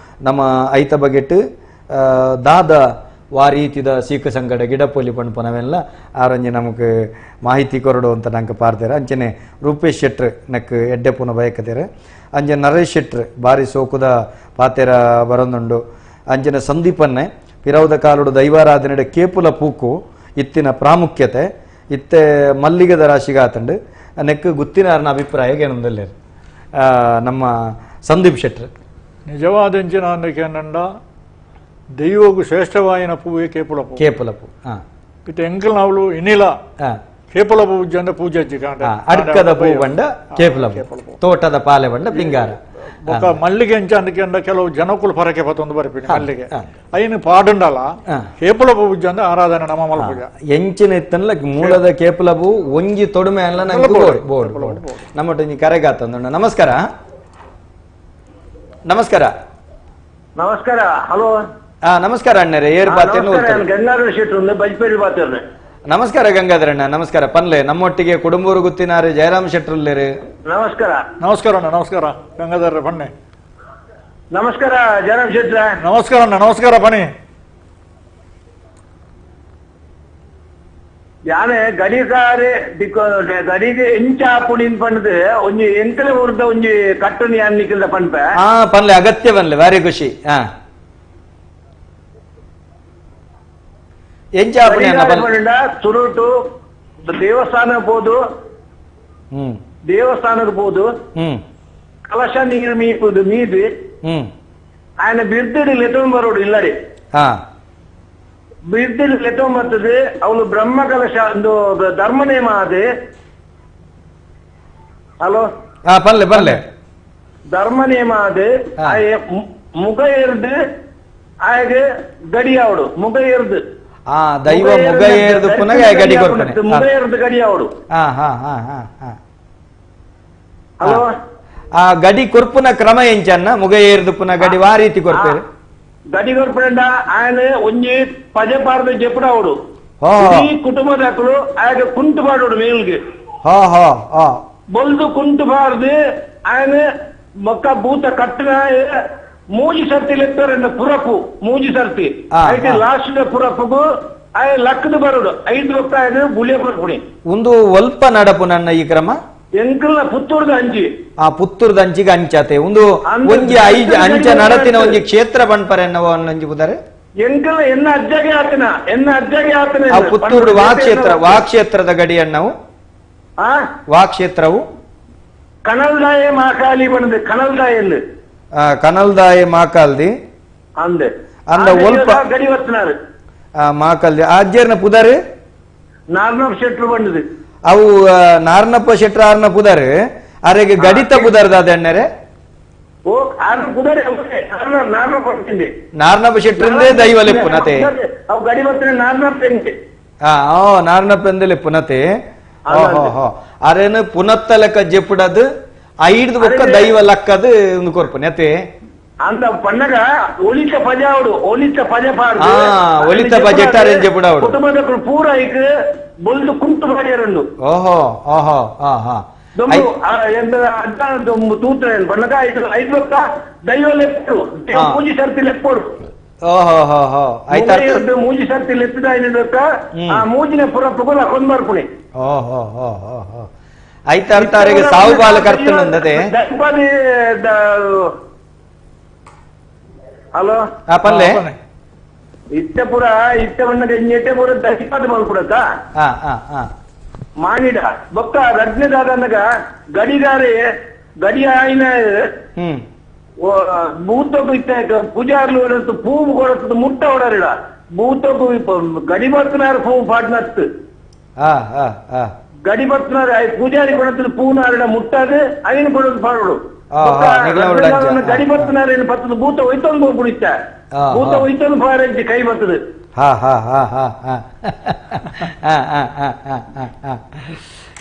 ನಮ್ಮ ಐತ ಬಗೆಟ್ ದಾದ ವಾರೀತಿದ ಸೀಕ ಸಂಗಡ ಗಿಡಪೊಲಿ ಪಣ್ಪುನವೆಲ್ಲ ಆರಂಜಿ ನಮಕ್ ಮಾಹಿತಿ ಕೊರಡು ಅಂತ ನಂಗೆ ಪಾರ್ದೇರ ಅಂಚನೆ ರೂಪೇಶ್ ಶೆಟ್ರ್ ನಕ್ ಎಡ್ಡೆ ಪುನ ಬಯಕದೇರೆ ಅಂಚೆ ನರೇಶ್ ಶೆಟ್ರ್ ಬಾರಿ ಸೋಕುದ ಪಾತೆರ ಬರಂದುಂಡು ಅಂಚನೆ ಸಂದೀಪನ್ನೆ ಪಿರೌದ ಕಾಲುಡು ದೈವಾರಾಧನೆಡ ಕೇಪುಲ ಪೂಕು ಇತ್ತಿನ ಪ್ರಾಮುಖ್ಯತೆ ಇತ್ತೆ ಮಲ್ಲಿಗದ ರಾಶಿಗೆ ಆತಂಡು ನೆಕ್ ಗುತ್ತಿನಾರನ ಅಭಿಪ್ರಾಯ ಏನೊಂದಲ್ಲೇರು ನಮ್ಮ ಸಂದೀಪ್ ಶೆಟ್ರ್ ನಿಜವಾದ ಅಂಚಿನ ಅಂದಕ್ಕೆ ದೈವಗೂ ಶ್ರೇಷ್ಠವಾಯಿನ ಪೂವೆ ಕೇಪುಲ ಪೂ ಕೇಪುಲ ಪೂ ಇತ್ತೆ ಎಂಕಲ್ ನಾವಲು ಇನ್ನಿಲ ಕೇಪುಲ ಪೂಜೆ ಅಂದ್ರೆ ಪೂಜೆ ಅಡ್ಕದ ಪೂ ಬಂಡ ಕೇಪುಲ ಪೂ ತೋಟದ ಪಾಲೆ ಬಂಡ ಪಿಂಗಾರ ಬೊಕ್ಕ ಮಲ್ಲಿಗೆ ಅಂಚ ಅಂದಕ್ಕೆ ಕೆಲವು ಜನಕುಲು ಫರಕೆ ಪತ್ತೊಂದು ಬರ್ಪಿನಿ ಮಲ್ಲಿಗೆ ಐನು ಪಾಡುಂಡಲ ಕೇಪುಲ ಪೂಜೆ ಅಂದ್ರೆ ಆರಾಧನೆ ನಮ್ಮ ಮಲ್ಪುಜ ಎಂಚಿನ ಇತ್ತನ್ಲ ಮೂಲದ ಕೇಪುಲ ಪೂ ಒಂಜಿ ತೊಡುಮೆ ಅಲ್ಲ ನಂಗೆ ಬೋರ್ಡ್ ಬೋರ್ಡ್ ನಮ್ಮೊಟ್ಟು ಕರೆಗಾತಂದುಂಡ. ನಮಸ್ಕಾರ ನಮಸ್ಕಾರ ನಮಸ್ಕಾರ ಹಲೋ ನಮಸ್ಕಾರ ಅಣ್ಣರೇ ಏರ್ ಬಾತೇನು ಗಂಗಾಧರ ಶೆಟ್ರು ಬಜ್ಪೇರಿ ಬಾತೇರ್ನೆ. ನಮಸ್ಕಾರ ಗಂಗಾಧರ ಅಣ್ಣ ನಮಸ್ಕಾರ ಪನ್ಲೆ ನಮ್ಮೊಟ್ಟಿಗೆ ಕುಡುಂಬೂರು ಗುತ್ತಿನಾರು ಜಯರಾಮ್ ಶೆಟ್ರುಲ್ಲೇರು. ನಮಸ್ಕಾರ ನಮಸ್ಕಾರ ಅಣ್ಣ ನಮಸ್ಕಾರ ಗಂಗಾಧರ ಬನ್ನಿ. ನಮಸ್ಕಾರ ಜಯರಾಮ್ ಶೆಟ್ರ. ನಮಸ್ಕಾರ ಅಣ್ಣ ನಮಸ್ಕಾರ ಬನ್ನಿ. ಯಾನೆ ಗಡಿಕಾರೆ ಗಡಿಗೆ ಇಂಚ ಪುಣಿನ್ ಪಂಡದು ಒಂಜಿ ಎಂಕಲೆ ಊರ್ದ ಒಂಜಿ ಕಟ್ಟುನಿ ಅನ್ನಿಕ್ಕಿಲ್ದ ಪನ್ಪೆ. ಹಾ ಪನ್ಲೆ ಅಗತ್ಯ ಬನ್ಲೆ ಭಾರಿ ಖುಷಿ. ಹಾ ಸುರುಟು ದೇವಸ್ಥಾನ ಪೋದು ದೇವಸ್ಥಾನಕ್ಕೆ ಪೋದು ಕಲಶ ನೀರು ಮೀಪುದು ಮೀದು ఆయన ಬಿರ್ದಿಡಿ ಲೆತ್ತೊಂದು ಬರೋಡು ಇಲ್ಲಡಿ ಬಿರ್ದಿಡಿ ಲೆತ್ತೊಂದು ಬರ್ತದೆ ಅವಳು ಬ್ರಹ್ಮ ಕಲಶ ಒಂದು ಧರ್ಮ ನೇಮ ಅದೇ. ಹಲೋ ಬರ್ಲೆ ಬರ್ಲೆ ಧರ್ಮ ನೇಮ ಅದೇ ಮುಗ ಎರ್ದು ಆಗ ಗಡಿ ಅವಡು ಮುಗ ಎರ್ದು ಆ ದೈವ ಮುಗ ಏರ್ದು ಪುನಃ ಗಡಿ ಕೊಡ್ತಾನೆ ಮುಗ ಏರ್ದು ಗಡಿ ಅವಡು. ಹಾ ಹಾ ಹಾ ಹಾ ಹಾ ಹಲೋ ಆ ಗಡಿ ಕೊರ್ಪುನ ಕ್ರಮ ಎಂಚನ್ನ ಮುಗ ಏರ್ದು ಪುನಃ ಗಡಿ ವಾ ರೀತಿ ಕೊರ್ಪೇರು ಗಡಿ ಕೊರ್ಪುಂಡ ఆయన ಒಂಜಿ ಪಜೆ ಪಾರ್ದ ಜೆಪ್ಪಡ ಅವಡು ಈ ಕುಟುಂಬದಾಕಲು ಆಗ ಕುಂಟು ಪಾಡೋಡು ಮೇಲ್ಗೆ ಹಾ ಹಾ ಹಾ ಬೊಲ್ದು ಕುಂಟು ಪಾರ್ದು ఆయన ಮೊಕ್ಕ ಭೂತ ಕಟ್ಟಿನ ಮೂಜಿ ಸರ್ತಿ ಲೆತ್ತರೆಂಡ ಪುರಪು ಮೂಜಿ ಸರ್ತಿ ಐತೆ ಲಾಸ್ಟ್ ಪುರಪುಗು ಆಯ ಲಕ್ಕದ ಬರೋಡು ಐದು ರೂಪಾಯಿ ಬುಳಿಯ ಪುರಪುಣಿ ಒಂದು ಒಲ್ಪ ನಡಪು ನನ್ನ ಈ ಕ್ರಮ ಎಂಕಲ್ನ ಪುತ್ತೂರ್ದ ಅಂಚಿ ಆ ಪುತ್ತೂರ್ದ ಅಂಚಿಗೆ ಅಂಚಾತೆ ಒಂದು ಒಂಜಿ ಐದು ಅಂಚ ನಡತಿನ ಒಂಜಿ ಕ್ಷೇತ್ರ ಬಣ್ಪರೆ ಎನ್ನವ ಅಂಜಿ ಬುದಾರೆ ಎಂಕಲ್ನ ಎನ್ನ ಅಜ್ಜಗೆ ಆತನ ಎನ್ನ ಅಜ್ಜಗೆ ಆತನ ಆ ಪುತ್ತೂರು ವಾಕ್ಷೇತ್ರ ವಾಕ್ಷೇತ್ರದ ಗಡಿ ಅಣ್ಣವು ಆ ವಾಕ್ಷೇತ್ರವು ಕನಲ್ದಾಯ ಮಾಕಾಲಿ ಬಂದೆ ಕನಲ್ದಾಯ ಕನಲ್ದಾಯ ಮಾಕಾಲ್ದಿ ಅಂದೆ ಅಂದ ಒಲ್ಪ ಗಡಿ ವತ್ತನಾರು ಮಾಕಾಲ್ದಿ ಅಜ್ಜರ್ನ ಪುದಾರು ನಾರ್ನಪ್ಪ ಶೆಟ್ರು ಬಂದது ಅವು ನಾರ್ನಪ್ಪ ಶೆಟ್ರು ಆರ್ನ ಪುದಾರು ಅರೆಗೆ ಗಡಿತ ಪುದಾರ್ದ ಅದ ಅಣ್ಣರೆ ಓ ಆರ್ನ ಪುದಾರೆ ನಾರ್ನಪ್ಪ ನಾರ್ನಪ್ಪ ಶೆಟ್ರಿಂದೇ ದೈವ ಲೆಪ್ಪು ನತೆ ಅವು ಗಡಿ ವತ್ತನೆ ನಾರ್ನಪ್ಪ ಎಂದೆ ಹಾ ಓ ನಾರ್ನಪ್ಪ ಎಂದೆ ಲೆಪ್ಪು ನತೆ ಓಹೋ ಅರೇನು ಪುನತ್ತ ಲೆಕ್ಕ ಜೆಪ್ಪುಡದು ಐದು ಬೊಕ್ಕ ದೈವ ಲಕ್ಕದು ಒಂದು ಕೊರ್ಪು ನೆತೆ ಅಂತ ಪಣ್ಣಗ ಒಲಿತ ಪಜಾವಡು ಒಲಿತ ಪಜ ಪಾಡು ಒಲಿತ ಪಜೆ ಜೆಪುಡಾವಡು ಕುಟುಂಬದ ಪೂರ ಐಕ್ ಬೊಲ್ದು ಕುಂಟು ಪಾಡ್ಯರುಂಡು. ಓಹೋ ಓಹೋ ಹಾ ಹಾ ದೊಂಬು ಎಂತ ದೊಂಬು ತೂತ್ರ ಪಣ್ಣಗ ಐದು ಐದು ಬೊಕ್ಕ ದೈವ ಲೆಪ್ಪಡು ಪೂಜೆ ಸರ್ತಿ ಲೆಪ್ಪಡು. ಓಹೋ ಹೋ ಹೋ ಆಯ್ತು ಮೂಜಿ ಸರ್ತಿ ಲೆತ್ತಿದ ಐದು ಆ ಮೂಜಿನ ಪುರಪ್ಪು ಕೊಂದು ಬರ್ಪುಣಿ. ಓಹೋ ಹೋ ಹೋ ಹೋ ಐತಾರ್ತಾರಿಗೆ ಸಾವು ಬಾಲ ಕರ್ತನಂದದೆ. ಹಲೋ ಪಲ್ಲೆ ಇತ್ತೆ ಪುರ ಇತ್ತೆ ಬಣ್ಣದ ಎಣ್ಣೆ ಪೂರ ದೈಪಾದ ಮಲ್ಪುಡತ್ತ ಮಾನಿಡ ಬೊಕ್ಕ ರಜ್ಞದಾದನಗ ಗಡಿಗಾರೆ ಗಡಿ ಆಯ್ನ ಭೂತಕ್ಕೂ ಇತ್ತ ಪೂಜಾರ್ಲು ಪೂವು ಕೊಡತ್ತದ ಮುಟ್ಟ ಹೊಡರಿಡ ಭೂತಕ್ಕೂ ಗಡಿ ಬರ್ತನಾರ ಪೂವು ಪಾಡ್ನತ್ತು ಗಡಿ ಬರ್ತನಾರ ಪೂಜಾರಿ ಕೊಡತ್ತದ ಪೂನಾರಿಡ ಮುಟ್ಟಾದ ಐನು ಕೊಡೋದು ಪಾಡೋಡು ಗಡಿ ಬರ್ತನಾರ ಏನು ಬರ್ತದ ಭೂತ ಒಯ್ತೊಂದು ಹೋಗ್ಬಿಡಿತ್ತ ಭೂತ ಒಯ್ತೊಂದು ಫಾರಂಜಿ ಕೈ ಬರ್ತದೆ. ಹಾ ಹಾ ಹಾ ಹಾ ಹಾ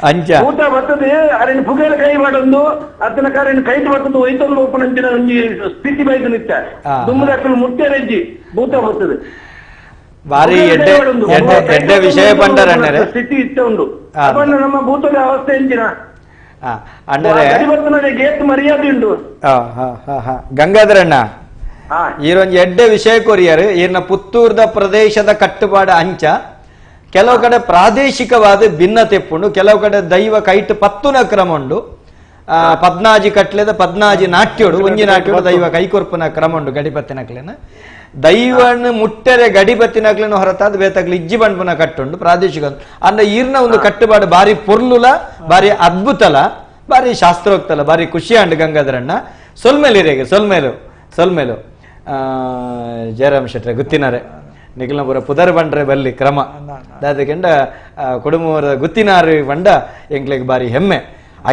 ಅಂಚ ಭೂತ ಬರ್ತದೆ ಅರಿನ ಪುಗೇಲ ಕೈ ಮಾಡೊಂದು ಅತನ ಕಾರಣ ಕೈ ಬರ್ತದೆ ಒಯ್ತೊಂದು ಹೋಗ್ಪುಣಂಚಿನ ಒಂಜಿ ಸ್ಥಿತಿ ಬೈದು ನಿತ್ತ ದುಮ್ಮದಕ್ಕಲು ಮುಟ್ಟೆರೆಜ್ಜಿ ಭೂತ ಬರ್ತದೆ. ಬಾರಿ ಎಡ್ಡೆ ಎಡ್ಡೆ ವಿಷಯ ಪಂಡರಣ್ಣರೇ ಸ್ಥಿತಿ ಇತ್ತ ಉಂಡು ನಮ್ಮ ಭೂತದ ಅವಸ್ಥೆ ಎಂಚಿನ ಅಣ್ಣರೇ ಗೇತ್ ಮರ್ಯಾದೆ ಉಂಡು. ಗಂಗಾಧರಣ್ಣ ಈರೊಂದು ಎಡ್ಡೆ ವಿಷಯ ಕೊರಿಯರು ಈರ್ನ ಪುತ್ತೂರ್ದ ಪ್ರದೇಶದ ಕಟ್ಟುಪಾಡ ಅಂಚ ಕೆಲವು ಕಡೆ ಪ್ರಾದೇಶಿಕವಾದ ಭಿನ್ನತೆ ಪುಂಡು, ಕೆಲವು ಕಡೆ ದೈವ ಕೈಟ್ ಪತ್ತುನ ಕ್ರಮ ಉಂಡು. ಪದ್ನಾಜಿ ಕಟ್ಲೆದ ಪದ್ನಾಜಿ ನಾಟ್ಯೋಡು ಒಂಜಿ ನಾಟ್ಯೋಡು ದೈವ ಕೈಕೊರ್ಪುನ ಕ್ರಮ ಉಂಡು ಗಡಿಪತ್ತಿನಕ್ಲೇನ ದೈವನ ಮುಟ್ಟರೆ ಗಡಿಪತ್ತಿನಕ್ಲೇನ ಹೊರತಾದ ಬೇತಕ್ಲು ಇಜ್ಜಿ ಬಂಡ್ಪುನ ಕಟ್ಟುಂಡು ಪ್ರಾದೇಶಿಕ. ಅಂದ್ರೆ ಈರ್ನ ಒಂದು ಕಟ್ಟುಪಾಡು ಬಾರಿ ಪೊರ್ಲುಲ ಬಾರಿ ಅದ್ಭುತಲ ಬಾರಿ ಶಾಸ್ತ್ರೋಕ್ತಲ ಬಾರಿ ಖುಷಿ ಅಂಡು ಗಂಗಾಧರಣ್ಣ. ಸೊಲ್ಮೇಲಿರೇಗೆ ಸೊಲ್ಮೇಲು ಸೊಲ್ಮೇಲು ಜಯರಾಮ್ ಶೆಟ್ರೆ ಗುತ್ತಿನಾರೆ ನಿಖಿಲ್ನಪುರ ಪುದರ್ ಬಂಡ್ರೆ ಬಲ್ಲಿ ಕ್ರಮ ದಾದಕೆಂಡ ಕುಡುಮೂರ ಗುತ್ತಿನಾರು ಬಂಡ ಎಂಕ್ಲೆಗ್ ಬಾರಿ ಹೆಮ್ಮೆ.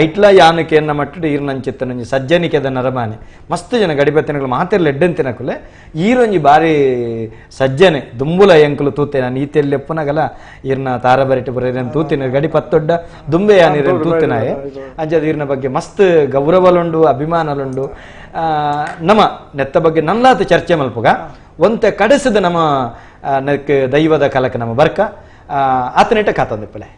ಐಟ್ಲ ಯಾನಕ್ಕೆ ಎನ್ನ ಮಟ್ಟಡು ಈರ್ನಂಚಿತ್ತನಂಜಿ ಸಜ್ಜನಿಕೆದ ನರಮಾನೆ ಮಸ್ತ್ ಜನ ಗಡಿಪತ್ತಿನಕುಲು ಮಾತೆರ್ಲ ಎಡ್ಡೆಂತಿನಕುಲೆ ಈರೊಂಜಿ ಬಾರಿ ಸಜ್ಜನೆ ದುಂಬುಲ ಎಂಕುಲು ತೂತೆ ನಾನು ಈತೆಲ್ಲಿ ಎಪ್ಪುನಗಲ ಈರ್ನ ತಾರಬರಿಟು ಬರ ತೂತಿನ ಗಡಿ ಪತ್ತೊಡ್ಡ ದುಂಬೆ ಯಾನಿರ ತೂತಿನಾಯೆ ಅಂಚದ ಈರ್ನ ಬಗ್ಗೆ ಮಸ್ತ್ ಗೌರವಲುಂಡು ಅಭಿಮಾನಲುಂಡು. ನಮ ನೆತ್ತ ಬಗ್ಗೆ ನಲ್ಲಾತ ಚರ್ಚೆ ಮಲ್ಪುಗ ಒಂತೆ ಕಡೆಸದ ನಮ್ಮ ನೆಕ್ ದೈವದ ಕಲಕ ನಮ್ಮ ಬರ್ಕ ಆತನಿಟ್ಟ ಕಾತಂದಿಪ್ಪಲೆ.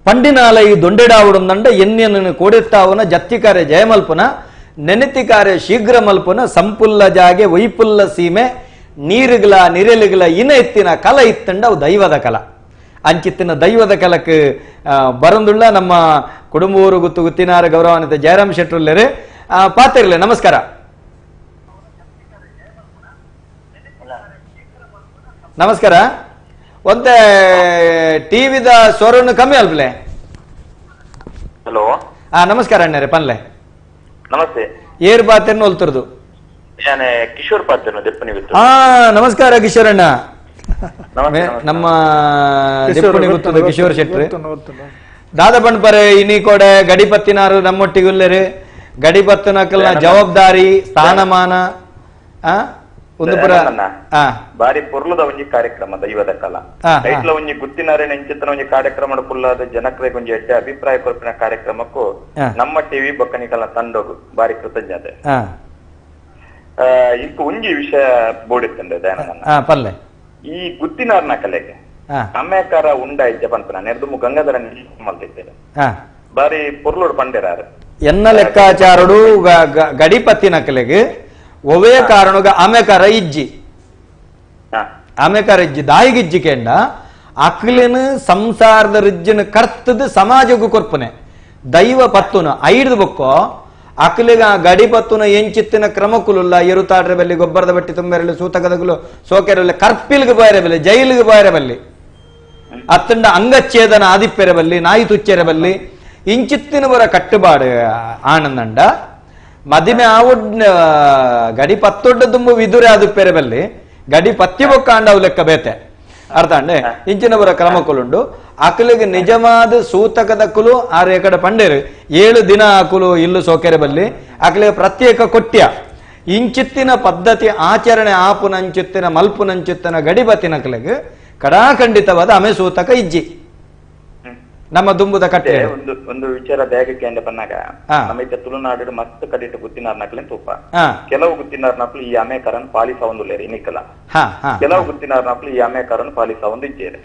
ಪಂಡಿನಾಲೈ ದೊಂಡೆಡಾವುಡುಂದಂಡ ಎನ್ನೆನನ್ನು ಕೋಡೆತ್ತಾವನ ಜತ್ತಿಕಾರೆ ಜಯಮಲ್ಪನ ನೆನೆತಿಕಾರೆ ಶೀಘ್ರ ಮಲ್ಪನ ಸಂಪುಲ್ಲ ಜಾಗೆ ವೈಪುಲ್ಲ ಸೀಮೆ ನೀರುಗಳ ನಿರೆಲುಗಳ ಇನ ಎತ್ತಿನ ಕಲ ಇತ್ತಂಡ ಅವು ದೈವದ ಕಲ ಅಂಚಿತ್ತಿನ ದೈವದ ಕಲಕ್ಕೆ ಬರಂದುಳ್ಳ ನಮ್ಮ ಕುಡುಂಬೂರು ಗುತ್ತು ಗುತ್ತಿನಾರ ಗೌರವಾನ್ವಿತ ಜಯರಾಮ್ ಶೆಟ್ಟರುಲ್ಲೇರು ಪಾತಿರ್ಲೆ. ನಮಸ್ಕಾರ. ನಮಸ್ಕಾರ. ಒಂತೆ ಟಿವಿದ ಸ್ವರನ್ನು ಕಮ್ಮಿ ಅಲ್ಪಲೆ. ಹಲೋ. ಹಾ ನಮಸ್ಕಾರ ಅಣ್ಣರೇ ಪನ್ಲೆ. ನಮಸ್ತೆ. ಏರ್ ಪಾತೆರ್ನ ಒಲ್ತುರ್ದು ಕಿಶೋರ್ ಪಾತೆರ್ನ ದೆಪ್ಪನಿ. ಹಾ ನಮಸ್ಕಾರ ಕಿಶೋರ್ ಅಣ್ಣ. ನಮ್ಮ ದೆಪ್ಪನಿ ಗೊತ್ತದ ಕಿಶೋರ್ ಶೆಟ್ರು ದಾದ ಪಣ್ಪರೆ ಇನಿ ಕೋಡೆ ಗಡಿಪತ್ತಿನಾರು ನಮ್ಮೊಟ್ಟಿಗುಲ್ಲೇರು ಗಡಿಪತ್ತಿನಕಲ್ನ ಜವಾಬ್ದಾರಿ ಸ್ಥಾನಮಾನ ಒಂದು ಪುರ ಬಾರಿ ಪೊರ್ಲದ ಒಂಜಿ ಕಾರ್ಯಕ್ರಮ ದೈವದ ಕಲ ಐಟ್ಲ ಒಂಜಿ ಗುತ್ತಿನಾರೆ ನೆಂಚಿತ್ತನ ಒಂಜಿ ಕಾರ್ಯಕ್ರಮ ಕುಲ್ಲಾದ ಜನಕ್ರಿಗೆ ಒಂಜಿ ಎಡ್ಡೆ ಅಭಿಪ್ರಾಯ ಕೊರ್ಪಿನ ಕಾರ್ಯಕ್ರಮಕ್ಕೂ ನಮ್ಮ ಟಿವಿ ಬೊಕ್ಕನಿಕಲ್ನ ತಂಡೋಗು ಬಾರಿ ಕೃತಜ್ಞತೆ. ಇಂಕ ಒಂಜಿ ವಿಷಯ ಬೋಡಿತ್ತಂಡೆ ದಯಾನಂದ, ಈ ಗುತ್ತಿನಾರ್ನ ಕಲೆಗೆ ಅಮ್ಮೇಕಾರ ಉಂಡ ಇಜ್ಜ ಪನ್ಪುನ ನೆರ್ದುಮು ಗಂಗಾಧರ ಮಲ್ತಿದ್ದೇನೆ ಬಾರಿ ಪೊರ್ಲೋಡು ಪಂಡೆರಾರು ಎನ್ನ ಲೆಕ್ಕಾಚಾರಡು ಗಡಿಪತ್ತಿನ ಕಲೆಗೆ ಒವೇ ಕಾರಣಗ ಆಮೆಕಾರ ಇಜ್ಜಿ ಆಮೆಕಾರ ಇಜ್ಜಿ ದಾಯಿಗಿಜ್ಜಿ ಕೆಂಡ ಅಕ್ಲಿನ ಸಂಸಾರದ ರಿಜ್ಜಿನ ಕರ್ತದ ಸಮಾಜಕ್ಕೂ ಕೊರ್ಪನೆ ದೈವ ಪತ್ತುನ ಐಡ್ದು ಬೊಕ್ಕೋ ಅಕ್ಲಿಗ ಗಡಿ ಪತ್ತುನ ಎಂಚಿತ್ತಿನ ಕ್ರಮಕ್ಕುಲುಲ್ಲ ಎರುತಾಡ್ರೆ ಬಲ್ಲಿ ಗೊಬ್ಬರದ ಬಟ್ಟಿ ತುಂಬೆರಲು ಸೂತಕದಗುಲು ಸೋಕೆರಲ್ಲ ಕರ್ಪಿಲ್ಗೆ ಬಾಯರೆ ಬಲ್ಲಿ ಜೈಲಿಗೆ ಬಾಯರೆ ಬಲ್ಲಿ ಅತ್ತಂಡ ಅಂಗಚ್ಛೇದನ ಆದಿಪ್ಪೆರೆ ಬಲ್ಲಿ ನಾಯಿ ತುಚ್ಚೆರೆ ಬಲ್ಲಿ ಇಂಚಿತ್ತಿನ ಬರ ಕಟ್ಟುಬಾಡು ಆನಂದಂಡ ಮದಿಮೆ ಆವುಡ್ ಗಡಿ ಪತ್ತೊಡ್ಡ ದುಂಬು ವಿದುರೆ ಅದು ಪೆರೆ ಬಲ್ಲಿ ಗಡಿ ಪತ್ತಿ ಬೊಕ್ಕಾಂಡ ಅವು ಲೆಕ್ಕ ಬೇತೆ ಅರ್ಥ ಅಂಡೆ ಇಂಚಿನ ಬರ ಕ್ರಮಕುಲುಂಡು ಅಕಲಿಗೆ ನಿಜವಾದ ಸೂತಕದಕ್ಕಲು ಆರು ಎಕಡೆ ಪಂಡೇರು 7 ದಿನ ಅಕುಲು ಇಲ್ಲು ಸೋಕೆರೆ ಬಲ್ಲಿ ಅಕಲಿಗೆ ಪ್ರತ್ಯೇಕ ಕೊಟ್ಯ ಇಂಚಿತ್ತಿನ ಪದ್ಧತಿ ಆಚರಣೆ ಆಪುನಂಚಿತ್ತಿನ ಮಲ್ಪುನಂಚಿತ್ತಿನ ಗಡಿಬತ್ತಿನಕಲಿಗೆ ಕಡಾಖಂಡಿತವಾದ ಅಮೆ ಸೂತಕ ಇಜ್ಜಿ ನಮ್ಮ ದುಂಬುದ ಕಟ್ಟೆ ಒಂದು ಒಂದು ವಿಚಾರ ಬ್ಯಾಗಕ್ಕೆ ಅಂಡ ಬನ್ನಾಗ ನಮ್ಮ ಇತ್ತ ತುಳುನಾಡು ಮಸ್ತ್ ಕಡಿಟ್ಟು ಗುತ್ತಿನಾರ್ನಕ್ಲೆ ತೂಪ ಕೆಲವು ಗುತ್ತಿನಾರ್ನಕ್ಲು ಈ ಅಮೇಕರನ್ ಪಾಲಿಸ ಒಂದು ಲೇರಿ ನಿಕ್ಕಲ ಕೆಲವು ಗುತ್ತಿನಾರ್ನಕ್ಲು ಈ ಅಮೇಕರನ್ ಪಾಲಿಸ ಒಂದು ಇಜ್ಜೇರೆ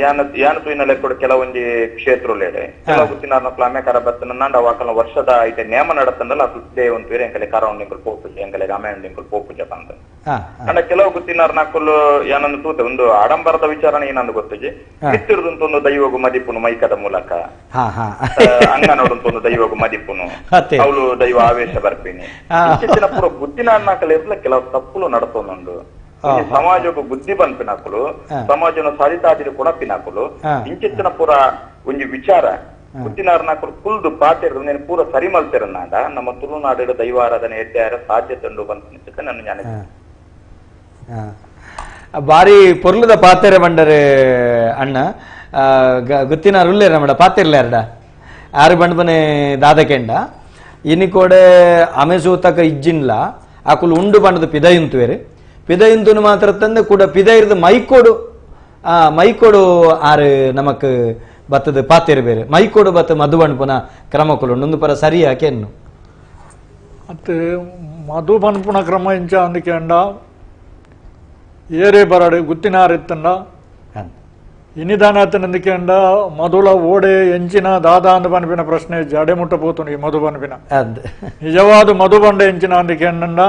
ಯಾನ ಯಾನ ತೂಯಿನ ಲೆಕ್ಕಡು ಕೆಲವೊಂಜಿ ಕ್ಷೇತ್ರ ಲೇಡೆ ಕೆಲವು ಗುತ್ತಿನಾರ್ನಕ್ಲು ಅಮೇಕರ ಬತ್ತನ ನಾಂಡ ವಾಕಲ ವರ್ಷದ ಐತೆ ನೇಮ ನಡತಂದಲ್ಲ ಅದು ಒಂದು ಬೇರೆ ಎಂಕಲೆ ಕರ ಉಂಡಿಂಕಲ್ ಪೋಪುಜ ಎಂಕಲೆ ಅಮೆ ಉಂಡಿಂಕಲ್ ಪೋಪುಜ ಬಂದ ಅಂಡ ಕೆಲವು ಗುತ್ತಿನಾರ್ನಕ್ಕಲು ಏನಂದು ತೂತೆ ಒಂದು ಆಡಂಬರದ ವಿಚಾರಣೆ ಏನಂದು ಗೊತ್ತುಜಿ ಕಿತ್ತಿರುದಂತ ಒಂದು ದೈವಗು ಮದಿಪುನು ಮೈಕದ ಮೂಲಕ ಅಂಗನೋಡಂತ ಒಂದು ದೈವಗು ಮದಿಪುನು ಅವಳು ದೈವ ಆವೇಶ ಬರ್ಪಿನಿ ಇಂಚಿನ ಪೂರ ಗುತ್ತಿನಾರ್ನಕಲ್ ಇರ್ಲ ಕೆಲವು ತಪ್ಪುಲು ನಡತೊಂದುಂಡು ಸಮಾಜಕ್ಕೂ ಬುದ್ಧಿ ಬಂದ್ಪಿನಾಕುಲು ಸಮಾಜನ ಸಾಧಿತಾದಿರು ಕೂಡ ಪಿನಾಕುಲು ಇಂಚಿತ್ತಿನ ಪೂರ ಒಂಜಿ ವಿಚಾರ ಗುತ್ತಿನಾರ್ನಕುಲು ಕುಲ್ದು ಪಾತೆರ್ದು నేను ಪೂರ ಸರಿ ಮಲ್ತಿರನ್ನಾಡ ನಮ್ಮ ತುಳುನಾಡು ದೈವಾರಾಧನೆ ಎಡ್ಡೆಯಾರ ಸಾಧ್ಯತೆ ಉಂಡು ಬಂತ ನನ್ನ ಜ್ಞಾನ. ಬಾರಿ ಪೊರ್ಲುದ ಪಾತೆರೆ ಬಂಡರೆ ಅಣ್ಣ ಗುತ್ತಿನಾರ್ ಉಲ್ಲೇರ ಮೇಡ ಪಾತಿರ್ಲ ಎರಡ ಆರು ಬಂಡ್ಬನೆ ದಾದಕೆಂಡ ಇನಿ ಕೋಡೆ ಅಮೆಸೂತಕ ಇಜ್ಜಿನ್ಲ ಆಕುಲು ಉಂಡು ಬಂಡದ ಪಿದಯುಂತುವೇರು ಪಿದಯುಂತುನು ಮಾತ್ರ ತಂದೆ ಕೂಡ ಪಿದೈರ್ದು ಮೈಕೋಡು ಮೈಕೋಡು ಆರು ನಮಕ್ ಬತ್ತದ ಪಾತಿರು ಬೇರೆ ಮೈಕೋಡು ಬತ್ತ ಮಧು ಬಣ್ಪುನ ಕ್ರಮಕುಲು ಉಂಡು ಪರ ಸರಿ ಯಾಕೆನ್ನು ಅತ್ತೆ ಮಧು ಬಣ್ಪುನ ಕ್ರಮ ಇಂಚ ಅಂದಕೆಂಡ ಏರೇ ಬರಡು ಗುತ್ತಿನಾರಿತ್ತಂಡ ಇನಿದಾನ ನಂದಿಕೆಂಡ ಮಧುಲ ಓಡೆ ಎಂಚಿನ ದಾದಾ ಅಂದ ಬನ್ಪಿನ ಪ್ರಶ್ನೆ ಜಡೆ ಮುಟ್ಟ ಪೋತುನು ಈ ಮಧು ಬನ್ಪಿನ ನಿಜವಾದ ಮಧು ಬಂಡ ಎಂಚಿನ ಅಂದಕೆಂಡ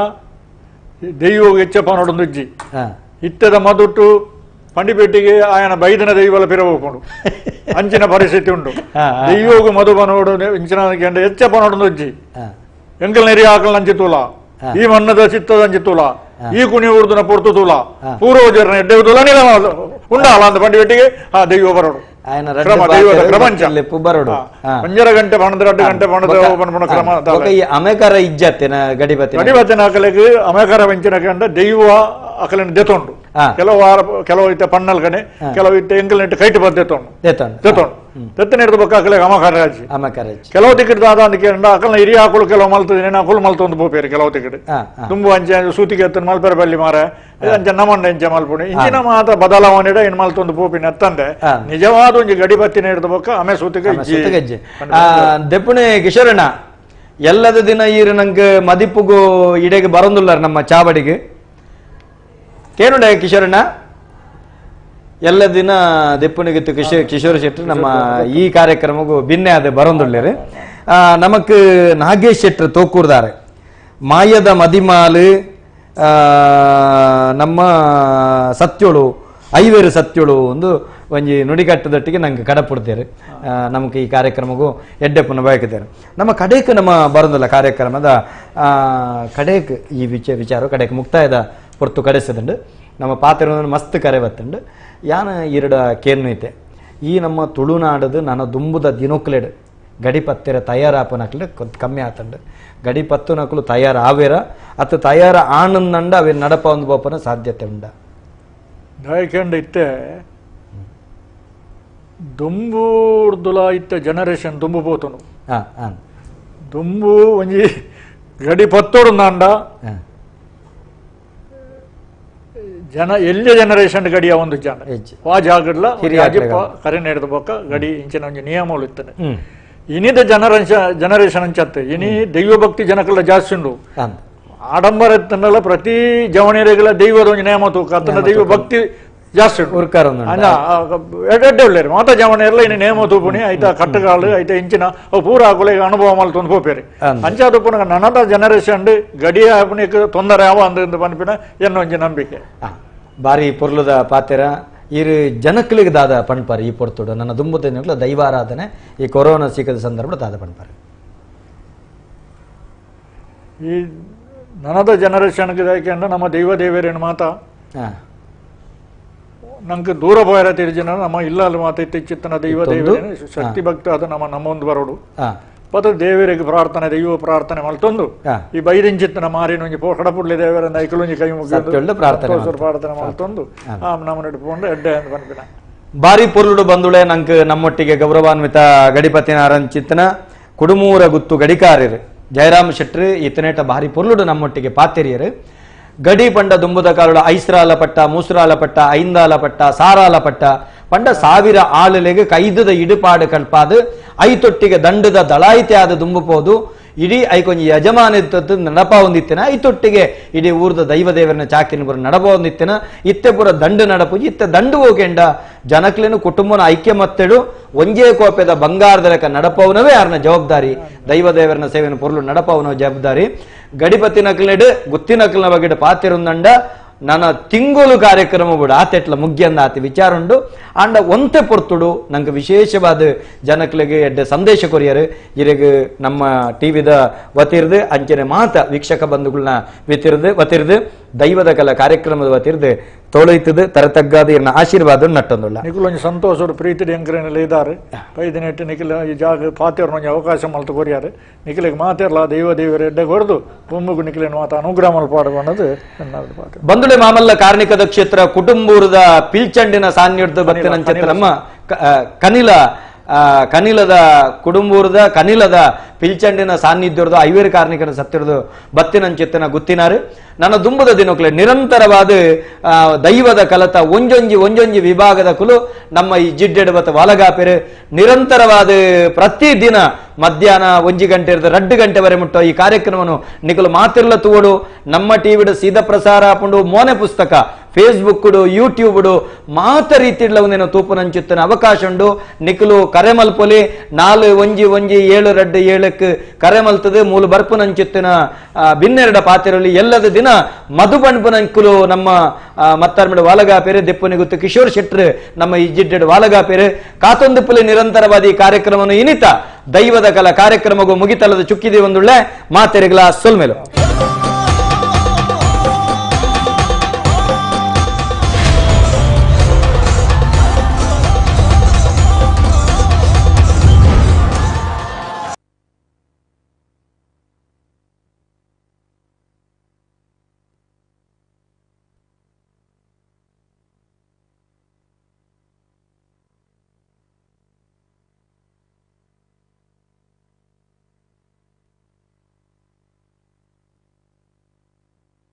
ದೈವ ಹೆಚ್ಚ ಪನೊಡೊಂದು ಇಜ್ಜಿ ಇತ್ತದ ಮಧುಟ್ಟು ಪಂಡಿಪೇಟಿಗೆ ಆಯನ ಬೈದನ ದೈವಲ ಪಿರಬಹುದು ಅಂಚಿನ ಪರಿಸ್ಥಿತಿ ಉಂಟು. ದೈವೋಗು ಮಧು ಬನೋಡು ಇಂಚಿನ ಅಂದಕೆಂಡ ಹೆಚ್ಚ ಪನೊಡೊಂದು ಇಜ್ಜಿ ಎಂಕಲ್ ನೆರಿ ಆಕಲ್ ನಂಚಿ ತೂಲ ಈ ಮಣ್ಣದ ಚಿತ್ತದ ಅಂಚಿ ತೂಲ ಈ ಕುಣಿ ಉರ್ದುನ ಪೊರ್ತು ತೂಲ ಪೂರ್ವಜರನ ಎಡ್ಡೆ ತೂಲ ನೀಲ ಉಂಡಾಲ ಅಂತ ಪಂಡಿಪೇಟಿಗೆ ಆ ದೈವ ಬರೋಡು ಒಂಜರ ಗಂಟೆ ಪಣದ 2 ಗಂಟೆ ಪಣದ ಕ್ರಮ ಅಮೇಕಾರ ಇಜ್ಜತ್ತೇನ ಗಡಿಬತ್ತಿನ ಗಡಿಬತ್ತಿನ ಅಕಲೆಗೆ ಅಮೇಕಾರ ವಂಚಿನ ಕಂಡ ದೈವ ಅಕಲಿನ ದೆತೊಂಡು ಕೆಲವು ವಾರ ಕೆಲವು ಇತ್ತ ಪಣ್ಣಲ್ ಕಣೆ ಕೆಲವು ಇತ್ತ ಎಂಕಲ್ ನೆಟ್ಟು ಕೈಟ್ ಬದ್ ದೆತೊಂಡು ದೆತೊಂಡು ದೆತ್ತನ ಹಿಡಿದು ಬೊಕ್ಕ ಅಕಲೆಗೆ ಅಮಕಾರ ಅಮಕಾರ ಕೆಲವು ಟಿಕೆಟ್ ದಾದ ಅಂತ ಕೇಂಡ ಅಕಲ್ನ ಹಿರಿಯ ಆಕಳು ಕೆಲವು ಮಲ್ತದೆ ಅಕುಲು ಮಲ್ತೊಂದು ಪೋಪೇರು ಕೆಲವು ಟಿಕೆಟ್ ತುಂಬು ಅಂಚೆ ಸೂತಿಗೆ ಎತ್ತನ ಮಲ್ಪೆರೆ ಬಲ್ಲಿ ಮಾರ ಅಂಚೆ ನಮಂಡ ಇಂಚೆ ಮಲ್ಪುಣಿ ಇಂಚಿನ ಮಾತ್ರ ಬದಲಾವಣೆ ಇನ್ ಮಲ್ತೊಂದು ಪೋಪಿನ ಅತ್ತಂದೆ ನಿಜವಾದ ಒಂಜಿ ಗಡಿ ಬತ್ತಿನ ಹಿಡಿದು ಬೊಕ್ಕ ಆಮೆ ಸೂತಿಗೆ ಗಜ್ಜೆ. ದೆಪ್ಪುಣೆ ಕಿಶೋರಣ್ಣ ಎಲ್ಲದ ದಿನ ಈರು ನಂಗೆ ಮದಿಪುಗು ಇಡೆಗೆ ಬರೋದಿಲ್ಲ ನಮ್ಮ ಚಾವಡಿಗೆ ಕೇನುಂಡ ಕಿಶೋರಣ್ಣ ಎಲ್ಲ ದಿನ ದೆಪ್ಪುನಿಗಿತ್ತು ಕಿಶೋರ್ ಶೆಟ್ಟರ್ ನಮ್ಮ ಈ ಕಾರ್ಯಕ್ರಮಕ್ಕೂ ಭಿನ್ನೆ ಅದೇ ಬರೋದುಳ್ಳೇರು. ನಮಕ್ ನಾಗೇಶ್ ಶೆಟ್ಟರ್ ತೋಕೂರ್ದಾರೆ ಮಾಯದ ಮದಿಮಾಲು ನಮ್ಮ ಸತ್ಯೋಳು ಐವೇರು ಸತ್ಯೋಳು ಒಂದು ಒಂಜಿ ನುಡಿಗಟ್ಟದೊಟ್ಟಿಗೆ ನಂಗೆ ಕಡಪುಡ್ತೇವೆ ನಮಗೆ ಈ ಕಾರ್ಯಕ್ರಮಕ್ಕೂ ಎಡ್ಡೆಪ್ಪನ ಬಯಕುತ್ತೇವೆ. ನಮ್ಮ ಕಡೆಗೆ ನಮ್ಮ ಬರೋದಿಲ್ಲ ಕಾರ್ಯಕ್ರಮದ ಕಡೆಗೆ ಈ ವಿಚಾರ ಕಡೆಗೆ ಮುಕ್ತಾಯದ ಪೊರ್ತು ಕಡೆಸದುಂಡು ನಮ್ಮ ಪಾತ್ರ ಮಸ್ತ್ ಕರೆ ಬತ್ತುಂಡು ಯಾನ ಎರಡ ಕೇರ್ನು ಐತೆ ಈ ನಮ್ಮ ತುಳುನಾಡದು ನನ್ನ ದುಂಬುದ ದಿನೊಕ್ಲೆಡು ಗಡಿಪತ್ತೆರ ತಯಾರಾಪನಕ್ಲೆ ಕಮ್ಮಿ ಆತಂಡು ಗಡಿಪತ್ತು ನಕಲು ತಯಾರು ಆವೇರ ಅತ್ತ ತಯಾರ ಆನಂದಂಡ ಅವೆ ನಡಪ ಒಂದು ಬೋಪನ ಸಾಧ್ಯತೆ ಉಂಡ ದಾಯಕಂಡ ಇತ್ತೆ ದುಂಬುರ್ದುಲ ಇತ್ತ ಜನರೇಷನ್ ದುಂಬು ಪೋತುನು ದುಂಬು ಒಂಜಿ ಗಡಿ ಪತ್ತೋಡು ನಾಂಡ ಜನ ಎಲ್ಲ ಜನರೇಷನ್ ಗಡಿಯ ಒಂದು ಜನ ವಾ ಜಾಗಡ್ಲ ಕರೆ ನಡೆದ ಬೊಕ್ಕ ಗಡಿ ಇಂಚಿನ ಒಂಜಿ ನಿಯಮಗಳು ಇತ್ತನೆ ಇನಿದ ಜನರೇಷನ್ ಅಂಚತ್ತೆ ಇನಿ ದೈವಭಕ್ತಿ ಜನಕ್ಕೆಲ್ಲ ಜಾಸ್ತಿ ಉಂಡು ಆಡಂಬರ ಇತ್ತನಲ್ಲ ಪ್ರತಿ ಜವಣಿಯರಿಗೆಲ್ಲ ದೈವದ ಒಂಜಿ ನಿಯಮ ತೂಕ ಅತ್ತನ ದೈವ ಭಕ್ತಿ ಜಾಸ್ತಿ ಉಂಟು ಮಾತಾ ಜವಣಿಯರ್ಲ ಇನ್ನು ನೇಮ ತೂಪುಣಿ ಐತ ಕಟ್ಟುಗಾಳು ಐತ ಇಂಚಿನ ಅವು ಪೂರ ಆಕುಲ ಈಗ ಅನುಭವ ಮಲ್ತೊಂದು ಪೋಪೇರಿ ಅಂಚಾದ ಪುನಗ ನನದ ಜನರೇಷನ್ ಗಡಿಯ ತೊಂದರೆ ಯಾವ ಅಂದ ಪನ್ಪಿನ ಎನ್ನೊಂಜಿ ನಂಬಿಕೆ. ಬಾರಿ ಪೊರ್ಲುದ ಪಾತೆರ ಇರು ಜನಕ್ಕಲಿಗೆ ದಾದ ಪಣ್ಪಾರು ಈ ಪೊರ್ತುಡು ನನ್ನ ದುಂಬುದ ದೈವಾರಾಧನೆ ಈ ಕೊರೋನಾ ಸಿಕ್ಕದ ಸಂದರ್ಭ ದಾದ ಪಣ್ಪಾರು ಈ ನನದ ಜನರೇಷನ್ಗೆ ಯಾಕೆಂದ್ರೆ ನಮ್ಮ ದೈವ ದೇವರೇನು ಮಾತಾ ನಂಗೆ ದೂರ ಪೋಯರ ತಿರ್ಜಿನ ನಮ್ಮ ಇಲ್ಲಲ್ಲಿ ಮಾತ ಇತ್ತಿಚ್ಚಿತ್ತನ ದೈವ ದೇವರೇ ಶಕ್ತಿ ಭಕ್ತ ಅದು ನಮ್ಮ ನಮ್ಮೊಂದು ಬರೋಡು ಪದ ದೇವರಿಗೆ ಪ್ರಾರ್ಥನೆ ದೈವ ಪ್ರಾರ್ಥನೆ ಮಲ್ತೊಂದು ಈ ಬೈದಿಂಚಿತ್ತನ ಮಾರಿನ ಒಂಜಿ ಕಡಪುಡ್ಲಿ ದೇವರ ಐಕಲೊಂಜಿ ಕೈ ಮುಗಿದು ಪ್ರಾರ್ಥನೆ ಮಲ್ತೊಂದು ಆ ನಮ್ಮ ನಡುಪುಂಡು ಎಡ್ಡೆ ಅಂತ ಪನ್ಪಿನ ಬಾರಿ ಪೊರ್ಲುಡು ಬಂದುಳೆ ನಂಗೆ ನಮ್ಮೊಟ್ಟಿಗೆ ಗೌರವಾನ್ವಿತ ಗಡಿಪತಿನಾರಂಚಿತ್ತನ ಕುಡುಮೂರ ಗುತ್ತು ಗಡಿಕಾರ್ಯರು ಜಯರಾಮ್ ಶೆಟ್ರು ಇತನೇಟ ಭಾರಿ ಪೊರ್ಲುಡು ನಮ್ಮೊಟ್ಟಿಗೆ ಪಾತೆರಿಯರು. ಗಡಿ ಪಂಡ ದುಂಬುದ ಕಾಲುಡ ಐಸ್ರಾಲ ಪಟ್ಟ ಮೂಸ್ರಾಲ ಪಟ್ಟ ಐಂದಾಲ ಪಟ್ಟ ಸಾರಾಲ ಪಟ್ಟ ಪಂಡ ಸಾವಿರ ಆಳುಲೆಗೆ ಕೈದದ ಇಡುಪಾಡು ಕಲ್ಪಾದು ಐತೊಟ್ಟಿಗೆ ದಂಡದ ದಳಾಯಿತೆ ಆದ ದುಂಬು ಪೋದು ಇಡೀ ಐಕೊಂಜಿ ಯಜಮಾನ ಇತ್ತದ್ದು ನಡಪ ಒಂದಿತ್ತಿನ ಐತೊಟ್ಟಿಗೆ ಇಡೀ ಊರ್ದ ದೈವ ದೇವರನ್ನ ಚಾಕಿನ ಪುರ ನಡಪ ಒಂದಿತ್ತಿನ ಇತ್ತೆ ಪುರ ದಂಡು ನಡಪುಜಿ ಇತ್ತೆ ದಂಡು ಹೋಗೆಂಡ ಜನಕ್ಲೇನು ಕುಟುಂಬನ ಐಕ್ಯ ಮತ್ತೆಡು ಒಂಜೇ ಕೋಪೆದ ಬಂಗಾರದ ಲೆಕ್ಕ ನಡಪವನವೇ ಯಾರನ್ನ ಜವಾಬ್ದಾರಿ ದೈವ ದೇವರನ್ನ ಸೇವೆನ ಪೊರ್ಲು ನಡಪವನ ಜವಾಬ್ದಾರಿ. ಗಡಿಪತಿ ನಕಲಿನೆಡು ಗುತ್ತಿನಕಲಿನ ಬಗ್ಗೆ ಪಾತಿರುಂದಂಡ ನನ್ನ ತಿಂಗಳು ಕಾರ್ಯಕ್ರಮ ಬಿಡು ಆತೆಟ್ಲ ಮುಗ್ಯಂದ ಆತಿ ವಿಚಾರ ಉಂಡು ಆಂಡ ಒಂತೆ ಪೊರ್ತುಡು ನಂಗೆ ವಿಶೇಷವಾದ ಜನಕ್ಲೆಗೆ ಎಡ್ಡೆ ಸಂದೇಶ ಕೊರಿಯರು ಇರೆಗ್ ನಮ್ಮ ಟಿವಿದ ವತಿರ್ದು ಅಂಚನೆ ಮಾತ ವೀಕ್ಷಕ ಬಂಧುಗಳನ್ನ ವತಿರ್ದು ದೈವದ ಕಲ ಕಾರ್ಯಕ್ರಮದ ವತಿರ್ದು ತೋಳೈತದು ತರತಗ್ಗಾದ ಇರ್ನ ಆಶೀರ್ವಾದ ನಟ್ಟೊಂದುಳ್ಳ ನಿಖಿಲ್ ಒಂಜಿ ಸಂತೋಷ ಪ್ರೀತಿ ಎಂಕರೇನೆಲ್ಲ ಇದ್ದಾರೆ ಪೈದಿನೆಟ್ಟು ನಿಖಿಲ್ ಈ ಜಾಗ ಪಾತೆರ್ನ ಒಂಜಿ ಅವಕಾಶ ಮಲ್ತು ಕೊರಿಯಾರು ನಿಖಿಲಿಗೆ ಮಾತೆರ್ಲ ದೈವ ದೇವರ ಎಡ್ಡೆ ಕೊರದು ಬೊಮ್ಮಗು ನಿಖಿಲೇನು ಮಾತ ಅನುಗ್ರಹ ಮಲ್ಪಾಡು ಅನ್ನೋದು ನನ್ನ ಪಾತ್ರ. ಬಂದುಳೆ ಮಾಮಲ್ಲ ಕಾರ್ಣಿಕದ ಕ್ಷೇತ್ರ ಕುಟುಂಬೂರದ ಪಿಲ್ಚಂಡಿನ ಸಾನ್ನಿಧ್ಯದ ಬತ್ತಿನಂಚಿತ್ತ ನಮ್ಮ ಕನಿಲ ಕನಿಲದ ಕುಡುಂಬೂರದ ಕನಿಲದ ಪಿಲ್ಚಂಡಿನ ಸಾನ್ನಿಧ್ಯದ ಐವೇರು ಕಾರ್ಣಿಕನ ಸತ್ತಿರದು ಬತ್ತಿನಂಚಿತ್ತನ ಗುತ್ತಿನಾರು. ನನ್ನ ದುಂಬುದ ದಿನಕ್ಲೆ ನಿರಂತರವಾದ ದೈವದ ಕಲತ ಒಂಜೊಂಜಿ ಒಂಜೊಂಜಿ ವಿಭಾಗದ ಕುಲು ನಮ್ಮ ಈ ಜಿಡ್ಡೆಡ್ ಬತ್ತ ವಾಲಗಾಪೆರು ನಿರಂತರವಾದ ಪ್ರತಿದಿನ ಮಧ್ಯಾಹ್ನ 1 ಗಂಟೆ 2 ಗಂಟೆವರೆ ಮುಟ್ಟೋ ಈ ಕಾರ್ಯಕ್ರಮವನ್ನು ನಿಕಲು ಮಾತಿರ್ಲ ತೂವಡು ನಮ್ಮ ಟಿವಿಡು ಸೀದಾ ಪ್ರಸಾರ ಆಪುಂಡು ಮೋನೆ ಪುಸ್ತಕ ಫೇಸ್ಬುಕ್ ಯೂಟ್ಯೂಬ್ ಮಾತ ರೀತಿಡ್ಲ ಒಂದೇನೋ ತೂಪುನಂಚಿತ್ತನ ಅವಕಾಶ ಉಂಡು. ನಿಕಲು ಕರೆ ಮಲ್ಪೊಲಿ 4 1 1 7 2 7 ಕರೆ ಮಲ್ತದೆ ಮೂಲು ಬರ್ಪುನಂಚಿತ್ತನ ಬಿನ್ನೆರಡ ಪಾತಿರಲಿ ಎಲ್ಲದ ದಿನ ಮಧು ಪಣ್ಪುನಂಕುಲು ನಮ್ಮ ಮತ್ತಾರ್ಮಿಡ ವಾಲಗಾಪೇರೆ ದೆಪ್ಪುನಿಗುತ್ತು ಕಿಶೋರ್ ಶೆಟ್ರು ನಮ್ಮ ಈ ಜಿಡ್ಡೆಡ್ ವಾಲಗಾಪೇರೆ ಕಾತೊಂದು ನಿರಂತರವಾದ ಈ ಕಾರ್ಯಕ್ರಮವನ್ನು ಇನಿತ ದೈವದ ಕಲಾ ಕಾರ್ಯಕ್ರಮಗೂ ಮುಗಿತಲದ ಚುಕ್ಕಿದೆ ಒಂದುಳ್ಳೆ ಮಾತೆರೆಗಳ ಸೊಲ್ಮೇಲು.